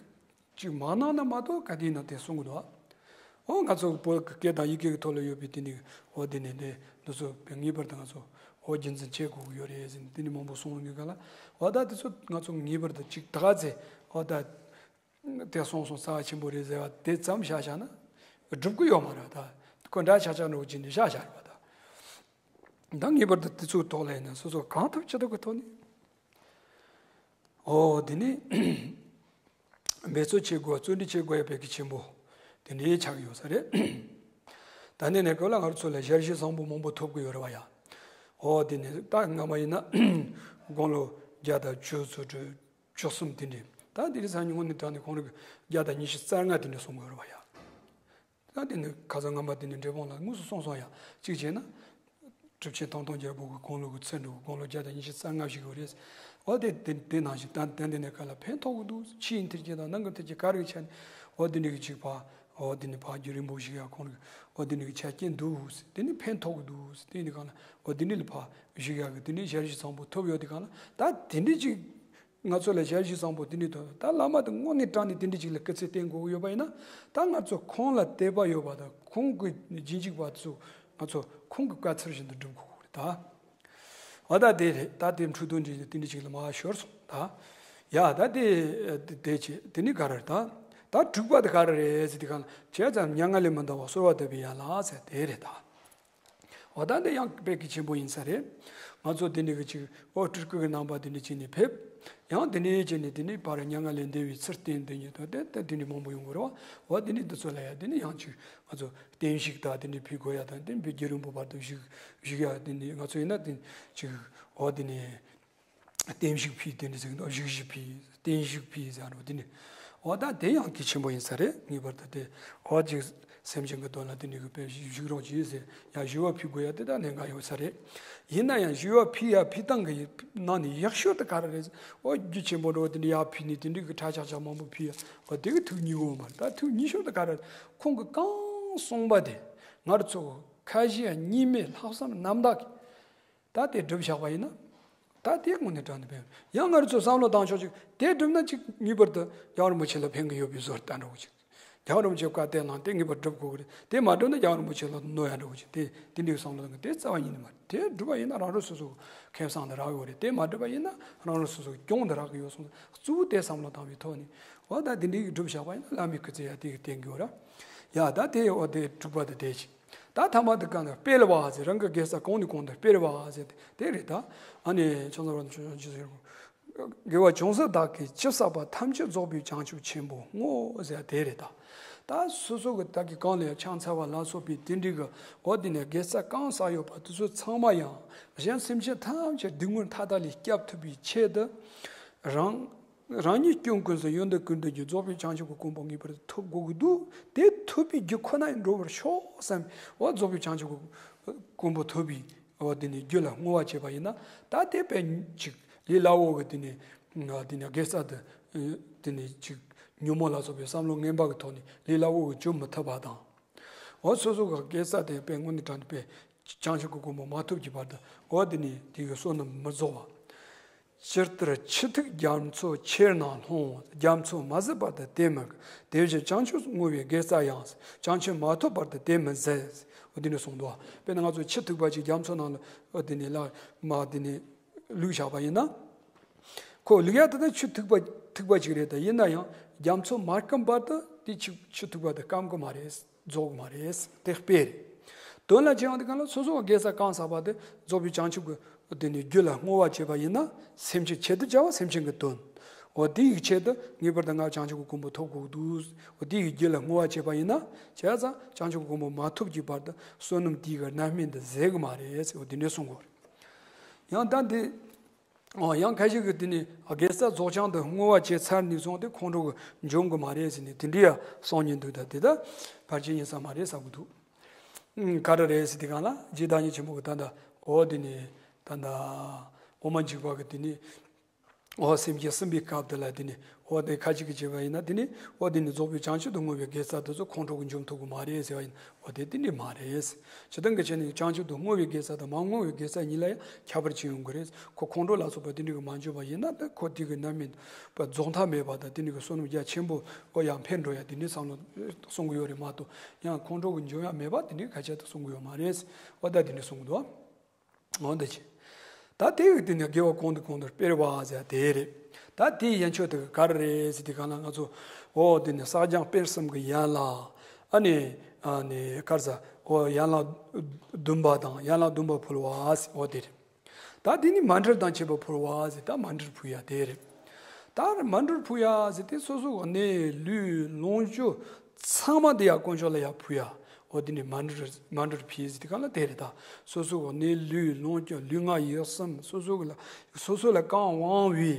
ཅིག་མ་གནང་ན་མ་གཏོགས་ག་དེ་ཡིན་ན་དེ་གསུང་གི་འདུག་འོ་ང་ཚོ་བོད་ཀྱི་སྐད་དང་ཡི་གེ་གི་ཐོག་ལ་ཡོད་པའི་དེ་འདྲ་འོ་དེ་ནི་དེ་འདི་ཚོ་ངེས་པར་དུ་ང་ཚོ་འོ་རྒྱུན་འཛིན་བྱེད་དགོས་ཀྱི་ཡོད་རེད་ཟེར་ནས་དེ་འདྲ་མང་པོ་གསུང་གི་ག་ལ། འོ་ད་དེ་ཚོ་ང་ཚོ་ངེས་པར་དུ་ཅིག་ད་ག་ཚེ་འོ་ད། དེ་སོང་སོང་རྩ་བ་ཆེན་པོ་རེད་ཟེར་བ་དེ་ཙམ་བཞག་བཞག་ན་སྒྲུབ་ཀྱི་ཡོད་མ་རེད། ད་ཁོ་འདྲ་ཆགས་ཆགས་འགྲོ་གི་ཅི་འདྲ་བཞག་བཞག་རེད་པ། ད་ད་ངེས་པར་དུ་དེ་ཚོའི་ཐོག་ལ་ཡིན་ན་སོ་སོ་གང་ཐུབ་ཅི་ཐུབ་ཀྱི་ཐོག་ནས། ཨོ་དེ་ནི་འབད་རྩོལ་བྱེད་དགོས། བརྩོན་འགྲུས་བྱེད་དགོས་ཡ་བོད་ཀྱི་ཆེན་པོ་དེ་འདྲའི་ཆགས་ཀྱི་ཡོད་ས་རེད། ད་ནི་ནས་སྐབས་ལ་ང་རང་ཚོ་ལ་ཞལ་བཞེས་བཟང་པོ་མང་པོ་ཐོབ་ཀྱི་ཡོད་རེད་པ་ཡ། ཨོ་དེ་ནི་ད་སྔ་མ་ཡིན་ན་དགུང་ལོ་བརྒྱ་དང་བཅུ་ཚོ་དྲུག་བཅུ་གསུམ་དེ་འདྲ། ད་དེ་རིང་སང་ཉིན་དངོས་གནས་དྲང་གནས་ཁོང་རང་གིས་བརྒྱ་དང་ཉི་ཤུ་རྩ་ལྔ་དེ་འདྲ་གསུང་གི་ཡོད་རེད་པ་ཡ། ད་དེ་ནི་ཁ་སང་སྔ་མ་དེ་ནི་འབྲས་སྤུངས་ལ་དངོས་སུ་གསུངས་སོང་ཡ། གཅིག་བྱས་ན། གྲུབ་ཆེན་ཐང་སྟོང་རྒྱལ་པོ་གི་དགུང་ལོ་གི་ཚེ་འགྲོ་དགུང་ལོ་བརྒྱ་དང་ཉི་ཤུ་རྩ་ལྔ་ཞིག་ཡོད་རེད། འོ་དེ་དེ་དེ་ནང་བཞིན་ད་དེ་འདི་ནས་ག་ལ་ཕན་ཐོགས་ཀྱི་འདུག་ཕྱིའི་མཐུན་རྐྱེན་དང་ནང་གི་མཐུན་རྐྱེན་ག་རེ་ཆ་ནས་འོ་དེ་འདྲ་གི་གཅིག་ཕ་འོ་དེ་ནི་ཕ་རྒྱུད་རིང་པོ་ཞིག་ཡ་ཁོང་རང་གི་འོ་དེ་འདྲ་གི་ཆ་རྐྱེན་འདུག་དེ་ནི་ཕན་ཐོགས་ཀྱི་འདུག་དེ་ནི་གང་ལ་འོ་དེ་འདྲ་ལ་ཕ་ཞིག་ཡ་གི་དེ་ནི་ཞལ་བཞེས་བཟང་པོ་ཐོབ་ཡོད་དེ་གང་ལ་ད་དེ་འདྲ་གཅིག་ང་ཚོ་ལ་ཞལ་བཞེས་བཟང་པོ་དེ་འདྲ་ཐོབ། ད་བླ་མ་དང་དངོས་གནས་དྲང་གནས་དེ་འདྲ་ཅིག་ལ་སྐུ་ཚེ་བརྟན་དགོས་ཀྱི་ཡོད་པ་ཡིན་ན། ད་ང་ཚོ་ཁོང་ལ་དད་པ་ཡོད་པ་དང་ཁོང་གི་རྗེས་འཇུག་པ་ཚོ་ང་ཚོ་ཁོང་གི་བཀའ་ཚུལ་བཞིན་དུ་སྒྲུབ་དགོས་ཀྱི་རེད་ད། འོ་ད་དེ་རེད། ད་དེ་འཕྲོས་དོན་འདྲ་དེ་འདྲ་ཅིག་ལ་མར་ཤོར་སོང་ད། ཡ་ད་དེ་དེ་བྱེད་དེ་ནི་ག་རེ་རེད་ད། ད་དྲུག་པ་དེ་ག་རེ་རེད་ཟེར་དུས་གང་ལ་བྱས་ཙང་མྱ་ངན་ལས་མི་འདའ་བར་གསོལ་བ་འདེབས་པའི་ཡན་ལག་ཟེར་དེ་རེད་ད། འོ་ད་འདི་ཡང་དཔེ་གལ་ཆེན་པོ་ཡིན་ས་རེད། ང་ཚོ་འདི་འདྲ་གི་ཅིག་འོ་སྤྲུལ་སྐུ་གི་རྣམ་པ་འདི་འདྲ་བྱས་ནས་ཕེབས། ཡང་འདི་འདྲ་བྱས་ནས་འདི་ནས་ཕར་མྱ་ངན་ལས་འདའ་བའི་ཚུལ་བསྟན་འདི་ཉིད་དང་དེ་ལྟར་འདི་འདྲ་མང་པོ་ཡོང་གི་རེད་བ། འོ་འདི་འདྲ་འདི་ཚོ་ལ་ཡང་འདི་ནས་ཡང་ཅིག་ང་ཚོ་བརྟན་བཞུགས་དང་འདི་འདྲ་ཕུལ་དགོས་ཡ་དང་འདི་འདྲ་རྒྱུན་རིང་པོ་བར་དུ་བཞུགས་བཞུགས་ཡ་འདི་འདྲ་ང་ཚོ་ཡིན་ན་འདི་ཅིག་འོ་འདི་ནས། བརྟན་བཞུགས་ཕུལ་དེ་འདྲ་ཟེར་གི་འདུག་བཞུགས་གཞི་ཕུལ། བརྟན་བཞུགས་ཕུལ་ཟེར་རོ་དེ་ནི། འོ་ད་དེ་ཡང་གལ་ཆེན་པོ་ཡིན་ས་རེད། ངེས་པར་དུ་དེ་འོ་ཅིག་སེམས་ཅན་གྱི་དོན་ལ་དེ་འདྲ་གི་དཔེ་བཞུགས་རོགས་གྱིས་ཟེར་ཡང་ཞུ་བ་ཕུལ་དགོས་ཡ་དེ་ད་གནད་འགག་ཡོད་ས་རེད། ཡིན་ན་ཡང་ཞུ་བ་ཕུལ་ཡ་ཕུལ་སྟངས་ཀྱི་ནང་ནས་ཡག་ཤོས་དེ་ག་རེ་རེད་ཟེར། འོ་རྒྱུ་ཆེན་པོ་འགྲོ་བ་དེ་འདྲ་ཡར་ཕུལ་ནས་དེ་འདྲ་གི་གྲྭ་ཆགས་ཆགས་མང་པོ་ཕུལ་ཡ་འོ་དེ་གི་ཐུགས་མཉེས་པོ་མ་རེད། ད་ཐུགས་མཉེས་ཤོས་དེ་ག་རེ་རེད། ཁོང་གི་གང་གསུངས་པ་དེ་ང་རང་ཚོ་ཁ་ཞེ་གཉིས་མེད་ལྷག་བསམ་རྣམ་དག་གིས། ད་དེ་སྒྲུབ་བཞག་པ་ཡིན་ན། ད་དེ་དངོས་གནས་དྲང་གནས་ཕན་ཡང་ང་རང་ཚོ་བསམ་བློ་བཏང་ཕྱོགས་གཅིག་དེ་སྒྲུབ་ན་གཅིག་ངེས་པར་དུ་རྒྱལ་བ་རིན་པོ་ཆེ་ལ་ཕན་གྱི་ཡོད་པའི་བཟོ་ལྟ་འགྲོ་གི་ཅིག་རྒྱལ་བ་རིན་པོ་ཆེ་བཀའ་གཏད་གནང་དེ་ངེས་པར་སྒྲུབ་དགོས་ཀྱི་རེད། དེ་མ་སྒྲུབ་ན་རྒྱལ་བ་རིན་པོ་ཆེ་ལ་གནོད་ཡ་འགྲོ་གི་ཅིག་དེ་དེ་འདྲའི་བསམ་བློ་བཏང་གི་དེ་རྩ་བ་ཉིད་ནས་མ་རེད། དེ་སྒྲུབ་པ་ཡིན་ན་རང་རང་སོ་སོ་ཁེ་བཟང་དུ་རག་ཡོད་རེད། དེ་མ་སྒྲུབ་པ་ཡིན་ན་རང་རང་སོ་སོ་གྱོང་དུ་རག་གི་ཡོད་སོང་། གཙོ་བོ་དེ་བསམ་བློ་བཏང་བའི་ཐོག་ནས་འོ་ད་དེ་འདྲའི་སྒྲུབ་བཞག་པ་ཡིན་ན་བླ་མའི་སྐུ་ཚེ་ཡ་དེ་གི་བརྟན་གི་ཡོད་ར། ཡ་ད་དེ་འོ་དེ་དྲུག་པ་དེ་དེ་ཅིག་ད་ཐ་མ་དེ་ག་ནས་སྤེལ་བ་ཟེར། རང་གི་དགེ་རྩ་གོང་ནས་གོང་དུ་སྤེལ་བ་ཟེར་དེ་རེད་ད། ཨ་ནི་ཆང་ས་ར་ཆོས་ཆོས་ཟེར། དགེ་བ་ཅུང་ཟད་བདག་གིས་ཅི་བསགས་པ། ཐམས་ཅད་རྫོགས་པའི་བྱང་ཆུབ་ཆེན་པོར་བསྔོ་ཟེར་དེ་རེད་ད། ད་སོ་སོ་གི་བདག་གིས་གང་ལ་ཕྱག་འཚལ་བ་ལ་སོགས་པའི་དེ་འདྲའི་གི་འོ་དེ་ནས་དགེ་རྩ་གང་བསགས་ཡོད་པ་དེ་ཚོ་ཚང་མ་ཡང་གཞན་སེམས་ཅན་ཐམས་ཅད་སྡུག་བསྔལ་མཐའ་དག་ལས་བསྐྱབ་ཐུབ་པའི་ཆེད་དུ་རང་། རང་ཉིད་སྐྱོན་ཀུན་སེལ་ཡོན་ཏན་ཀུན་ལྡན་གྱི་རྫོགས་པའི་བྱང་ཆུབ་ཀྱི་གོ་འཕང་ངེས་པར་དུ་ཐོབ་དགོས་ཀྱི་འདུག་དེ་ཐོབ་པའི་རྒྱུ་ཁོ་ན་ཡང་འགྲོ་བར་ཤོག་བསམ། འོ་རྫོགས་པའི་བྱང་ཆུབ་ཀྱི་གོ་འཕང་ཐོབ་པའི་ འོ་དེ་ནི་རྒྱུ་ལ་བསྔོ་བ་བྱས་པ་ཡིན་ན། ད་དེ་དཔེ་ཅིག་ལས་སླ་བོ་གི་དེ་ནི་དེ་ནི་དགེ་རྩ་དེ་དེ་ནི་ཅིག་ཉོན་མོངས་ལ་སོགས་པའི་བསམ་བློ་ངན་པ་གི་ཐོག་ནས་ལས་སླ་བོ་གི་བཅོམ་མི་ཐུབ་པ་དང་། འོ་སོ་སོ་གི་དགེ་རྩ་དེ་དཔེ་དངོས་གནས་དྲང་གནས་དཔེ་བྱང་ཆུབ་ཀྱི་གོ་འཕང་མ་ཐོབ་ཀྱི་བར་དུ་འོ་དེ་ནི་དེ་གི་བསོད་ནམས་མི་རྫོགས་པ། ཇི་ལྟར་ཆུ་ཐིགས་རྒྱ་མཚོ་ཆེར་ན་ལྷུང་། རྒྱ་མཚོ་མ་ཟད་བར་དུ་དེ་མི་འགག་དེ་བཞིན་བྱང་ཆུབ་བསྔོ་བའི་དགེ་རྩ་ཡང་། བྱང་ཆུབ་མ་ཐོབ་བར་དུ་དེ་མི་ཟད། འོ་དེ་ནས་གསུངས་འདུག་དཔེར་ན་ང་ཚོ་ཆུ་ཐིགས་པ་ཅིག་རྒྱ་མཚོ་ནང་ལ་འོ་དེ་ནས་ལ་མ་དེ་ནས་བླུགས་བཞག་པ་ཡིན་ན། ཁོ་བླུགས་ཡ་དེ་ད་ཆུ་ཐིགས་པ་ཐིགས་པ་ཅིག་རེད། ད་ཡིན་ན་ཡང་རྒྱ་མཚོ་མ་སྐམ་བར་དུ་དེ་ཆུ་ཆུ་ཐིགས་པ་དེ་སྐམ་གི་མ་རེད། རྫོགས་མ་རེད། དེ་དཔེ་རེད། དོན་ལ་བྱས་ཡང་དེ་གང་ལ་སོ་སོ་བ་དགེ་རྩ་གང་བསགས་པ་དེ་རྫོགས་པའི་བྱང་ཆུབ་ཀྱི་དེ་ནི་རྒྱུ་ལ་བསྔོ་བ་བྱས་པ་ཡིན་ན། སེམས་ཅན་ཆེད་དུ་བྱ་བ་སེམས་ཅན་གྱི་དོན། འོ་དེ་ཡི་ཆེད་དུ་ངེས་པར་དུ་ང་བྱང་ཆུབ་ཀྱི་གོ་འཕང་ཐོབ་དགོས་འདུག་འོ་དེ་ཡི་རྒྱུ་ལ་བསྔོ་བ་བྱས་པ་ཡིན་ན། བྱས་ཙང་བྱང་ཆུབ་ཀྱི་གོ་འཕང་མ་ཐོབ་ཀྱི་བར་དུ་བསོད་ནམས་དེ་གི་རྣམ་སྨིན་དེ་ཟད་གི་མ་རེད། འོ་དེ་འདྲས་གསུང་དགོས་རེད། ཡང་ད་འདི། ཨོ་ཡང་ཁ་ཤས་ཀྱིས་དེ་ནི་དགེ་རྩ་རྫོགས་བྱང་དུ་བསྔོ་བ་བྱས་ཚར་ནས་བཟུང་སྟེ་ཁོང་ཁྲོ་གི་འཇོམས་གི་མ་རེད་ཟེར་ནས་དེ་འདྲ་ཡང་གསུང་མཁན་འདུག་ད་དེ་ད་ཕལ་ཆེར་ཡིན་ས་མ་རེད་བསམ་གི་འདུག་ཨུམ། ག་རེ་རེད་ཟེར་དུས་སྒང་ལ་རྗེ་བདག་ཉིད་ཆེན་པོ་གིས་ད་ལྟ་འོ་དེ་ནི་ད་ལྟ་འོ་མ་འཇིགས་པ་གི་དེ་ནི་འོ་སེམས་བསྐྱེད་གསུམ་པའི་སྐབས་དེ་ལ་དེ་ནི་འོ་དེ་ཁ་ཅིག་གིས་བྱས་པ་ཡིན་ན་དེ་ནི་འོ་དེ་ནི་རྫོགས་པའི་བྱང་ཆུབ་ཏུ་བསྔོ་བའི་དགེ་རྩ་དེ་ཚོ་ཁོང་ཁྲོ་གིས་འཇོམས་ཐུབ་གི་མ་རེད་ཟེར་བ་ཡིན། འོ་དེ་དེ་འདྲ་མ་རེད། སྤྱིར་བཏང་གི་ཆ་ནས་བྱང་ཆུབ་ཏུ་བསྔོ་བའི་དགེ་རྩ་དང་མ་བསྔོ་བའི་དགེ་རྩ་གཉིས་ལ་ཡང་ཁྱད་པར་ཅིག་ཡོང་གི་རེད། ཁོ་ཁོང་ཁྲོ་ལ་སོགས་པ་དེ་འདྲ་གིས་མ་འཇོམས་པ་ཡིན་ན་ད་ཁོ་དེ་གི་རྣམ་སྨིན་པ་རྫོགས་མཐའ་མེད་པ་དང་དེ་འདྲ་གི་བསོད་ནམས་རྒྱ་ཆེན་པོ་ཨོ་ཡང་འཕེལ་འགྲོ་ཡ་དེ་འདྲའི་བསམ་བློ་གསུང་གི་ཡོད་རེད་མ་གཏོགས། ཡང་ཁོང་ཁྲོ་གིས་འཇོམས་ཡ་མེད་པ་དེ་འདྲའི་སྐད་ཆ་དེ་གསུང་གི་ཡོད་མ་རེད། ཨོ་ད་དེ་འདྲ་གསུང་གི་འདུག་འོ་འདི་ཅི། ད་དེ་ཡི་སྟེང་ནས་དགེ་བ་གོང་དུ་གོང་དུ་སྤེལ་བ་ཟེར་དེ་རེད། ད་དེའི་ཡན་ཆོད་དེ་ག་རེ་རེད་ཟེར་དུས་སྒང་ལ་ང་ཚོ་འོ་དེ་ནི་བསགས་སྦྱང་སྤེལ་གསུམ་གྱི་ཡན་ལག་ཨ་ནི་ཨ་ནི་ག་རེ་ཟ། འོ་ཡན་ལག་བདུན་པ་དང་ཡན་ལག་བདུན་པ་ཕུལ་བ་ཟེར་འོ་དེ་རེད། ད་དེ་ནི་མཎྜལ་དང་བཅས་པ་ཕུལ་བ་ཟེར། ད་མཎྜལ་ཕུལ་ཡ་དེ་རེད། ད་མཎྜལ་ཕུལ་ཡ་ཟེར་དེ་སོ་སོ་གི་གནས་ལུས་ལོངས་སྤྱོད་ཚང་མ་དེ་ཡང་དཀོན་མཆོག་ལ་ཡར་ཕུལ་ཡ། འོ་དེ་ནི་མཎྜལ་མཎྜལ་ཕུལ་ཟེར་དུས་སྒང་ལ་དེ་རེད། ད་སོ་སོ་གི་གནས་ལུས་ལོངས་སྤྱོད་ལུས་ངག་ཡིད་གསུམ་སོ་སོ་གི་ལ་སོ་སོ་ལ་གང་དབང་བའི་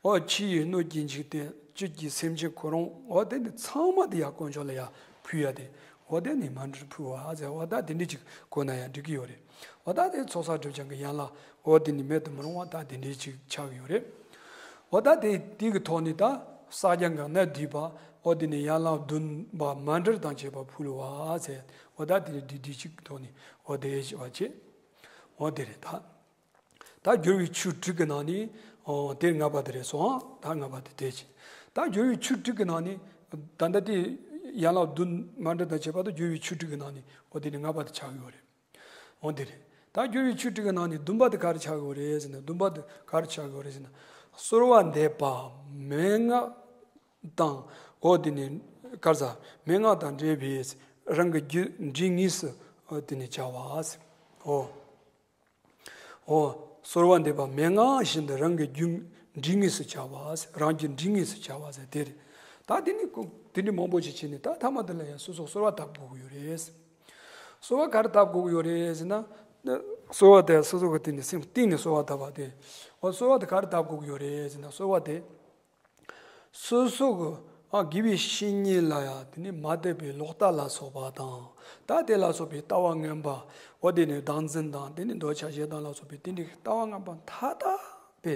འོ་ཕྱི་ཡི་སྣོད་ཀྱི་འཇིག་རྟེན་བཅུད་ཀྱི་སེམས་ཅན་ཁོ་རང་འོ་དེ་ནི་ཚང་མ་དེ་ཡང་དཀོན་མཆོག་ལ་ཡར་ཕུལ་ཡ་དེ། འོ་དེ་ནི་མཎྜལ་ཕུལ་བ་ཟེར། འོ་ད་དེ་འདྲ་ཅིག་གོ་ན་ཡང་འགྲིག་གི་ཡོད་རེད། འོ་ད་དེ་ཚོགས་བསགས་སྒྲིབ་སྦྱང་གི་ཡན་ལག་འོ་དེ་ནི་མེད་དུ་མི་རུང་བ་ད་དེ་འདྲ་ཅིག་ཆགས་ཀྱི་ཡོད་རེད། འོ་ད་དེ་དེ་གི་ཐོག་ནས་ད་བསགས་སྦྱང་གི་གནད་བསྡུས་པ་འོ་དེ་ནི་ཡན་ལག་བདུན་པ་མཎྜལ་དང་བཅས་པ་ཕུལ་བ་ཟེར། འོ་ད་དེ་ནི་བསྡུས་བསྡུས་ཅིག་གི་ཐོག་ནས་འོ་དེ་བྱས་པ་བྱས། འོ་དེ་རེད་ད། ད་སྦྱོར་བའི་ཆོས་དྲུག་གི་ནང་ནས་འོ་དེ་ལྔ་པ་དེ་རེད་སོང་ཨ། ད་ལྔ་པ་དེ་དེ་བྱས། ད་སྦྱོར་བའི་ཆོས་དྲུག་གི་ནང་ནས་ད་ལྟ་དེ་ཡན་ལག་བདུན་མཎྜལ་དང་བཅས་པ་དང་སྦྱོར་བའི་ཆོས་དྲུག་གི་ནང་ནས་འོ་དེ་ནི་ལྔ་པ་དེ་ཆགས་ཡོད་རེད། འོ་དེ་རེད། ད་སྦྱོར་བའི་ཆོས་དྲུག་གི་ནང་ནས་བདུན་པ་དེ་ག་རེ་ཆགས་ཡོད་རེད་ཟེར་ན། བདུན་པ་དེ་ག་རེ་ཆགས་ཡོད་རེད་ཟེར་ན། གསོལ་བ་འདེབས་པ་མན་ངག་དང་འོ་དེ་ནི་ག་རེ་ཟ། མན་ངག་དང་འབྲེལ་བའི་རང་གི་རྒྱུད་འབྲིང་ངེས་སུ་འོ་དེ་ནི་བྱ་བ་ཟེར། འོ། འོ། གསོལ་བ་འདེབས་པ་མན་ངག་བཞིན་དུ་རང་གི་རྒྱུད་འབྲིང་ངེས་སུ་བྱ་བ་ཟེར། རང་རྒྱུད་འབྲིང་ངེས་སུ་བྱ་བ་ཟེར་དེ་རེད། ད་དེ་ནི་ཀོ་དེ་འདྲའི་མང་པོ་ཞིག་བྱས་ནས་ད་ཐ་མ་དེ་ལ་ཡང་སོ་སོ་གསོལ་བ་བཏབ་དགོས་ཀྱི་ཡོད་རེད། གསོལ་བ་ག་རེ་བཏབ་དགོས་ཀྱི་ཡོད་རེད་ཟེར་ན། གསོལ་བ་དེ་སོ་སོ་གི་སྟེང་ནས་སེམས་གཏིང་ནས་གསོལ་བ་བཏབ་པ་དེ། འོ་གསོལ་བ་དེ་ག་རེ་བཏབ་དགོས་ཀྱི་ཡོད་རེད་ཟེར་ན། གསོལ་བ་དེ། སོ་སོ་གི་ཨ་དགེ་བའི་བཤེས་གཉེན་ལ་ཡང་དེ་ནི་མ་དད་པའི་ལོག་ལྟ་ལ་སོགས་པ་དང་། ད་དེ་ལ་སོགས་པའི་ལྟ་བ་ངན་པ། འོ་དེ་ནི་བདག་འཛིན་དང་དེ་ནི་འདོད་ཆགས་ཞེ་སྡང་ལ་སོགས་པའི་དེ་འདྲའི་ལྟ་བ་ངན་པ་མཐའ་དག་པའི་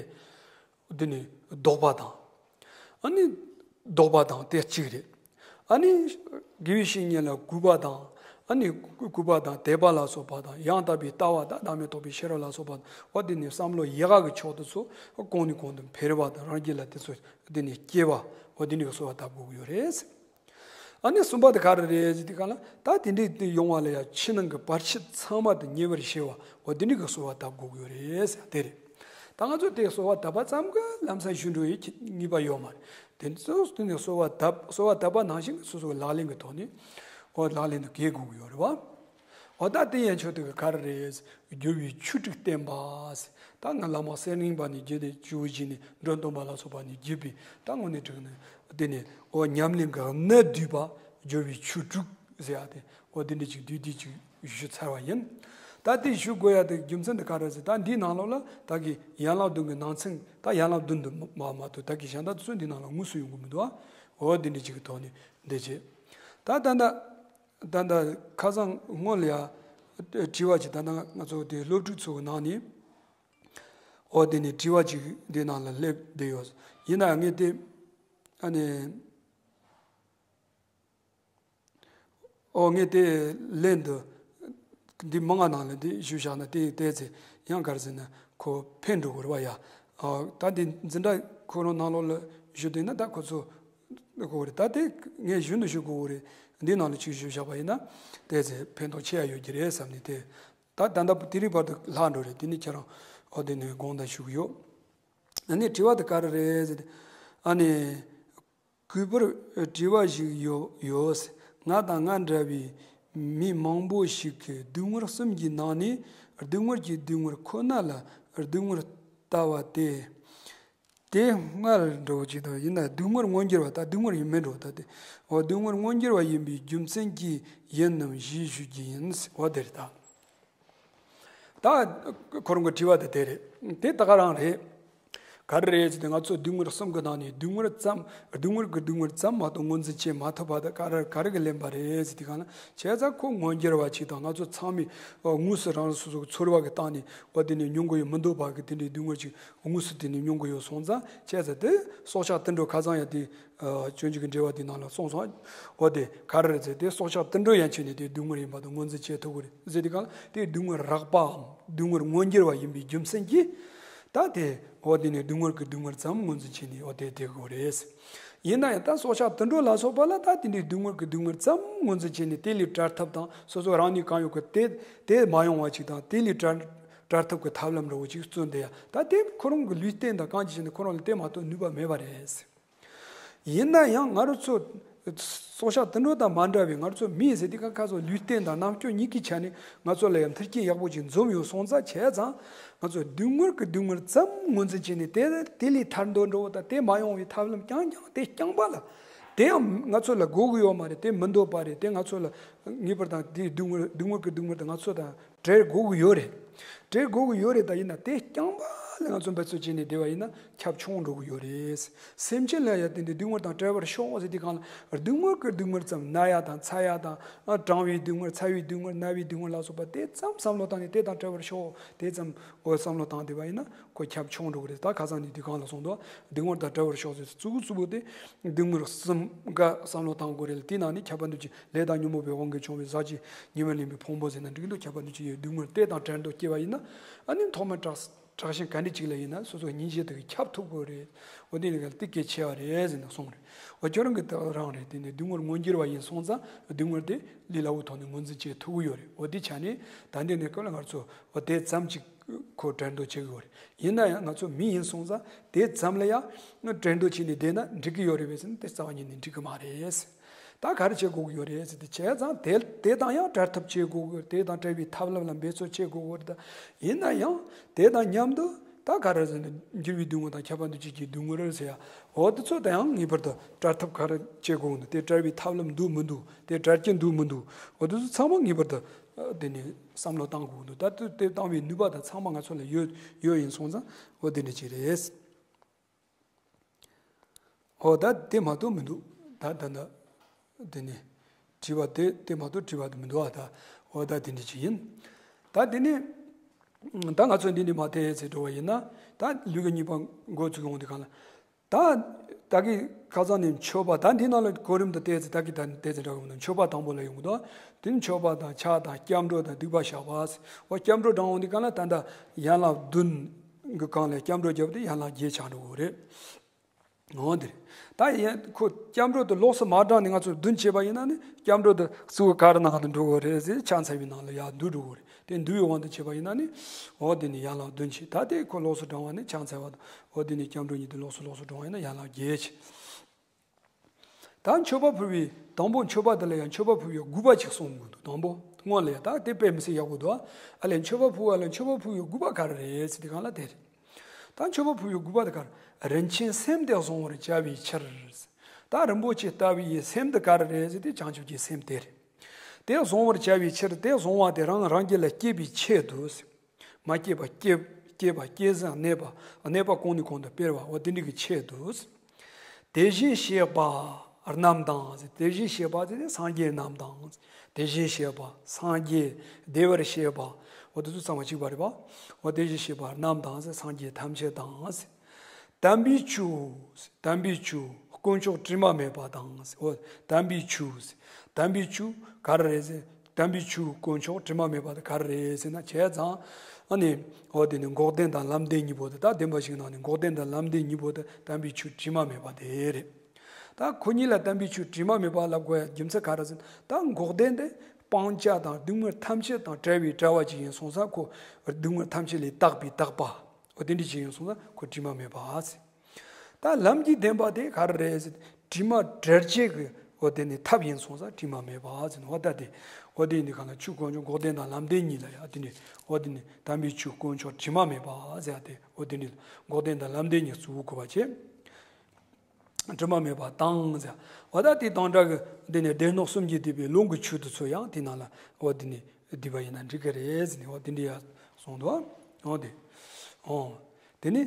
དེ་ནི་ལྡོག་པ་དང་། ཨ་ནི་ལྡོག་པ་དང་དེ་གཅིག་རེད། ཨ་ནི་དགེ་བའི་བཤེས་གཉེན་ལ་གུས་པ་དང་། ཨ་ནི་གུས་པ་དང་དད་པ་ལ་སོགས་པ་དང་ཡང་དག་པའི་ལྟ་བ་དང་བདག་མེད་རྟོགས་པའི་ཤེས་རབ་ལ་སོགས་པ། འོ་དེ་ནི་བསམ་བློ་ཡག་ག་གི་ཕྱོགས་དེ་ཚོ་གོང་ནས་གོང་དུ་འཕེལ་བ་དང་རང་རྒྱུད་ལ་དེ་ཚོ་དེ་ནི་སྐྱེ་བ། འོ་དེ་ནི་གསོལ་བ་བཏབ་དགོས་ཀྱི་ཡོད་རེད། ཨ་ནི་གསུམ་པ་དེ་ག་རེ་རེད་ཟེར་དུས་སྒང་ལ། ད་དེ་འདྲའི་དེ་ཡོང་བ་ལ་ཡང་ཕྱི་ནང་གི་བར་ཆད་ཚང་མ་དེ་ཉེ་བར་ཞི་བ། འོ་དེ་འདྲའི་གི་གསོལ་བ་བཏབ་དགོས་ཀྱི་ཡོད་རེད་ཟེར་དེ་རེད། ད་ང་ཚོ་དེ་གསོལ་བ་བཏབ་པ་ཙམ་གྱིས་ལམ་སང་ཞི་འགྲོ་ཡི་ངེས་པ་ཡོད་མ་རེད། དེ་ཚོ་དེ་ནས་གསོལ་བ་བཏབ་གསོལ་བ་བཏབ་པ་ནང་བཞིན་གྱི་སོ་སོའི་ལག་ལེན་གྱི་ཐོག་ནས་འོ་ལག་ལེན་དུ་འགེལ་དགོས་ཀྱི་ཡོད་རེད་བ། འོ་ད་དེ་ཡན་ཆོད་དེ་ག་རེ་རེད། སྦྱོར་བའི་ཆོས་དྲུག་བསྟན་པ་ཟེར། ད་ང་བླ་མ་གསེར་གླིང་པ་ནས་བརྒྱུད་དེ་ཇོ་བོ་རྗེ་ནས་འགྲོ་སྟོན་པ་ལ་སོགས་པ་ནས་བརྒྱུད་པའི་ད་དངོས་གནས་དྲང་གནས་དེ་ནས་འོ་ཉམས་ལེན་གྱི་གནད་བསྡུས་པ་སྦྱོར་བའི་ཆོས་དྲུག་ཟེར་ཡ་དེ་འོ་དེ་འདྲ་ཅིག་བསྡུས་བསྡུས་ཅིག་ཞུ་ཚར་བ་ཡིན། ད་དེ་ཞུ་དགོས་ཡ་དེ་རྒྱུ་མཚན་དེ་ག་རེ་ཟེར། ད་འདིའི་ནང་ལོགས་ལ་ད་གི་ཡན་ལག་བདུན་གྱི་ནང་ཚན། ད་ཡན་ལག་བདུན་དུ་མ་མ་གཏོགས་ད་གི་གཞན་དག་ཚོ་འདིའི་ནང་ལ་དངོས་སུ་ཡོང་གི་མི་འདུག་ཨ། འོ་དེ་འདྲ་ཅིག་གི་ཐོག་ནས་འདི་བྱས། ད་ད་ད། ད་ལྟ་ཁ་སང་སྔོན་ལ་ཡ་ དྲི་བ་ཅིག་ད་ལྟ་ང་ཚོ་དེ་སློབ་ཕྲུག་ཚོའི་ནང་ནས་ཨོ་དེ་ནས་དྲི་བ་ཅིག་དེ་ནང་ལ་སླེབས་བསྡད་ཡོད། ཡིན་ན་ངས་དེ་ཨ་ནི། ཨོ་ངས་དེ་ལན་དུ་འདི་མང་ང་ནང་ལ་འདི་ཞུ་བཞག་ན་དེ་དེ་ཚེ་ཡང་ག་རེ་ཟེར་ན་ཁོ་ཕན་འགྲོ་གི་རེད་བ་ཡ། ཨོ་ད་འདི་འཛིན་གྲྭ་ཁོ་རང་ནང་ལོགས་ལ་ཞུ་དུས་ན་ད་ཁོ་ཚོ་གོ་རེད། ད་དེ་ངས་ཞུ་ནི་ཞུ་དགོས་རེད། འདི་ནང་ལ་ཅིག་ཞུ་བཞག་པ་ཡིན་ན་དེ་ཚེ་ཕན་ཐོགས་ཆེ་ཡ་ཡོད་ཀྱི་རེད་བསམ་ནས་དེ། ད་ད་ལྟ་དེ་རིང་བར་དུ་ལྷག་འགྲོ་རེད། དེ་ནི་ཁྱེད་རང་ཨོ་དེ་ནས་དགོངས་དག་ཞུ་གི་ཡོད། ཨ་ནི་དྲི་བ་དེ་ག་རེ་རེད་ཟེར་ཏེ། ཨ་ནི། གུས་པར་དྲི་བ་ཞིག་ཡོད་ཡོད། ང་དང་ང་འདྲ་བའི་མི་མང་པོ་ཞིག་གིས་སྡུག་བསྔལ་གསུམ་གྱི་ནང་ནས་སྡུག་བསྔལ་གྱི་སྡུག་བསྔལ་ཁོ་ན་ལ་སྡུག་བསྔལ་ལྟ་བ་སྟེ། དེ་སྔར་འགྲོ་ཅིག་དང་ཡིན་ན་སྡུག་བསྔལ་མངོན་གྱུར་བ་ད་སྡུག་བསྔལ་ཡིན་མིན་འགྲོ་ད་དེ། འོ་སྡུག་བསྔལ་མངོན་གྱུར་བ་ཡིན་པའི་རྒྱུ་མཚན་གྱིས་ཡིན་ནམ་ཞེས་ཞུ་རྒྱུ་ཡིན། འོ་དེ་རེད་ད། ད་ཁོ་རང་གི་དྲི་བ་དེ་དེ་རེད། དེ་ད་ག་རང་རེད། ག་རེ་རེད་ཟེར་ཏེ་ང་ཚོ་སྡུག་བསྔལ་གསུམ་གི་ནང་ནས་སྡུག་བསྔལ་ཙམ་སྡུག་བསྔལ་གྱི་སྡུག་བསྔལ་ཙམ་མ་གཏོགས་ངོས་འཛིན་བྱེད་མ་ཐུབ་པ་དེ་ག་རེ་ག་རེ་གི་ལན་པ་རེད་ཟེར་དུས་གང་ལ་བྱས་ཙང་ཁོ་མངོན་གྱུར་བ་ཅིག་དང་ང་ཚོ་ཚང་མས་དངོས་སུ་རང་རང་སོ་སོ་གི་ཚོར་བ་གི་སྟེང་ནས་འོ་དེ་ནས་མྱོང་གི་ཡོད་མི་འདུག་པ་གི་དེ་འདྲའི་སྡུག་བསྔལ་ཅིག་དངོས་སུ་དེ་ནས་མྱོང་གི་ཡོད་སོང་ཙང་བྱས་ཙང་དེ་སྲོག་ཆགས་དུད་འགྲོ་ཁ་སང་ཡང་དེ། ཨ་སྤྱོད་འཇུག་གི་འགྲེལ་པ་དེའི་ནང་ལ་གསུངས་སོང་། འོ་དེ་ག་རེ་རེད་ཟེར་དེ་སྲོག་ཆགས་དུད་འགྲོ་ཡན་ཆད་ནས་དེ་སྡུག་བསྔལ་ཡིན་པ་དང་ངོས་འཛིན་བྱེད་ཐུབ་ཀྱི་རེད་ཟེར་དུས་གང་ལ་དེ་སྡུག་བསྔལ་རགས་པའམ་སྡུག་བསྔལ་མངོན་གྱུར་བ་ཡིན་པའི་རྒྱུ་མཚན་གྱིས། ད་དེ་འོ་དེ་ནས་སྡུག་བསྔལ་གྱི་སྡུག་བསྔལ་ཙམ་ངོས་འཛིན་བྱས་ནས་འོ་དེ་དེ་དགོས་རེད། ཡིན་ན་ཡང་ད་སྲོག་ཆགས་དུད་འགྲོ་ལ་སོགས་པ་ལ་ད་དེ་འདྲའི་སྡུག་བསྔལ་གྱི་སྡུག་བསྔལ་ཙམ་ངོས་འཛིན་བྱས་ནས་དེ་ལས་བྲལ་ཐབས་དང་སོ་སོ་རང་ནུས་གང་ཡོད་ཀྱིས་དེ་དེ་མ་ཡོང་བ་ཅིག་དང་དེ་ལས་བྲལ་བྲལ་ཐབས་ཀྱི་ཐབས་ལམ་འདྲ་བོ་ཅིག་བརྩོན་བསྡད་ཡ་ད་དེ་ཁོ་རང་གི་ལུས་རྟེན་དང་གང་ཅི་བྱས་ནས་ཁོ་རང་ལ་དེ་མ་གཏོགས་ནུས་པ་མེད་པ་རེད། ཡིན་ན་ཡང་ང་རང་ཚོ་སྲོག་ཆགས་དུད་འགྲོ་དང་མ་འདྲ་བའི་ང་ཚོ་མི་ཟེར་དུས་ཁ་ཁ་སོ་ལུས་རྟེན་དང་རྣམ་དཔྱོད་གཉིས་ཀྱི་ཆ་ནས་ང་ཚོ་ལ་ཡང་མཐུན་རྐྱེན་ཡག་པོ་ཅིག་འཛོམས་ཡོད་སོང་ཙང་བྱས་ཙང་ང་ཚོ་སྡུག་བསྔལ་གྱི་སྡུག་བསྔལ་ཙམ་ངོས་འཛིན་བྱས་ནས་དེ་དེ་ལས་ཐར་འདོད་འགྲོ་བ་དང་དེ་མ་ཡོང་བའི་ཐབས་ལམ་རྐྱང་རྐྱང་དེ་རྐྱང་པ་ལ་དེ་ཡང་ང་ཚོ་ལ་དགོས་ཀྱི་ཡོད་མ་རེད། དེ་མི་འདོད་པ་རེད། དེ་ང་ཚོ་ལ་ངེས་པར་དང་དེའི་སྡུག་བསྔལ་སྡུག་བསྔལ་གྱི་སྡུག་བསྔལ་དེ་ང་ཚོ་དང་། བྲལ་དགོས་ཀྱི་ཡོད་རེད། བྲལ་དགོས་ཀྱི་ཡོད་རེད། ད་ཡིན་ན་དེ་རྐྱང་པ་ལ་ང་ཚོ་འབད་རྩོལ་བྱས་ནས་བསྡད་པ་ཡིན་ན་ཁྱབ་ཆུང་འགྲོ་གི་ཡོད་རེད། སེམས་ཅན་ལ་ཡང་དེ་འདྲའི་སྡུག་བསྔལ་དང་བྲལ་བར་ཤོག་ཟེར་དུས་གང་ལ་སྡུག་བསྔལ་གྱི་སྡུག་བསྔལ་ཙམ་ན་ཡ་དང་ཚ་ཡ་དང་ཨ་གྲང་བའི་སྡུག་བསྔལ་ཚ་བའི་སྡུག་བསྔལ་ན་བའི་སྡུག་བསྔལ་ལ་སོགས་པ་དེ་ཙམ་བསམ་བློ་བཏང་ནས་དེ་དང་བྲལ་བར་ཤོག་དེ་ཙམ་འོ་བསམ་བློ་བཏང་བསྡད་པ་ཡིན་ན་ཁོ་ཁྱབ་ཆུང་འགྲོ་གི་རེད། ད་ཁ་སང་ནས་དུས་གང་ལ་གསུངས་འདུག་སྡུག་བསྔལ་དང་བྲལ་བར་ཤོག་ཟེར་གཙོ་བོ་གཙོ་བོ་དེ་སྡུག་བསྔལ་གསུམ་ཀ་བསམ་བློ་བཏང་དགོས་རེད་ལ། དེའི་ནང་ནས་ཁྱབ་པ་འདུ་བྱེད། ལས་དང་ཉོན་མོངས་པའི་དབང་གིས་བྱུང་བའི་ཟག་བཅས་ཉེས་པར་ལེན་པའི་ཕུང་པོ་ཟེར་ན་འགྲིག་འདུག་ཁྱབ་པ་འདུ་བྱེད་ཡོད་སྡུག་བསྔལ་དེ་དང་བྲལ་འདོད་སྐྱེ་བ་ཡིན་ན་ཨ་ནི་ཐོག་མར་དྲག་དྲག་ཞན་ག་འདྲ་ཅིག་ལ་ཡིན་ན་སོ་སོ་སྙིང་རྗེ་དེ་གི་ཁྱབ་ཐུབ་དགོས་རེད། འོ་དེ་ནི་གལ་ཏེ་གལ་ཆེ་བ་རེད་ཟེར་ནས་གསུངས་རེད། འོ་ཁྱོད་རང་གི་ད་རང་རེད། དེ་ནི་སྡུག་བསྔལ་མངོན་གྱུར་བ་ཡིན་སོང་ཙང་སྡུག་བསྔལ་དེ་ལས་སླ་བོའི་ཐོག་ནས་ངོས་འཛིན་བྱེད་ཐུབ་ཀྱི་ཡོད་རེད། འོ་དེ་ཆ་ནས་ད་འདི་ནས་སྐབས་ལ་ང་ཚོ་འོ་དེ་ཙམ་ཅིག་ཁོ་བྲལ་འདོད་བྱེད་ཀྱི་ཡོད་རེད། ཡིན་ན་ཡང་ང་ཚོ་མི་ཡིན་སོང་ཙང་དེ་ཙམ་ལ་ཡང་བྲལ་འདོད་བྱས་ནས་བསྡད་ན་འགྲིག་གི་ཡོད་རེད་པས་ཟེར་ན་དེ་རྩ་བ་ཉིད་ནས་འགྲིག་གི་མ་རེད། ད་ག་རེ་བྱེད་དགོས་ཀྱི་ཡོད་རེད་ཟེར་ཏེ་བྱས་ཙང་དེ་དེ་དང་ཡང་བྲལ་ཐབས་བྱེད་དགོས་ཀྱི་ཡོད། དེ་དང་བྲལ་བའི་ཐབས་ལམ་ལ་འབད་རྩོལ་བྱེད་དགོས་ཀྱི་ཡོད་རེད། ད་ཡིན་ན་ཡང་དེ་དང་མཉམ་དུ་ད་ག་རེ་ཟེར་ན་འགྱུར་བའི་སྡུག་བསྔལ་དང་ཁྱབ་པ་འདུ་བྱེད་ཀྱི་སྡུག་བསྔལ་ཟེར་ཡ་འོ་དེ་ཚོ་ད་ཡང་ངེས་པར་དུ་བྲལ་ཐབས་ག་རེ་བྱེད་དགོས་འདུག་དེ་བྲལ་བའི་ཐབས་ལམ་འདུག་མི་འདུག་དེ་བྲལ་གྱི་འདུག་མི་འདུག་འོ་དེ་ཚོ་ཚང་མ་ངེས་པར་དུ་དེ་ནས་བསམ་བློ་བཏང་དགོས་འདུག་ད་དེ་བཏང་བའི་ནུས་པ་དང་ཚང་མ་ང་ཚོ་ལ་ཡོད་ཡོད་ཡིན་སོང་ཙང་འོ་དེ་འདྲ་ཅིག་རེད། འོ་ད་དེ་མ་གཏོགས་མི་འདུག་ད་ད་ད་དེ་ནས་དྲི་བ་དེ་དེ་མ་གཏོགས་དྲི་བ་དེ་མི་འདུག་ཨ་ད་འོ་ད་དེ་འདྲ་ཅིག་ཡིན། ད་དེ་ནས་ད་ང་ཚོ་འདི་ནས་མར་དེ་ཚེ་འགྲོ་བ་ཡིན་ན་ད་ལུས་ཀྱི་གཉིས་པ་འགོ་ཚུགས་ཡོང་དུས་གང་ལ། ད་ད་གི་ཁ་སང་ནས་མཆོད་པ་ད་འདི་ནང་ལ་གོ་རིམ་དུ་བལྟས་ཚེ་ད་གི་ད་བལྟས་ཚེ་འདྲ་གི་མི་འདུག་མཆོད་པ་དང་པོ་ལ་ཡོང་གི་འདུག་དེ་ནས་མཆོད་པ་དང་ཕྱག་དང་སྐྱབས་འགྲོ་དང་སྡིག་པ་བཤགས་པ། འོ་སྐྱབས་འགྲོ་དྲང་འོང་དུས་གང་ལ་ད་ད་ཡན་ལག་བདུན་གི་སྒང་ལ་སྐྱབས་འགྲོ་བརྒྱབ་དུས་ཡན་ལག་བརྒྱད་ཆགས་འགྲོ་གི་རེད། འོ་འདིར། ད་ཡན་ཁོ་སྐྱབས་འགྲོ་དེ་ལོགས་སུ་མ་དྲངས་ནས་ང་ཚོ་བདུན་བྱས་པ་ཡིན་ན་ནི་སྐྱབས་འགྲོ་དེ་གཙོ་བོ་ག་རེ་ནང་དུ་འགྲོ་དགོས་རེད་ཟེར་ཕྱག་འཚལ་བའི་ནང་ལ་ཡར་འདུ་འགྲོ་དགོས་རེད། དེ་འདུ་བའི་དབང་དུ་བྱས་པ་ཡིན་ན་ནི་འོ་དེ་ནི་ཡན་ལག་བདུན་བྱས། ད་དེ་ཁོ་ལོགས་སུ་དྲངས་པ་ནི་ཕྱག་འཚལ་བ་དང་འོ་དེ་ནི་སྐྱབས་འགྲོ་གཉིས་དེ་ལོགས་སུ་ལོགས་སུ་དྲངས་པ་ཡིན་ན་ཡན་ལག་བརྒྱད་བྱས། ད་མཆོད་པ་ཕུལ་བའི་དང་པོ་མཆོད་པ་དེ་ལ་ཡང་མཆོད་པ་ཕུལ་བའི་དགོས་པ་ཅིག་གསུང་དགོས་འདུག་དང་པོ་སྔོན་ལ་ཡང་ད་དེ་དཔེ་མི་སྲིད་ཡག་པོ་འདུག་ཨ་ལས་མཆོད་པ་ཕུལ་བ་ལ་མཆོད་པ་ཕུལ་བའི་དགོས་པ་ག་རེ་རེད་ཟེར་དུས་གང་ལ་དེ་རེད། ད་མཆོད་པ་ཕུལ་བའི་དགོས་པ་དེ་གར་རིན་ཆེན་སེམས་དེ་བཟང་བར་བྱ་བའི་ཕྱིར། ད་རིན་པོ་ཆེ་ལྟ་བུའི་སེམས་དེ་ག་རེ་རེད་ཟེར་དེ་བྱང་ཆུབ་ཀྱི་སེམས་དེ་རེད། དེ་བཟང་བར་བྱ་བའི་ཕྱིར་དེ་བཟང་བ་དེ་རང་རང་རྒྱུད་ལ་སྐྱེས་པའི་ཆེད་དུ། མ་སྐྱེས་པ་སྐྱེ་སྐྱེས་པ་སྐྱེས་ཟིན་གནས་པ་གནས་པ་གོང་ནས་གོང་དུ་སྤེལ་བ་འོ་དེ་འདྲ་གི་ཆེད་དུ། དེ་བཞིན་གཤེགས་པ། རྣམས་དང་། དེ་བཞིན་གཤེགས་པ་དེ་ནི་སངས་རྒྱས་རྣམས་དང་། དེ་བཞིན་གཤེགས་པ། སངས་རྒྱས། བདེ་བར་གཤེགས་པ། འོ་དེ་ཚོ་ཚང་མ་གཅིག་པ་རེད་པ། འོ་དེ་བཞིན་གཤེགས་པ་རྣམས་དང་། སངས་རྒྱས་ཐམས་ཅད་དང་། དམ་པའི་ཆོས། དམ་པའི་ཆོས་དཀོན་མཆོག་དྲི་མ་མེད་པ་དང་། འོ་དམ་པའི་ཆོས། དམ་པའི་ཆོས་ག་རེ་རེད་ཟེར། དམ་པའི་ཆོས་དཀོན་མཆོག་དྲི་མ་མེད་པ་དེ་ག་རེ་རེད་ཟེར་ན། བྱས་ཙང་ཨ་ནི་འོ་དེ་ནི་འགོག་བདེན་དང་ལམ་བདེན་གཉིས་པོ་དེ། ད་བདེན་པ་བཞི་ནང་ནས་འགོག་བདེན་དང་ལམ་བདེན་གཉིས་པོ་དེ་དམ་པའི་ཆོས་དྲི་མ་མེད་པ་དེ་རེད། ད་ཁོ་གཉིས་ལ་དམ་པའི་ཆོས་དྲི་མ་མེད་པ་ལབ་དགོས་ཡ་རྒྱུ་མཚན་ག་རེ་ཟེར་ན། ད་འགོག་བདེན་དེ་སྤང་བྱ་དང་སྡུག་བསྔལ་ཐམས་ཅད་དང་བྲལ་བའི་བྲལ་བ་ཅིག་ཡིན་སོང་ཙང་། ཁོ་སྡུག་བསྔལ་ཐམས་ཅད་ལས་དག་པའི་དག་པ། འོ་དེ་འདྲ་ཅིག་ཡིན་སོང་ཙང་ཁོ་དྲི་མ་མེད་པ་ཟེར། ད་ལམ་གྱི་བདེན་པ་དེ་ག་རེ་རེད་ཟེར། དྲི་མ་བྲལ་བྱེད་ཀྱི་འོ་དེ་ནི་ཐབས་ཡིན་སོང་ཙང་དྲི་མ་མེད་པ་ཟེར། འོ་ད་དེ་འོ་དེ་ཡིན་དུས་གང་ལ་ཆོས་དཀོན་མཆོག་འགོག་བདེན་དང་ལམ་བདེན་གཉིས་ལ་ཡ་དེ་ནི་འོ་དེ་ནི་དམ་པའི་ཆོས་དཀོན་མཆོག་དྲི་མ་མེད་པ་ཟེར་ཡ་དེ། འོ་དེ་ནི་འགོག་བདེན་དང་ལམ་བདེན་གཉིས་གཙོ་བོ་དགོས་པ་བྱེད། དྲི་མ་མེད་པ་དང་ཟེར། འོ་ད་དེ་དང་འདྲ་གི་འདི་ནི་སྡེ་སྣོད་གསུམ་གྱིས་བསྡུས་པའི་ལུང་གི་ཆོས་དེ་ཚོ་ཡང་དེ་ནང་ལ་འོ་དེ་ནི་བསྡུས་པ་ཡིན་ན་འགྲིག་གི་རེད་ཟེར་ནས། འོ་དེ་འདྲ་ཡ་གསུངས་འདུག་འོ་དེ། འོ་དེ་ནི་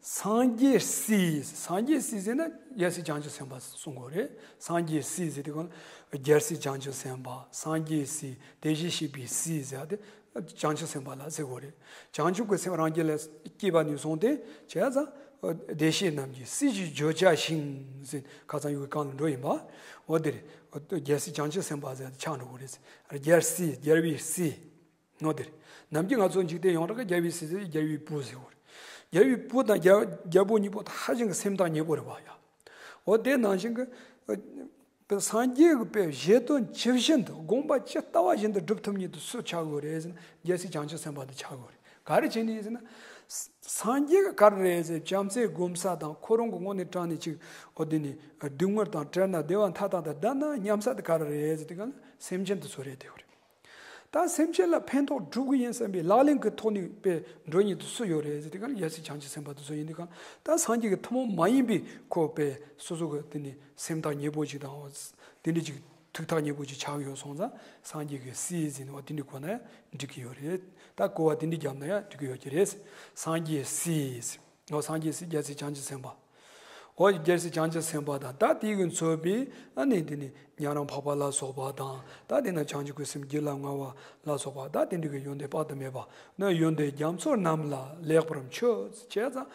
སངས་རྒྱས་སྲས། སངས་རྒྱས་སྲས་ཟེར་ན་རྒྱལ་སྲས་བྱང་ཆུབ་སེམས་དཔའ་གསུང་དགོས་རེད། སངས་རྒྱས་སྲས་ཟེར་དུས་གང་ལ་རྒྱལ་སྲས་བྱང་ཆུབ་སེམས་དཔའ། སངས་རྒྱས་སྲས། དེ་བཞིན་གཤེགས་པའི་སྲས་ཟེར་ཡ་དེ། བྱང་ཆུབ་སེམས་དཔའ་ལ་ཟེར་དགོས་རེད། བྱང་ཆུབ་ཀྱི་སེམས་རང་རྒྱུད་ལ་སྐྱེས་པ་ནས་བཟུང་སྟེ་བྱས་ཙང་། བདེ་གཤེགས་རྣམས་ཀྱི་སྲས་ཀྱི་བརྗོད་བྱ་ཞིང་ཟེར། ཁ་སང་ཡོད་པའི་སྐབས་ལ་འགྲོ་ཡིན་པ། འོ་དེ་རེད། རྒྱལ་སྲས་བྱང་ཆུབ་སེམས་དཔའ་ཟེར་ཆགས་འགྲོ་དགོས་རེད། རྒྱལ་སྲས། རྒྱལ་བའི་སྲས། འོ་དེ་རེད། ནམ་རྒྱུན་ང་ཚོ་འཇིག་རྟེན་ཡོངས་གྲགས་ཀྱི་རྒྱལ་བའི་སྲས་ཟེར། རྒྱལ་བའི་བུ་ཟེར་དགོས་རེད། རྒྱལ་བའི་བུ་དང་རྒྱལ་རྒྱལ་པོ་གཉིས་པོ་ད་ཧ་ཅང་གི་སེམས་ཐག་ཉེ་པོ་རེད་པ་ཡ། འོ་དེ་ནང་བཞིན་གྱི། པའི་སངས་རྒྱས་ཀྱི་པའི་བཞེད་དོན་ཇི་བཞིན་དུ་དགོངས་པ་ཇི་ལྟ་བ་བཞིན་དུ་སྒྲུབ་ཐུབ་མཁན་དེ་སུ་ཆགས་དགོས་རེད་ཟེར་ན། རྒྱལ་སྲས་བྱང་ཆུབ་སེམས་དཔའ་དེ་ཆགས་དགོས་རེད། ག་རེ་བྱས་ནས་ཟེར་ན། ས- སངས་རྒྱས་ཀྱི་ག་རེ་རེད་ཟེར། བྱམས་བརྩེ་སྒོམ་ས་དང་ཁོ་རང་གི་དངོས་གནས་དྲང་གནས་ཅིག་འོ་དེ་ནི་སྡུག་བསྔལ་དང་བྲལ་ན་བདེ་བ་མཐའ་དག་དང་ལྡན་ན་སྙམ་ས་དེ་ག་རེ་རེད་ཟེར་དུས་གང་ལ་སེམས་ཅན་དེ་ཚོ་རེད་དེ་རེད། ད་སེམས་ཅན་ལ་ཕན་ཐོགས་སྒྲུབ་ཀྱི་ཡིན་བསམ་པའི་ལག་ལེན་གྱི་ཐོག་ནས་པའི་འགྲོ་མཁན་དེ་སུ་ཡོད་རེད་ཟེར་དུས་གང་ལ་རྒྱལ་སྲས་བྱང་ཆུབ་སེམས་དཔའ་དེ་ཚོ་ཡིན་དུས་གང་ལ། ད་སངས་རྒྱས་ཀྱི་ཐུན་མོང་མ་ཡིན་པའི་ཁོ་པའི་སོ་སོ་གི་དེ་ནི་སེམས་ཐག་ཉེ་པོ་ཅིག་དང་། དེ་འདྲ་ཅིག་ཐུགས་ཐག་ཉེ་པོ་ཅིག་ཆགས་ཡོད་སོང་ཙང་། སངས་རྒྱས་ཀྱི་སྲས་ཟེར་ནས་བ་དེ་འདྲ་གོ་ན་ཡང་འགྲིག་གི་ཡོད་རེད། ད་གོ་བ་དེ་འདྲ་བརྒྱབ་ན་ཡང་འགྲིག་གི་ཡོད་ཀྱི་རེད། སངས་རྒྱས་སྲས། འོ་སངས་རྒྱས་སྲས་རྒྱལ་སྲས་བྱང་ཆུབ་སེམས་དཔའ། འོ་རྒྱལ་སྲས་བྱང་ཆུབ་སེམས་དཔའ་དང་། ད་དེ་གི་མཚོན་པའི་ཨ་ནི་དེ་ནི་ཉན་རང་འཕགས་པ་ལ་སོགས་པ་དང་། ད་དེ་ན་བྱང་ཆུབ་ཀྱི་སེམས་རྒྱུད་ལ་མངའ་བ་ལ་སོགས་པ། ད་དེ་འདྲ་གི་ཡོན་ཏན་དཔག་ཏུ་མེད་པ་ནི། ཡོན་ཏན་རྒྱ་མཚོ་རྣམས་ལ་ལེགས་པར་མཆོད། བྱས་ཙང་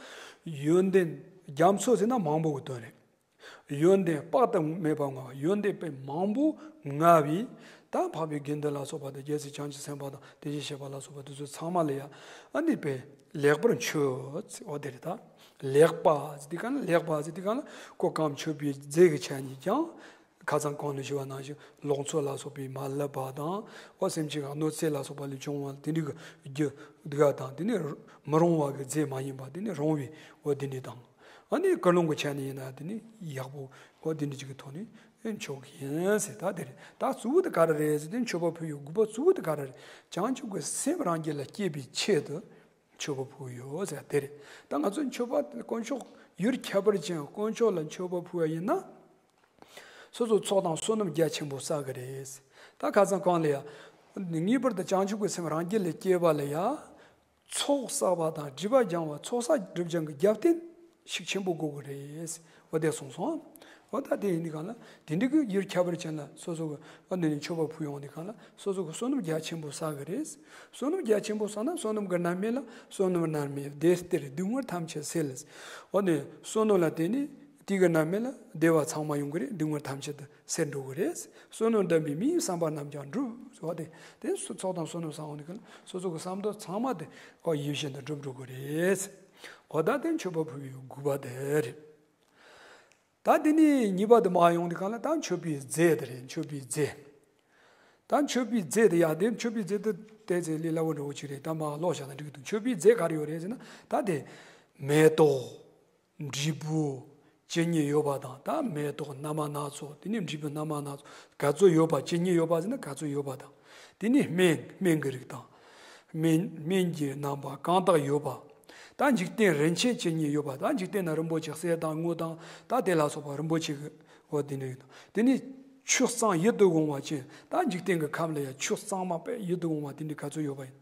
ཡོན་ཏན་རྒྱ་མཚོ་ཟེར་ན་མང་པོ་གི་དོན་རེད། ཡོན་ཏན་དཔག་ཏུ་མེད་པ་མངའ་བ། ཡོན་ཏན་དཔེ་མང་པོ་མངའ་བའི། ད་འཕགས་པའི་དགེ་འདུན་ལ་སོགས་པ་དང་། རྒྱལ་སྲས་བྱང་ཆུབ་སེམས་དཔའ་དང་དེ་བཞིན་གཤེགས་པ་ལ་སོགས་པ་དེ་ཚོ་ཚང་མ་ལ་ཡང་ཨ་ནི་དཔེ་ལེགས་པར་མཆོད། འོ་དེ་རེད། ད་ལེགས་པ་ཟེར་དུས་གང་ལ། ལེགས་པ་ཟེར་དུས་གང་ལ་གོ་གང་། མཆོད་པའི་རྫས་ཀྱི་ཆ་ནས་ཀྱང་། ཁ་སང་གོང་ལ་ཞུས་པ་ནང་བཞིན་ལོག་འཚོ་ལ་སོགས་པའི་མ་ལུས་པ་དང་། འོ་སེམས་ཅན་གྱི་གནོད་འཚེ་ལ་སོགས་པ་ལས་བྱུང་བ་དེ་འདྲ་གི་རྒྱུ་དག་དང་། དེ་ནི་མི་རུང་བ་གི་རྫས་མ་ཡིན་པ། དེ་ནི་རུང་བའི་འོ་དེ་འདྲ་དང་། ཨ་ནི་ཀུན་སློང་གི་ཆ་ནས་ཡིན་ན་དེ་ནི་ཡག་པོ་འོ་དེ་འདྲ་ཅིག་གི་ཐོག་ནས་མཆོད་ཀྱི་ཡིན་ཟེར། ད་དེ་རེད། ད་གཙོ་བོ་དེ་ག་རེ་རེད་ཟེར་དུས། མཆོད་པ་ཕུལ་བའི་དགོས་པ་གཙོ་བོ་དེ་ག་རེ་རེད། བྱང་ཆུབ་ཀྱི་སེམས་རང་རྒྱུད་ལ་སྐྱེས་པའི་ཆེད་དུ་མཆོད་པ་ཕུལ་ཡོད་ཟེར་དེ་རེད། ད་ང་ཚོ་མཆོད་པ་དཀོན་མཆོག་ཡུལ་ཁྱད་པར་ཅན་དཀོན་མཆོག་ལ་མཆོད་པ་ཕུལ་བ་ཡིན་ན། སོ་སོ་ཚོགས་དང་བསོད་ནམས་རྒྱ་ཆེན་པོ་བསགས་ཀྱི་རེད། ད་ཁ་སང་གོང་ལ་ཡ། ངེས་པར་དུ་བྱང་ཆུབ་ཀྱི་སེམས་རང་རྒྱུད་ལ་སྐྱེས་པ་ལ་ཡ། ཚོགས་བསགས་པ་དང་སྒྲིབ་པ་སྦྱང་བ། ཚོགས་བསགས་སྒྲིབ་སྦྱང་གི་རྒྱབ་རྟེན་ཤུགས་ཆེན་པོ་དགོས་ཀྱི་རེད། འོ་དེ་གསུངས་སོང་། འོ་ད་དེ་ཡིན་དུས་གང་ལ་དེ་འདྲ་གི་ཡུལ་ཁྱད་པར་ཅན་ལ་སོ་སོ་གི་འོ་འདི་ནས་མཆོད་པ་ཕུལ་ཡོང་དུས་གང་ལ་སོ་སོ་གི་བསོད་ནམས་རྒྱ་ཆེན་པོ་བསགས་ཀྱི་རེད། བསོད་ནམས་རྒྱ་ཆེན་པོ་བསགས་ན་བསོད་ནམས་ཀྱི་རྣམ་སྨིན་ལ། བསོད་ནམས་རྣམ་སྨིན་བདེ་སྟེར་སྡུག་བསྔལ་ཐམས་ཅད་སེལ། འོ་ནས་བསོད་ནམས་ལ་བརྟེན་ནས། དེ་གི་རྣམ་སྨིན་ལ་བདེ་བ་ཚང་མ་ཡོང་གི་རེད། སྡུག་བསྔལ་ཐམས་ཅད་དེ་སེལ་འགྲོ་གི་རེད། བསོད་ནམས་ལྡན་པས་མིའི་བསམ་པ་རྣམས་ཀྱང་འགྲུབ་ཟེར་བ་དེ། དེ་ཚོགས་དང་བསོད་ནམས་བསགས་འོང་དུས་སོ་སོ་གི་བསམ་དོན་ཚང་མ་དེ་ཨོ་ཡིད་བཞིན་དུ་འགྲུབ་འགྲོ་གི་རེད། ཨོ་ད་དེ་མཆོད་པ་ཕུལ་བའི་དགོས་པ་དེ་རེད། ད་དེ་ནས་གཉིས་པ་དེ་མ་ཡོང་དུས་གང་ལ་ད་མཆོད་པའི་རྫས་དེ་རེད། མཆོད་པའི་རྫས། ད་མཆོད་པའི་རྫས་དེ་ཡ་དེ། མཆོད་པའི་རྫས་དེ་ཏོག་ཙམ་ལས་སླ་བོ་འདྲ་བོ་ཅིག་རེད། ད་མར་ཀློག་བཞག་ན་འགྲིག་གི་འདུག་མཆོད་པའི་རྫས་ག་རེ་ཡོད་རེད་ཟེར་ན། ད་དེ་མེ་ཏོག་འབྲས་བུ་ཇི་སྙེད་ཡོད་པ་དང་། ད་མེ་ཏོག་སྣ་མ་སྣ་ཚོགས། དེ་ནས་འབྲས་བུ་སྣ་མ་སྣ་ཚོགས་ག་ཚོད་ཡོད་པ། ཇི་སྙེད་ཡོད་པ་ཟེར་ན་ག་ཚོད་ཡོད་པ་དང་། དེ་ནས་སྨན། སྨན་གྱི་རིགས་དང་། སྨན། སྨན་གྱི་རྣམ་པ་གང་དག་ཡོད་པ། ད་འཇིག་རྟེན་རིན་ཆེན་ཇི་སྙེད་ཡོད་པ། ད་འཇིག་རྟེན་ན་རིན་པོ་ཆེ་གསེར་དང་དངུལ་དང་ད་དེ་ལ་སོགས་པ་རིན་པོ་ཆེ་གི་འོ་དེ་འདྲ་ཡོད་དང་། དེ་ནས་ཆོས་གཙང་ཡིད་དུ་འོང་བ་ཅན། ད་འཇིག་རྟེན་གྱི་ཁམས་ལ་ཡང་ཆོས་གཙང་མ་དཔེ་ཡིད་དུ་འོང་བ་དེ་འདྲ་ག་ཚོད་ཡོད་པ་ཡིན།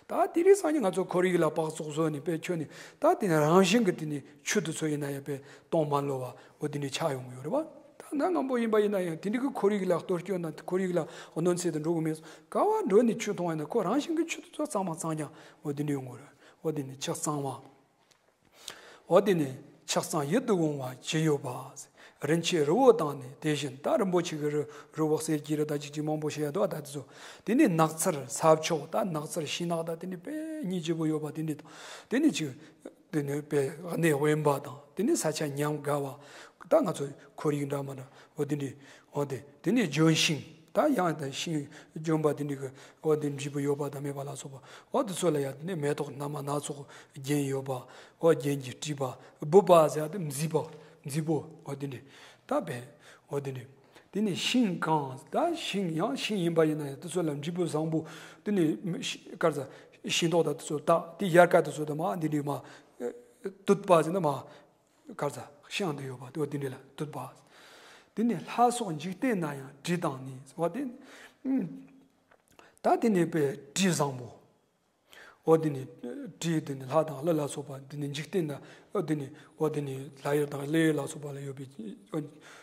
ད་དེ་རིང་སང་ཉིན་ང་ཚོ་ཁོར་ཡུག་ལ་སྦགས་བཙོག་བཟོས་ནས་དཔེ་ཁྱོན་ནས་ད་དེ་ནས་རང་བཞིན་གྱི་དེ་ནས་ཆུ་དེ་ཚོ་ཡིན་ན་ཡང་དཔེ་གཏོང་མ་ལོ་བ་འོ་དེ་འདྲ་ཆགས་ཡོང་གི་ཡོད་རེད་བ། ད་ གནའ་སྔ་མོ་ཡིན་པ་ཡིན་ན་ཡང་དེ་འདྲའི་གི་ཁོར་ཡུག་ལ་གཏོར་སྐྱོན་དང་ཁོར་ཡུག་ལ་གནོད་འཚེ་དུ་འགྲོ་གི་མེད། ག་བ་འགྲོ་ནས་ཆུ་འཐུང་བ་ཡིན་ན་ཁོ་རང་བཞིན་གྱི་ཆུ་དེ་ཚོ་གཙང་མ་གཙང་རྐྱང་འོ་དེ་འདྲ་ཡོང་གི་རེད། འོ་དེ་ནི་ཆུ་གཙང་མ། འོ་དེ་ནི་ཆགས་སྡང་ཡིད་དུ་འོང་བ་ཅི་ཡོད་པ། རིན་ཆེན་རི་བོ་དང་ནི་དེ་བཞིན་ད་རིན་པོ་ཆེ་གི་རི་རི་བོ་གསེར་གྱི་རི་དང་ཅིག་ཅིག་མང་པོ་བཤད་ཡ་འདུག་ད་དེ་ཚོ། དེ་ནི་ནགས་ཚལ་ས་ཕྱོགས་ད་ནགས་ཚལ་ཤིང་ནགས་དང་དེ་ནི་དཔེ་སྙིང་རྗེ་པོ་ཡོད་པ་དེ་འདྲ་དང་དེ་ནི་ཅིག་དེ་ནི་དཔེ་གནས་དབེན་པ་དང་དེ་ནི་ས་ཆ་ཉམས་དགའ་བ། ད་ང་ཚོ་ཁོར་ཡུག་འདྲ་མི་འདྲ་འོ་དེ་འདྲ་འོ་དེ་དེ་ནི་ལྗོན་ཤིང་ད་ཡང་དང་ཤིང་ལྗོན་པ་དེ་འདྲ་གི་འོ་དེ་འདྲ་འབྲས་བུ་ཡོད་པ་དང་མེད་པ་ལ་སོགས་པ་འོ་དེ་ཚོ་ལ་ཡང་དེ་ནི་མེ་ཏོག་སྣ་མང་སྣ་ཚོགས་རྒྱན་ཡོད་པ། འོ་རྒྱན་གྱིས་སྤྲས་པ། སྦུབས་པ་ཟེར་ཡ་དེ་མཛེས་པ། མཛེས་པོ། འོ་དེ་འདྲ། ད་བས། འོ་དེ་འདྲ། དེ་ནས་ཤིང་གང་ད་ཤིང་ཡང་ཤིང་ཡིན་པ་ཡིན་ན་ཡང་དེ་ཚོ་ལ་འབྲས་བུ་བཟང་པོ། དེ་ནས་ཤི་གར་ས་ཤིང་ཏོག་དང་དེ་ཚོ་ད་དེ་དབྱར་ཁ་དེ་ཚོ་དང་མ་འདི་འདྲའི་མ། དུད་པ་ཟེར་ན་མ། གར་ས་ཤང་དུ་ཡོད་པ་དེ་འོ་དེ་འདྲ་ལ་དུད་པ། དེ་ནས་ལྷ་སོགས་འཇིག་རྟེན་ན་ཡང་དྲི་དང་ནི་ཟེར་བ་དེ། ད་དེ་ནས་པའི་དྲི་བཟང་པོ། འོ་དེ་ནི་དྲི་དེ་ནི་ལྷ་དང་ཀླུ་ལ་སོགས་པ་དེ་ནི་འཇིག་རྟེན་ན་འོ་དེ་ནི་འོ་དེ་ནི་ལྷ་ཡུལ་དང་ཀླུ་ཡུལ་ལ་སོགས་པ་ལ་ཡོད་པའི་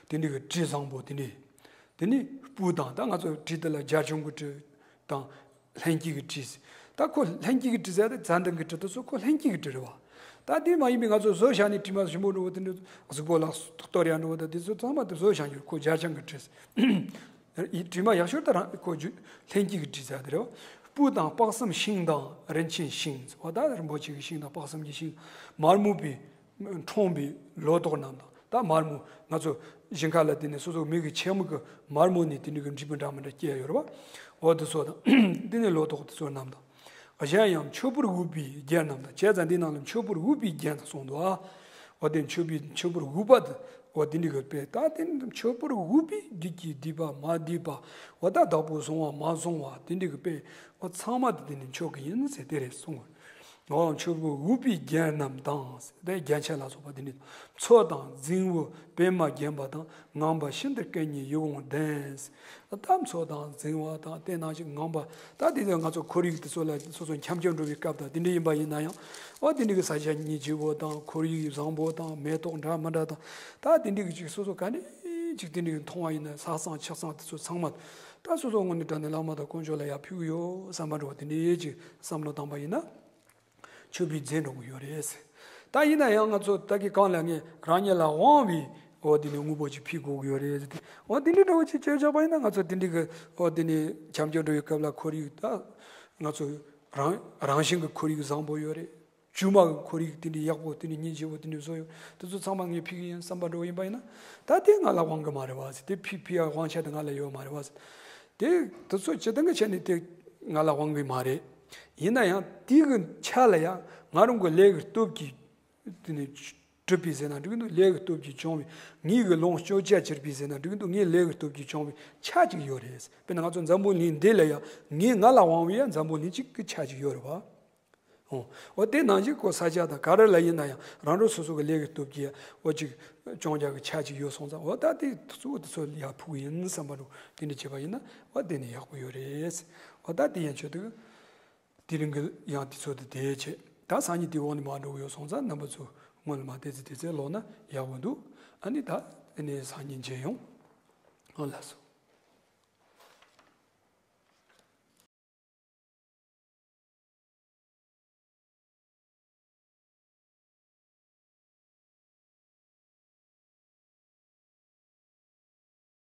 དེ་འདྲའི་གི་དྲི་བཟང་པོ་དེ་འདྲ། དེ་ནི་སྤོས་དང་ད་ང་ཚོ་དྲི་དེ་ལ་སྦྱར་བྱང་གི་དྲི་དང་ལྷན་སྐྱེས་ཀྱི་དྲི། ད་ཁོ་ལྷན་སྐྱེས་ཀྱི་དྲི་ཟེར་ཏེ་རྩ་འདྲེན་གྱི་དྲི་དེ་ཚོ་ཁོ་ལྷན་སྐྱེས་ཀྱི་དྲི་རེད་བ། ད་དེ་མ་ཡིན་པའི་ང་ཚོ་བཟོ་བྱ་ནི་དྲི་མ་ཞིམ་པོ་འགྲོ་བ་དེ་འདྲ་གཟུགས་པོ་ལ་གཏོར་ཡ་འགྲོ་བ་ད་དེ་ཚོ་ཚང་མ་དེ་བཟོ་བྱ་ནི་ཁོ་སྦྱར་བྱང་གི་དྲི། ཡི་དྲི་མ་ཡག་ཤོས་དེ་རང་ཁོ་རྒྱུ་ལྷན་སྐྱེས་ཀྱི་དྲི་ཟེར་དེ་རེད་བ། སྤོས་དང་དཔག་བསམ་ཤིང་དང་རིན་ཆེན་ཤིང་ཟེར་བ་ད་རིན་པོ་ཆེ་གི་ཤིང་དང་དཔག་བསམ་གྱི་ཤིང་། མར་མོ་པའི་ཁྲོམ་པའི་ལོ་ཏོག་རྣམས་དང་ད་མར་མོ་ང་ཚོ་ཞིང་ཁ་ལ་དེ་ནས་སོ་སོ་མི་གི་ཆེན་མོ་གི་མར་མོ་ནས་དེ་འདྲ་གི་འབྲས་བུ་འདྲ་མི་འདྲ་སྐྱེ་ཡ་ཡོད་རེད་བ། འོ་དེ་ཚོ་དང་དེ་ནས་ལོ་ཏོག་དེ་ཚོ་རྣམས་དང་། གཞན་ཡང་མཆོད་པར་འོས་པའི་རྒྱན་རྣམས་དང་བྱས་ཙང་འདི་ནང་ལ་མཆོད་པར་འོས་པའི་རྒྱན་དང་གསུངས་འདུག་ཨ། འོ་དེ་མཆོད་པའི་མཆོད་པར་འོས་པ་དེ་འོ་དེ་འདྲ་གི་དཔེ་ད་དེ་མཆོད་པར་འོས་པའི་བདུད་ཀྱིས་བསྡུས་པ་མ་བསྡུས་པ་འོ་ད་བདག་པོས་བཟུང་བ་མ་བཟུང་བ་དེ་འདྲ་གི་དཔེ་འོ་ཚང་མ་དེ་དེ་ནི་མཆོད་ཀྱི་ཡིན་ཟེར་དེ་རེད་གསུངས། འོ་མཆོད་པར་འོས་པའི་རྒྱན་རྣམས་དང་ཟེར་དེ་རྒྱན་ཆ་ལ་སོགས་པ་དེ་འདྲ་མཚོ་དང་རྫིང་བུ་པདྨ་བརྒྱན་པ་དང་ངང་པ་ཤིན་ཏུ་སྐད་སྙན་ཡིད་འོང་ལྡན། ད་མཚོ་དང་རྫིང་བ་དང་དེ་ནང་བཞིན་ངང་པ་ད་དེ་ཚོ་ང་ཚོ་ཁོར་ཡུག་དེ་ཚོ་ལ་སོ་སོ་འཁྱམ་སྐྱོ་འགྲོ་བའི་སྐབས་དང་དེ་འདྲ་ཡིན་པ་ཡིན་ན་ཡང་འོ་དེ་འདྲ་གི་ས་ཆ་སྙིང་རྗེ་བོ་དང་ཁོར་ཡུག་བཟང་པོ་དང་མེ་ཏོག་འདྲ་མི་འདྲ་དང་ད་དེ་འདྲ་གི་ཅིག་སོ་སོ་ག་ནས་ཅིག་དེ་འདྲ་གི་མཐོང་བ་ཡིན་ན་ལྷག་བསམ་ཆགས་བསམ་དེ་ཚོ་ཚང་མ་ད་སོ་སོ་ངོས་ནས་དྲན་ནས་བླ་མ་དང་དཀོན་མཆོག་ལ་ཡར་ཕུལ་གི་ཡོད་བསམ་པ་འདྲ་བ་དེ་འདྲ་ཅིག་བསམ་བློ་བཏང་པ་ཡིན་ན། མཆོད་པའི་རྫས་འགྲོ་གི་ཡོད་རེད། ད་ཡིན་ན་ཡང་ང་ཚོ་ད་གི་གང་ལ་ངས་རང་ཉིད་ལ་དབང་བའི་འོ་དེ་ནི་དངོས་པོ་ཅིག་ཕུལ་དགོས་ཀྱི་ཡོད་རེད་ཟེར་ཏེ། འོ་དེ་འདྲའི་འདྲ་བོ་ཅིག་བྱས་བཞག་པ་ཡིན་ན་ང་ཚོ་དེ་འདྲའི་གི་འོ་དེ་ནི་འཁྱམ་སྐྱོ་འགྲོ་བའི་སྐབས་ལ་ཁོར་ཡུག་ད་ང་ཚོ་རང་རང་བཞིན་གྱི་ཁོར་ཡུག་བཟང་པོ་ཡོད་རེད། བཅོས་མ་གི་ཁོར་ཡུག་དེ་འདྲའི་ཡག་པོ་དེ་འདྲའི་སྙིང་རྗེ་བོ་དེ་འདྲའི་བཟོ་ཡོད་དེ་ཚོ་ཚང་མ་ངས་ཕུལ་གི་ཡིན་བསམ་པ་འདྲ་བོ་ཡིན་པ་ཡིན་ན་ད་དེ་ང་ལ་དབང་གི་མ་རེད་བ་ཟེར་ཏེ་ཕུལ་ཕུལ་ཡ་དབང་ཆ་དེ་ང་ལ་ཡོད་མ་རེད་བ་ཟེར། དེ་དེ་ཚོ་སྤྱིར་བཏང་གི་ཆ་ནས་དེ་ང་ལ་དབང་གི་མ་རེད། ཡིན་ན་ཡང་དེ་གི་ཆ་ལ་ཡང་ང་རང་གི་ལས་ཀྱི་སྟོབས་ཀྱིས་དེ་ནས་གྲུབ་པའི་ཟེར་ན་འགྲིག་གི་འདུག་ལས་ཀྱི་སྟོབས་ཀྱིས་བྱུང་བའི་ངེད་ཀྱི་ལོངས་སྤྱོད་བྱ་གྱུར་པའི་ཟེར་ན་འགྲིག་གི་འདུག་ངའི་ལས་ཀྱི་སྟོབས་ཀྱིས་བྱུང་བའི་ཆ་ཅིག་ཡོད་རེད། དཔེར་ན་ང་ཚོ་འཛམ་བུ་གླིང་འདི་ལ་ཡང་ངའི་ང་ལ་དབང་བའི་ཡང་འཛམ་བུ་གླིང་གཅིག་གི་ཆ་ཅིག་ཡོད་རེད་བ། འོ། འོ་དེ་ནང་བཞིན་ཁོ་ས་ཆ་དང་ག་རེ་ལ་ཡིན་ན་ཡང་རང་རང་སོ་སོ་གི་ལས་ཀྱི་སྟོབས་ཀྱིས་འོ་ཅིག་སྐྱོང་རྒྱག་གི་ཆ་ཅིག་ཡོད་སོང་ཙང་འོ་ད་དེ་གཙོ་བོ་དེ་ཚོ་ལ་ཡར་ཕུལ་གི་ཡིན་བསམ་པ་འདྲ་དེ་འདྲ་བྱས་པ་ཡིན་ན་འོ་དེ་ནི་ཡག་པོ་ཡོད་རེད། འོ་ད་དེ་ཡན་ཆོད་དུ་དེ་རིང་གི་ཡང་དེ་ཚོ་དེ་དེ་བྱས་ད་སང་ཉིན་དེ་འོག་ནས་མར་འགྲོ་གི་ཡོད་སོང་ཙང་རྣམ་པ་ཚོ་སྔོན་ལ་མ་དེ་ཚེ་དེ་ཚེ་ལོག་ན་ཡག་པོ་འདུག་ཨ་ནི་ད་དེ་ནས་སང་ཉིན་མཇལ་ཡོང་། འོ་ལགས་སོ།